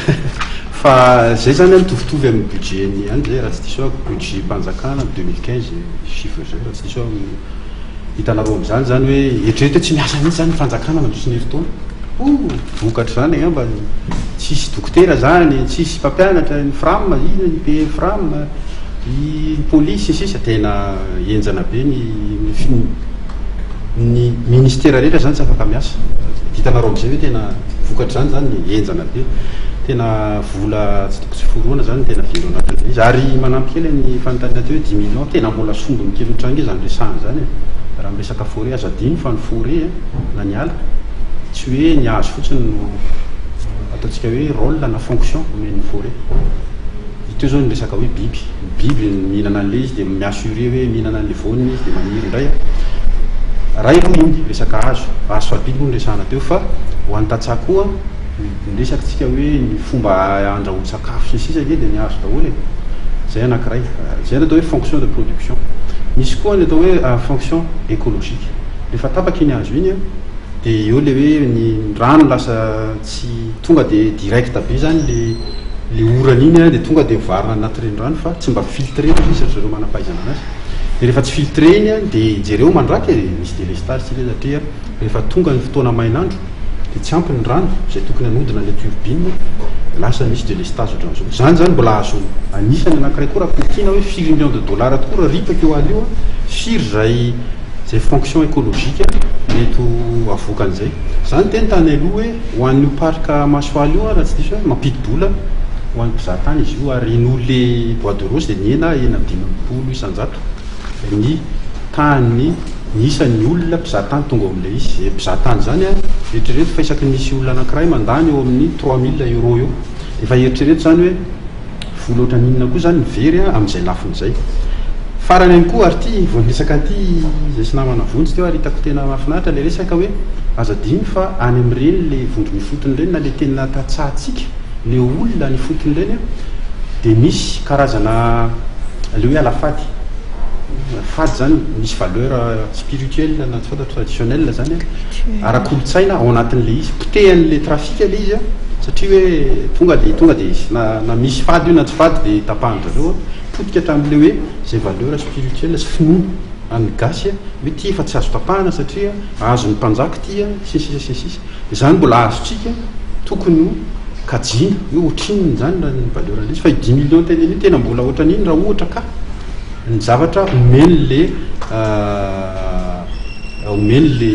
Fa zay zany an mitovitovy amin'ny budget-ny ihany zay raha tsy diso aho, budget-mpanjakana 2015 chiffre zay raha tsy diso aho. Hitanareo amin'izany zany hoe eritrereto hoe tsy miasa mihitsy zany ny fanjakana mandritry ny herintaona. Oh! Vokatr'izany angamba tsisy dokotera zany, tsisy mpampianatra, ny fram, inona ny PE fram, ny polisy sy ny sisa tena henjana be ny ny ministera rehetra zany tsy afaka miasa. Hitanareo amin'izay hoe tena vokatr'izany zany henjana be. Tena vola tsy tokony tsy forohana zany no tena very ao anatin'ilay izy. Ary manampy kely ny fanontaniana teo hoe dix millions, tena mbola sombiny kely ohatran'izany ange izany resahana izany e. Raha miresaka forêt, aza adino fa ny forêt na ny ala tsy hoe ny hazo fotsiny no ataontsika hoe rôle na fonction omen'ny forêt. Teo zao ny resaka hoe biby, ny biby mihinana an'ilay izy dia mi-assurer hoe mihinana an'ilay voany izy dia maniry indray. Ray aloha iny resaka hazo, hazo sarobidy moa no resahana teo fa ho an'ny tantsaha koa ny resaka tsika hoe ny fomba andrahoan-tsakafo sy ny sisa ange dia ny hazo daholo e. Zay anankiray, zay ny atao hoe fonction de production. Misy koa ny atao hoe fonction écologique, rehefa tapaka iny hazo iny dia eo ilay hoe ny rano lasa tsy tonga dia direct be zany le le orana iny an, dia tonga dia mivarina anaty renirano fa tsy mba filtré hoy izy ry zareo manam-pahaizana anazy. Dia rehefa tsy filtré iny an, dia jereo mandraka e, misy délestage tsika satria rehefa tonga ny fotoana main'andro dia tsy ampy ny rano izay tokony hanodina ilay turbine, dia lasa misy délestage ohatran'izao. Izany izany mbola azo anisany anankiray koa raha kotiana hoe firy millions de dollars tokoa raha ripaka io ala io an, firy izay izay fonction écologique mety ho avoakan'izay. Za niteny tany aloha hoe ho an'io parc Masoala io raha tsy diso aho mampidi-bola ho an'ny mpizahatany izy io ary noho le bois de rose dia nihena 56% ny tahan'ny ny isan'ny olona mpizahatany tonga ao amin'ilay izy. Izay mpizahatany izany an, eritrereto fa isaky ny misy olona anankiray mandany eo amin'ny 3000 euros eo. Efa eritrereto izany hoe Vola ohatran'ny inona koa izany ny very amin'izay lafiny izay. Farany ihany koa ary ity vao niresaka an'ity izay sy namana Vonjy teo ary hitako tena mahafinaritra ilay resaka hoe aza adino fa any amin'ireny ilay vondrona ifotony ireny na ilay tena tantsahantsika, ilay olona any ifotony ireny dia misy karazana ilay hoe alafaty. Fady izany misy valeur spirituelle na tsy fantatro traditionnelle izany ara-kolontsaina ao anatin'ilay izy. Potehan'ilay trafic ilay izy satria hoe tonga dia tonga dia na na misy fady io na tsy fady dia tapahan-dry zareo. Potika hatramin'ilay hoe izay valeur spirituelle sy finoana an'ny gasy hoe ity efa tsy azo tapahana satria azon'ny mpanjaka ity sy ny sisa sy ny sisa. Izany mbola azontsika tokony ho kajiana hoe ohatrinona izany raha ny valeur an'ilay izy fa io dix millions tenenina io tena mbola ohatran'iny raha ohatra ka ny zavatra omen'le omen'le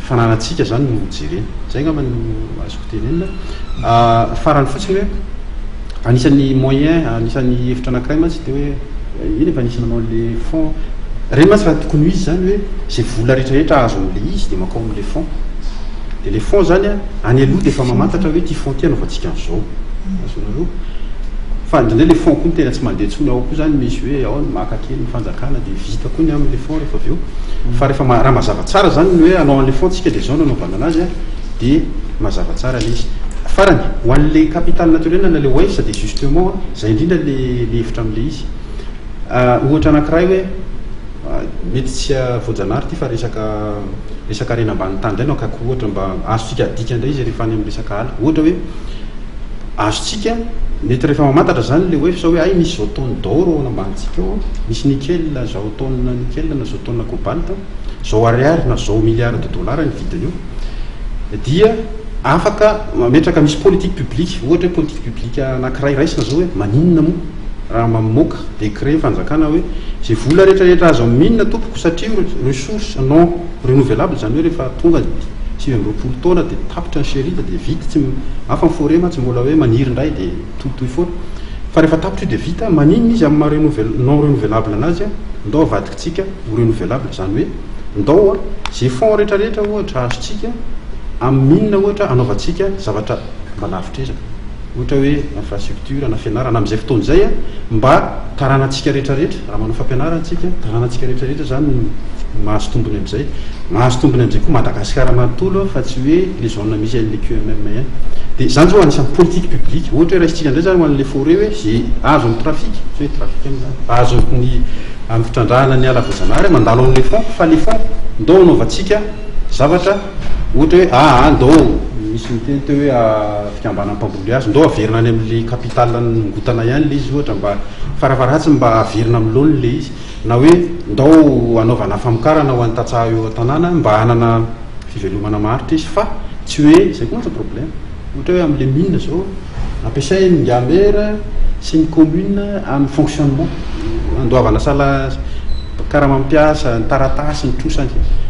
fananantsika izany no jerena. Izay angamba no azoko tenenina. Farany fotsiny hoe anisan'ny moyen, anisan'ny hevitra anankiray mantsy dia hoe iny efa nisy nanao an'le fonds, ireny mantsy raha tokony ho izy izany hoe izay vola rehetrarehetra azo amin'ilay izy dia mankao amin'ilay fonds. Dia ilay fonds izany an, any aloha dia efa mamantatra hoe ity fonds ity anaovantsika an'izao. Azonareo? Fa indraindray ilay fonds koa no tena tsy mandeha intsony, ao koa izany misy hoe ao ny maka kely ny fanjakana dia vita koa ny amin'ilay fonds rehefa avy eo. Fa rehefa raha mazava tsara izany ny hoe hanao an'ilay fonds tsika dia izao no anaovana anazy an, dia mazava tsara ilay izy. Farany, ho an'ilay capital naturel na ilay waste dia justement izay indrindra ilay hevitra amin'ilay izy. Ohatra anankiray hoe, mety tsy voajanahary ity fa resaka resaka harena ambanin'ny tany indray no akako ohatra mba azontsika adika indray izy rehefa any amin'ny resaka ala. Ohatra hoe azontsika mety rehefa mamantatra izany ilay hoe sao hoe hay misy izao tonne d'or ao ambanintsika ao, misy nickel izao tonne nickel na izao tonne cobalt, izao ariary na izao milliard de dollars ny vidin'io dia afaka mametraka misy politique publique, ohatra hoe politique publique anankiray raisina izao hoe maninona moa raha mamoaka décret fanjakana hoe izay vola rehetra rehetra azo amin'ny mine tompoko satria ressource non renouvelable izany hoe rehefa tonga 29 taona dia tapitra ny shérif dia vita tsy hafa ny forêt mantsy mbola hoe maniry indray dia mitohitohy foana fa rehefa tapitra io dia vita maninona izy amin'ny maha renouvel non renouvelable anazy ndao avadikitsika ho renouvelable izany hoe ndao izay fonds rehetra rehetra ohatra azontsika amin'ny mine ohatra anaovantsika zavatra mba lavitr'ezaka ohatra hoe infrastructure na fianarana amin'izay fotoana izay mba taranantsika rehetra rehetra raha manao fampianarana tsika taranantsika rehetra rehetra izany no mahazo tombony amin'izay mahazo tombony amin'izay koa Madagasikara manontolo fa tsy hoe le zone misy an'le QMM ihany dia izany zao anisan'ny politique publique ohatra hoe raisintsika indray izany ho an'le forêt hoe ze azo amin'ny trafic tsy hoe trafic moa izany azo amin'ny amin'ny fitrandrahana ny ala voajanahary mandalo amin'le fonds fa le fonds ndao anaovantsika zavatra ohatra hoe aa ndao. Misy niteny teo hoe fikambanan'ny mpamboly hazo, ndao averina any amin'ilay capital nongotana ihany ilay izy ohatra mba farafaharatsiny mba averina amin'ny laoniny ilay izy. Na hoe ndao hanaovana famokarana ho an'ny tantsaha eo an-tanàna mba hanana fivelomana maharitra izy fa tsy hoe, izay koa mantsy ny problème, ohatra hoe amin'ilay mine izao, Ampiasain'ny ingahy maire sy ny commune amin'ny fonctionnement, andoavana sala karama mpiasa, ny taratasy, ny trosa,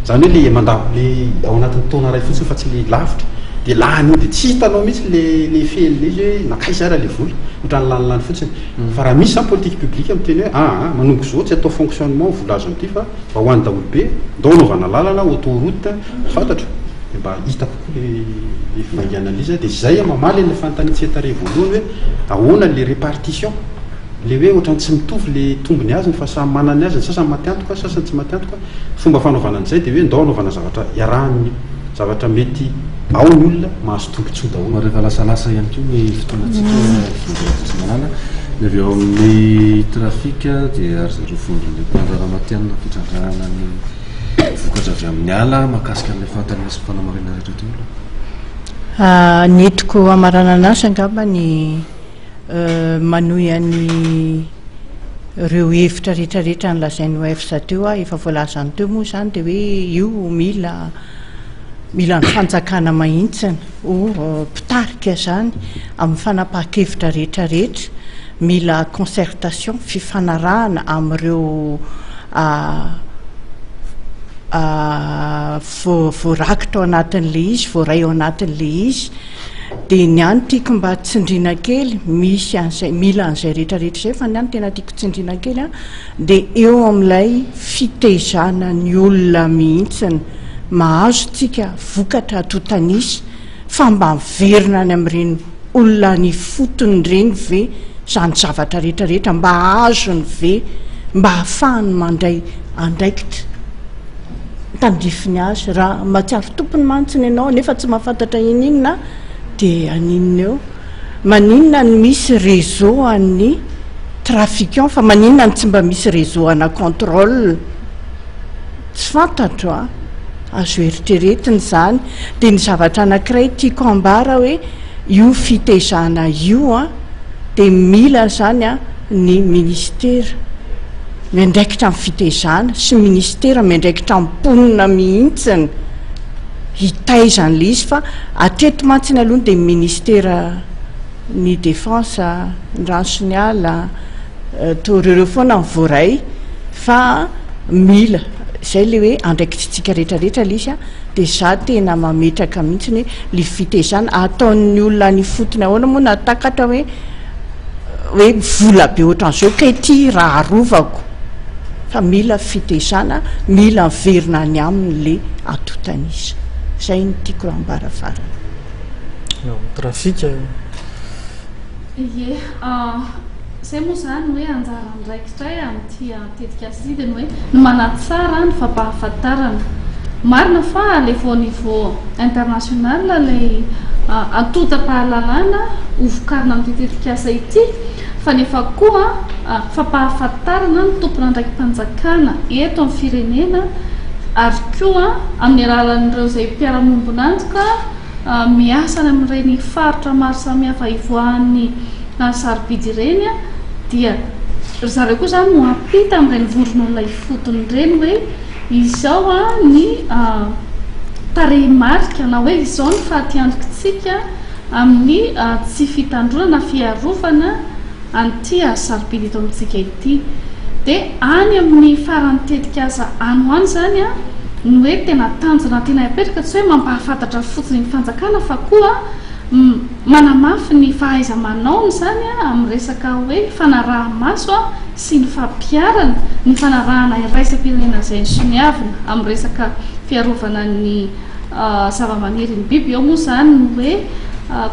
izany hoe le mandat le ao anatin'ny taona iray fotsiny fa tsy le lavitra dia lany eo dia tsy hitanao mihitsy le le effet an'le izy hoe nankaiza ary le vola, ohatran'ny lanilany fotsiny. Fa raha misy izany politique publique miteny hoe aa manomboka izao tsy atao fonctionnement vola azo amin'ity fa mba ho an'ny daholobe, ndao anaovana lalana, autoroute, fantatro. Dia mba hita kokoa le le fivainganana izy dia izay aho mamaly an'ilay fanontaniantsika tary voalohany hoe ahoana le répartition le hoe ohatran'ny tsy mitovy le tombony azony fa samy manana ny azy ny sasany maty antoka sasany tsy maty antoka fomba fanaovana an'izay dia hoe ndao anaovana zavatra iarahan'ny zavatra mety ao ny olona mahazo tombotsoa daholo. Rehefa lasalasa ihany koa ny fotoanantsika Vola Ny avy ao amin'ny trafika dia ry zareo vondron'ny mpandraharaha matihanina fitrandrahana ny Vokatra avy amin'ny ala mahakasika an'ilay fanontaniana sy ny fanamarinana rehetra teo aloha. Ny entiko hamaranana azy angamba ny manohy an'ireo hevitra rehetra rehetra nolazain'i Waves teo aho, efa voalazany teo moa izany dia hoe io mila mila ny fanjakana mahintsiny ho mpitarika izany amin'ny fanapahan-kevitra rehetra rehetra, mila concertation, fifanarahana amin'ireo voarakitra ao anatin'ilay izy, voaray ao anatin'ilay izy. Dia ny ahy no tiako mba tsindriana kely, misy an'izay, mila an'izay rehetra rehetra izay, fa ny ahy no tena tiako tsindriana kely an, dia eo amin'ilay fitaizana ny olona mihitsiny. Mahazo tsika vokatra atotan'isa, fa mba miverina any amin'ireny olona any ifotony ireny ve izany zavatra rehetra rehetra mba azony ve mba ahafahany mandray andraikitra tandrifiny azy raha mahatsiaro tompony mantsiny ianao nefa tsy mahafantatra ininona dia aninona eo maninona ny misy réseau an'ny trafiquant fa maninona ny tsy mba misy réseau ana contrôle Tsy fantatro a! Azo eritreretina izany. Dia ny zavatra anankiray tiako ambara hoe io fitaizana io an, dia mila izany an ny ministera miandraikitra ny fitaizana sy ministera miandraikitra ny mponina mihitsiny hitaiza an'ilay izy fa hatreto mantsiny aloha dia ny ministera ny défense, ny rano sy ny ala, Toa ireo foana ny voaray fa mila izay le hoe andraikitsitsika rehetra rehetra le izy a, de za tena mametraka mihitsy hoe le fitaizana ataon'ny olona any ifotony ahoana moa no ahatakatra hoe hoe vola be ohatran'izao kay ty raha arovako fa mila fitaizana mila miverina any aminy le antontan'isa, zay no tiako ambara farany. Eo amin'ny trafika. Ie, izay moa izany hoe anjara andraikitray amin'ity tetikasa ity dia ny hoe ny manatsara ny fampahafantarana. Marina fa alefa au niveau international ilay antontam-pahalalana ho vokarina amin'ity tetikasa ity fa nefa koa fampahafantarana ny tompon'andraiki-panjakana eto amin'ny firenena ary koa amin'ny alalan'ireo izay mpiara-miombon'antoka miasa any amin'ireny faritra maro samihafa ivoahan'ny sarobidy ireny dia ry zareo koa izany no hampita amin'ireny vondron'olona ifotony ireny hoe izao ny tarehimarika na hoe izao ny fahatiantokintsika amin'ny tsy fitandroana na fiarovana an'ity hazo sarobidy eto amintsika ity. Dia any amin'ny faran'ny tetikasa any ho any izany ny hoe tena tanjona tianay apetraka, tsy hoe mampahafantatra fotsiny ny fanjakana fa koa manamafy ny fahaiza-manaony izany amin'ny resaka hoe fanaraha-maso sy ny fampiharana ny fanarahana iraisam-pirenena izay nosoniavina amin'ny resaka fiarovana ny zava-maniry ny biby, eo moa izany ny hoe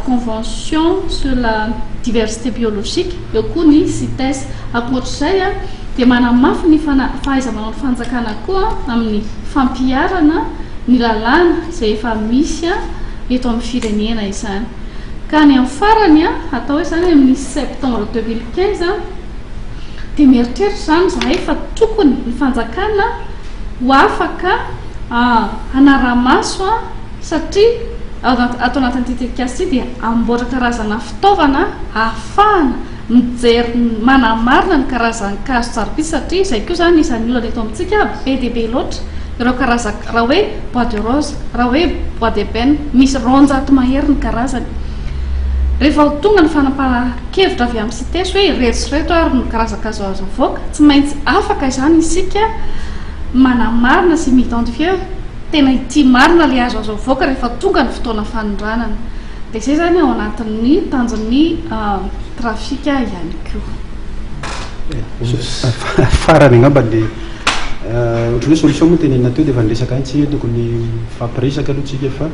convention sur la diversité biologique, eo koa ny CITES. Ankoatr'izay dia manamafy ny fahaiza-manao ny fanjakana koa amin'ny fampiharana ny lalàna izay efa misy eto amin'ny firenena izany. Ka any amin'ny farany, atao hoe izany amin'ny septembre 2015, dia mieritreritra izany izahay fa tokony ny fanjakana ho afaka hanara-maso satria. Ato anatin'ity tetikasa ity dia hamboatra karazana fitaovana ahafahana mijery manamarina ny karazan-kazo tsarobidy satria izay koa izany isan'ny olana eto amintsika be dia be loatra ireo karazan raha hoe bois de rose, raha hoe bois d'ébène, misy 200 mahery ny karazany. Rehefa ho tonga ny fanapahan-kevitra avy amin'ny CITES hoe ireto sy ireto ary no karazan-kazo azo avoaka, tsy maintsy afaka izany isika manamarina sy mi-identifier hoe tena ity marina ilay hazo azo avoaka rehefa tonga ny fotoana fanondranana. Dia izay izany ao anatin'ny tanjon'ny trafika ihany koa. Farany angamba le ohatran'ny hoe solution moa tenenina teo dia efa niresaka ihany tsika hoe tokony mifampiresaka aloha tsika fa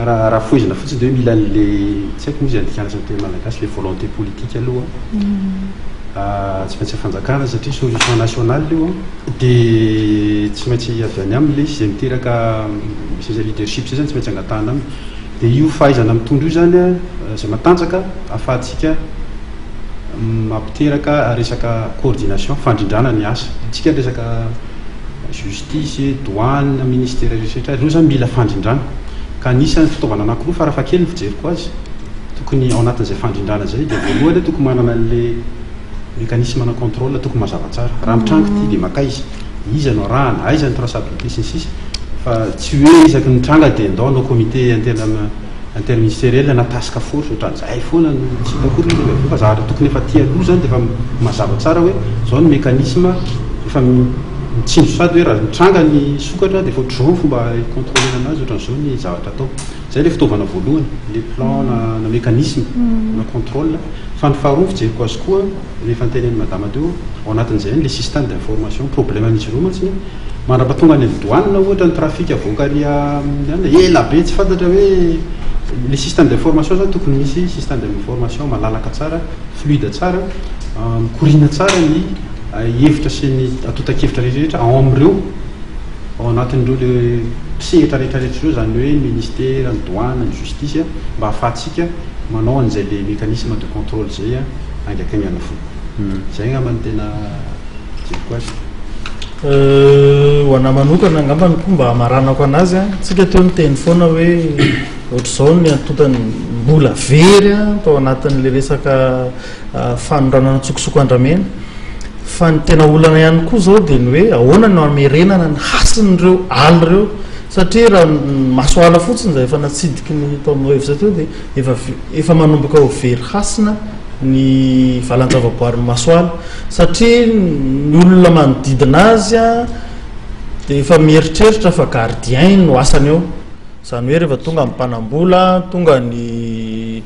raha raha fohizina fotsiny dia hoe mila an'le tsy haiko moa izay andikana azy amin'ny teny malagasy le volonté politique aloha tsy maintsy fanjakana satria solution nationale io dia tsy maintsy avy any aminy le izy izay miteraka misy an'izay leadership izay zany tsy maintsy angatahana aminy. Dia io fahaizana mitondra io zany izay matanjaka ahafahantsika mampiteraka resaka coordination, fandrindrana ny asa. Tsika ny resaka justice, douane, ministère rehetra ireo zany mila fandrindrana. Ka anisan'ny fitaovana anankiroa farafahakeliny ny fijeriko azy tokony ao anatin'izay fandrindrana izay dia voalohany tokony manana an'le mécanisme na contrôle tokony mazava tsara. Raha mitranga ity dia makaiza? Iza no arahana? Aiza ny traçabilité sy ny sisa Fa tsy hoe isaky ny mitranga dia ndao hanao comité inter interministériel na task force ohatran'izay foana no tsy hita akory ilay izy avy eo fa zavatra tokony efa aty aloha izany dia efa mazava tsara hoe izao ny mécanisme efa mitsinjo sady hoe raha mitranga ny sokatra dia efa ohatr'izao ny fomba hi-contrôler-na anazy ohatran'izao ny zavatra atao. Izay ilay fitaovana voalohany, ilay plan na na mécanisme na contrôle. Fa ny faharoa ny fijeriko azy koa, ilay efa notenenin'i madama teo, ao anatin'izay ihany ilay système d'information, problème an'izy ireo mantsy Mandra-pahatonga any amin'ny douane ohatra ny trafic avoaka ary amin'ny anona, ela be tsy fantatra hoe le système d'information zany tokony misy système d'information malalaka tsara, fluide tsara, mikoriana tsara ny hevitra sy ny antontan-kevitra rehetra rehetra ao amin'ireo ao anatin'ireo le mpisehatra rehetra rehetra ireo izany hoe ny ministera, ny douane, ny justice mba ahafahantsika manao an'izay le mécanisme de contrôle izay haingakaingana fo. Izay angamba no tena Jeriko azy. Ho anà manokana angambany koa mba hamaranako anazy an, tsika teo niteny foana hoe ohatr'izao ny antontany mbola very an tao anatin'ilay resaka fanondranana an-tsokosoko andramena. Fa ny tena olana ihany koa izao dia ny hoe ahoana no hamerenana ny hasin'ireo ala ireo satria raha ny maso ala fotsiny izay efa natsidiky ny tao amin'ny hevitra teo dia efa efa manomboka ho very hasina ny valan-javaboarin'i Masoala satria ny olona manodidina azy dia efa mieritreritra fa gardien no asany eo, izany hoe rehefa tonga ny mpanambola, tonga ny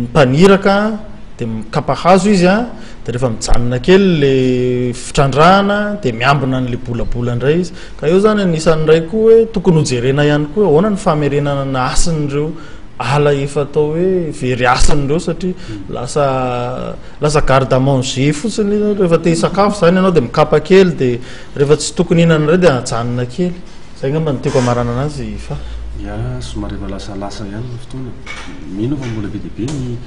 mpaniraka dia mikapa hazo izy dia rehefa mijanona kely le fitrandrahana dia miambina an'le bolabola indray izy, ka eo izany anisan'ny iray koa hoe tokony hojerena ihany koa hoe ahoana ny famerenana ny hasin'ireo ala efa atao hoe very hasina ireo satria lasa lasa garde à manger fotsiny ilay izy, rehefa te hisakafo izany ianao dia mikapa kely dia rehefa tsy tokony hihinana indray dia ajanona kely, izay angamba no tiako hamaranana azy fa. Ya, somary efa lasalasa ihany ny fotoana. Mino aho fa mbola be dia be ny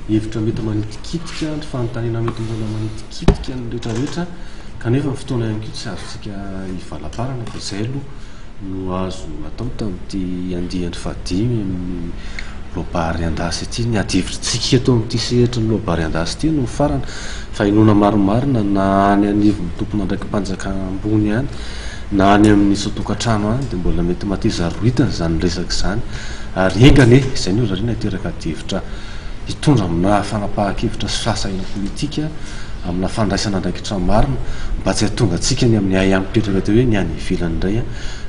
hevitra mety manitikitika, ny fanontaniana mety mbola manitikitika ny rehetrarehetra, kanefa ny fotoana ihany koa tsy azontsika hivalamparana fa izay aloha no azo natao tamin'ity andiany fahadimy amin'ny Loabary Andasy ity. Ny adihevitrintsika eto amin'ity sehatry ny Loabary Andasy ity no farany fa inoana marimarina na any anivon'ny tompon'andraiki-panjakana ambony any na any amin'ny isan-tokantrano any dia mbola mety mateza rohitana izany resaka izany ary enga anie izay no rarina hiteraka adihevitra hitondra amina fanapahan-kevitra sy fahasahiana politika amina fandraisana andraikitra marina mba tsy hahatonga antsika ny amin'ny ahiahy mipetraka teo hoe ny any ivelany indray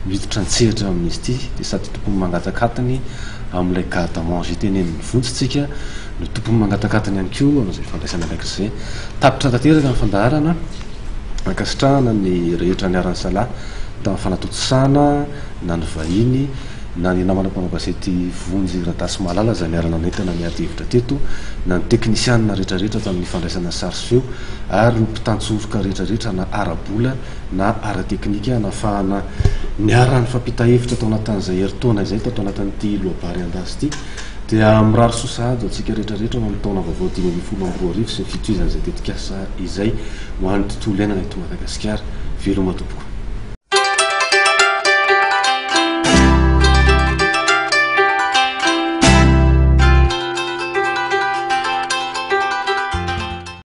no hiditra an-tsehatra amin'izy ity dia sady tompony mangataka-atiny amin'ilay garde à manger tenenin'ny vonjy tsika no tompony mangataka-atiny ihany koa amin'izay fandraisana andraikitra izay. Tapitra tanteraka ny fandaharana, ankasitrahana ny rehetra niara-nisalahy tamin'ny fanatontosana na ny vahiny na ny namana mpanao gazety Vonjy Radasimalala izay niara-nanentana ny ady hevitra teto, na ny teknisianina rehetrarehetra tamin'ny fandraisana sary sy feo ary ny mpitantsoroka rehetrarehetra na ara-bola na ara-teknika nahafahana niara-nifampita hevitra tao anatin'izay herintaona izay tato anatin'ity loabary Andasy ity. Dia mirary soa sahady ho antsika rehetrarehetra ho amin'ny taona vaovao 2015 sy ny fitohizan'izay tetikasa izay ho an'ny tontolo iainana eto Madagasikara. Veloma tompoko.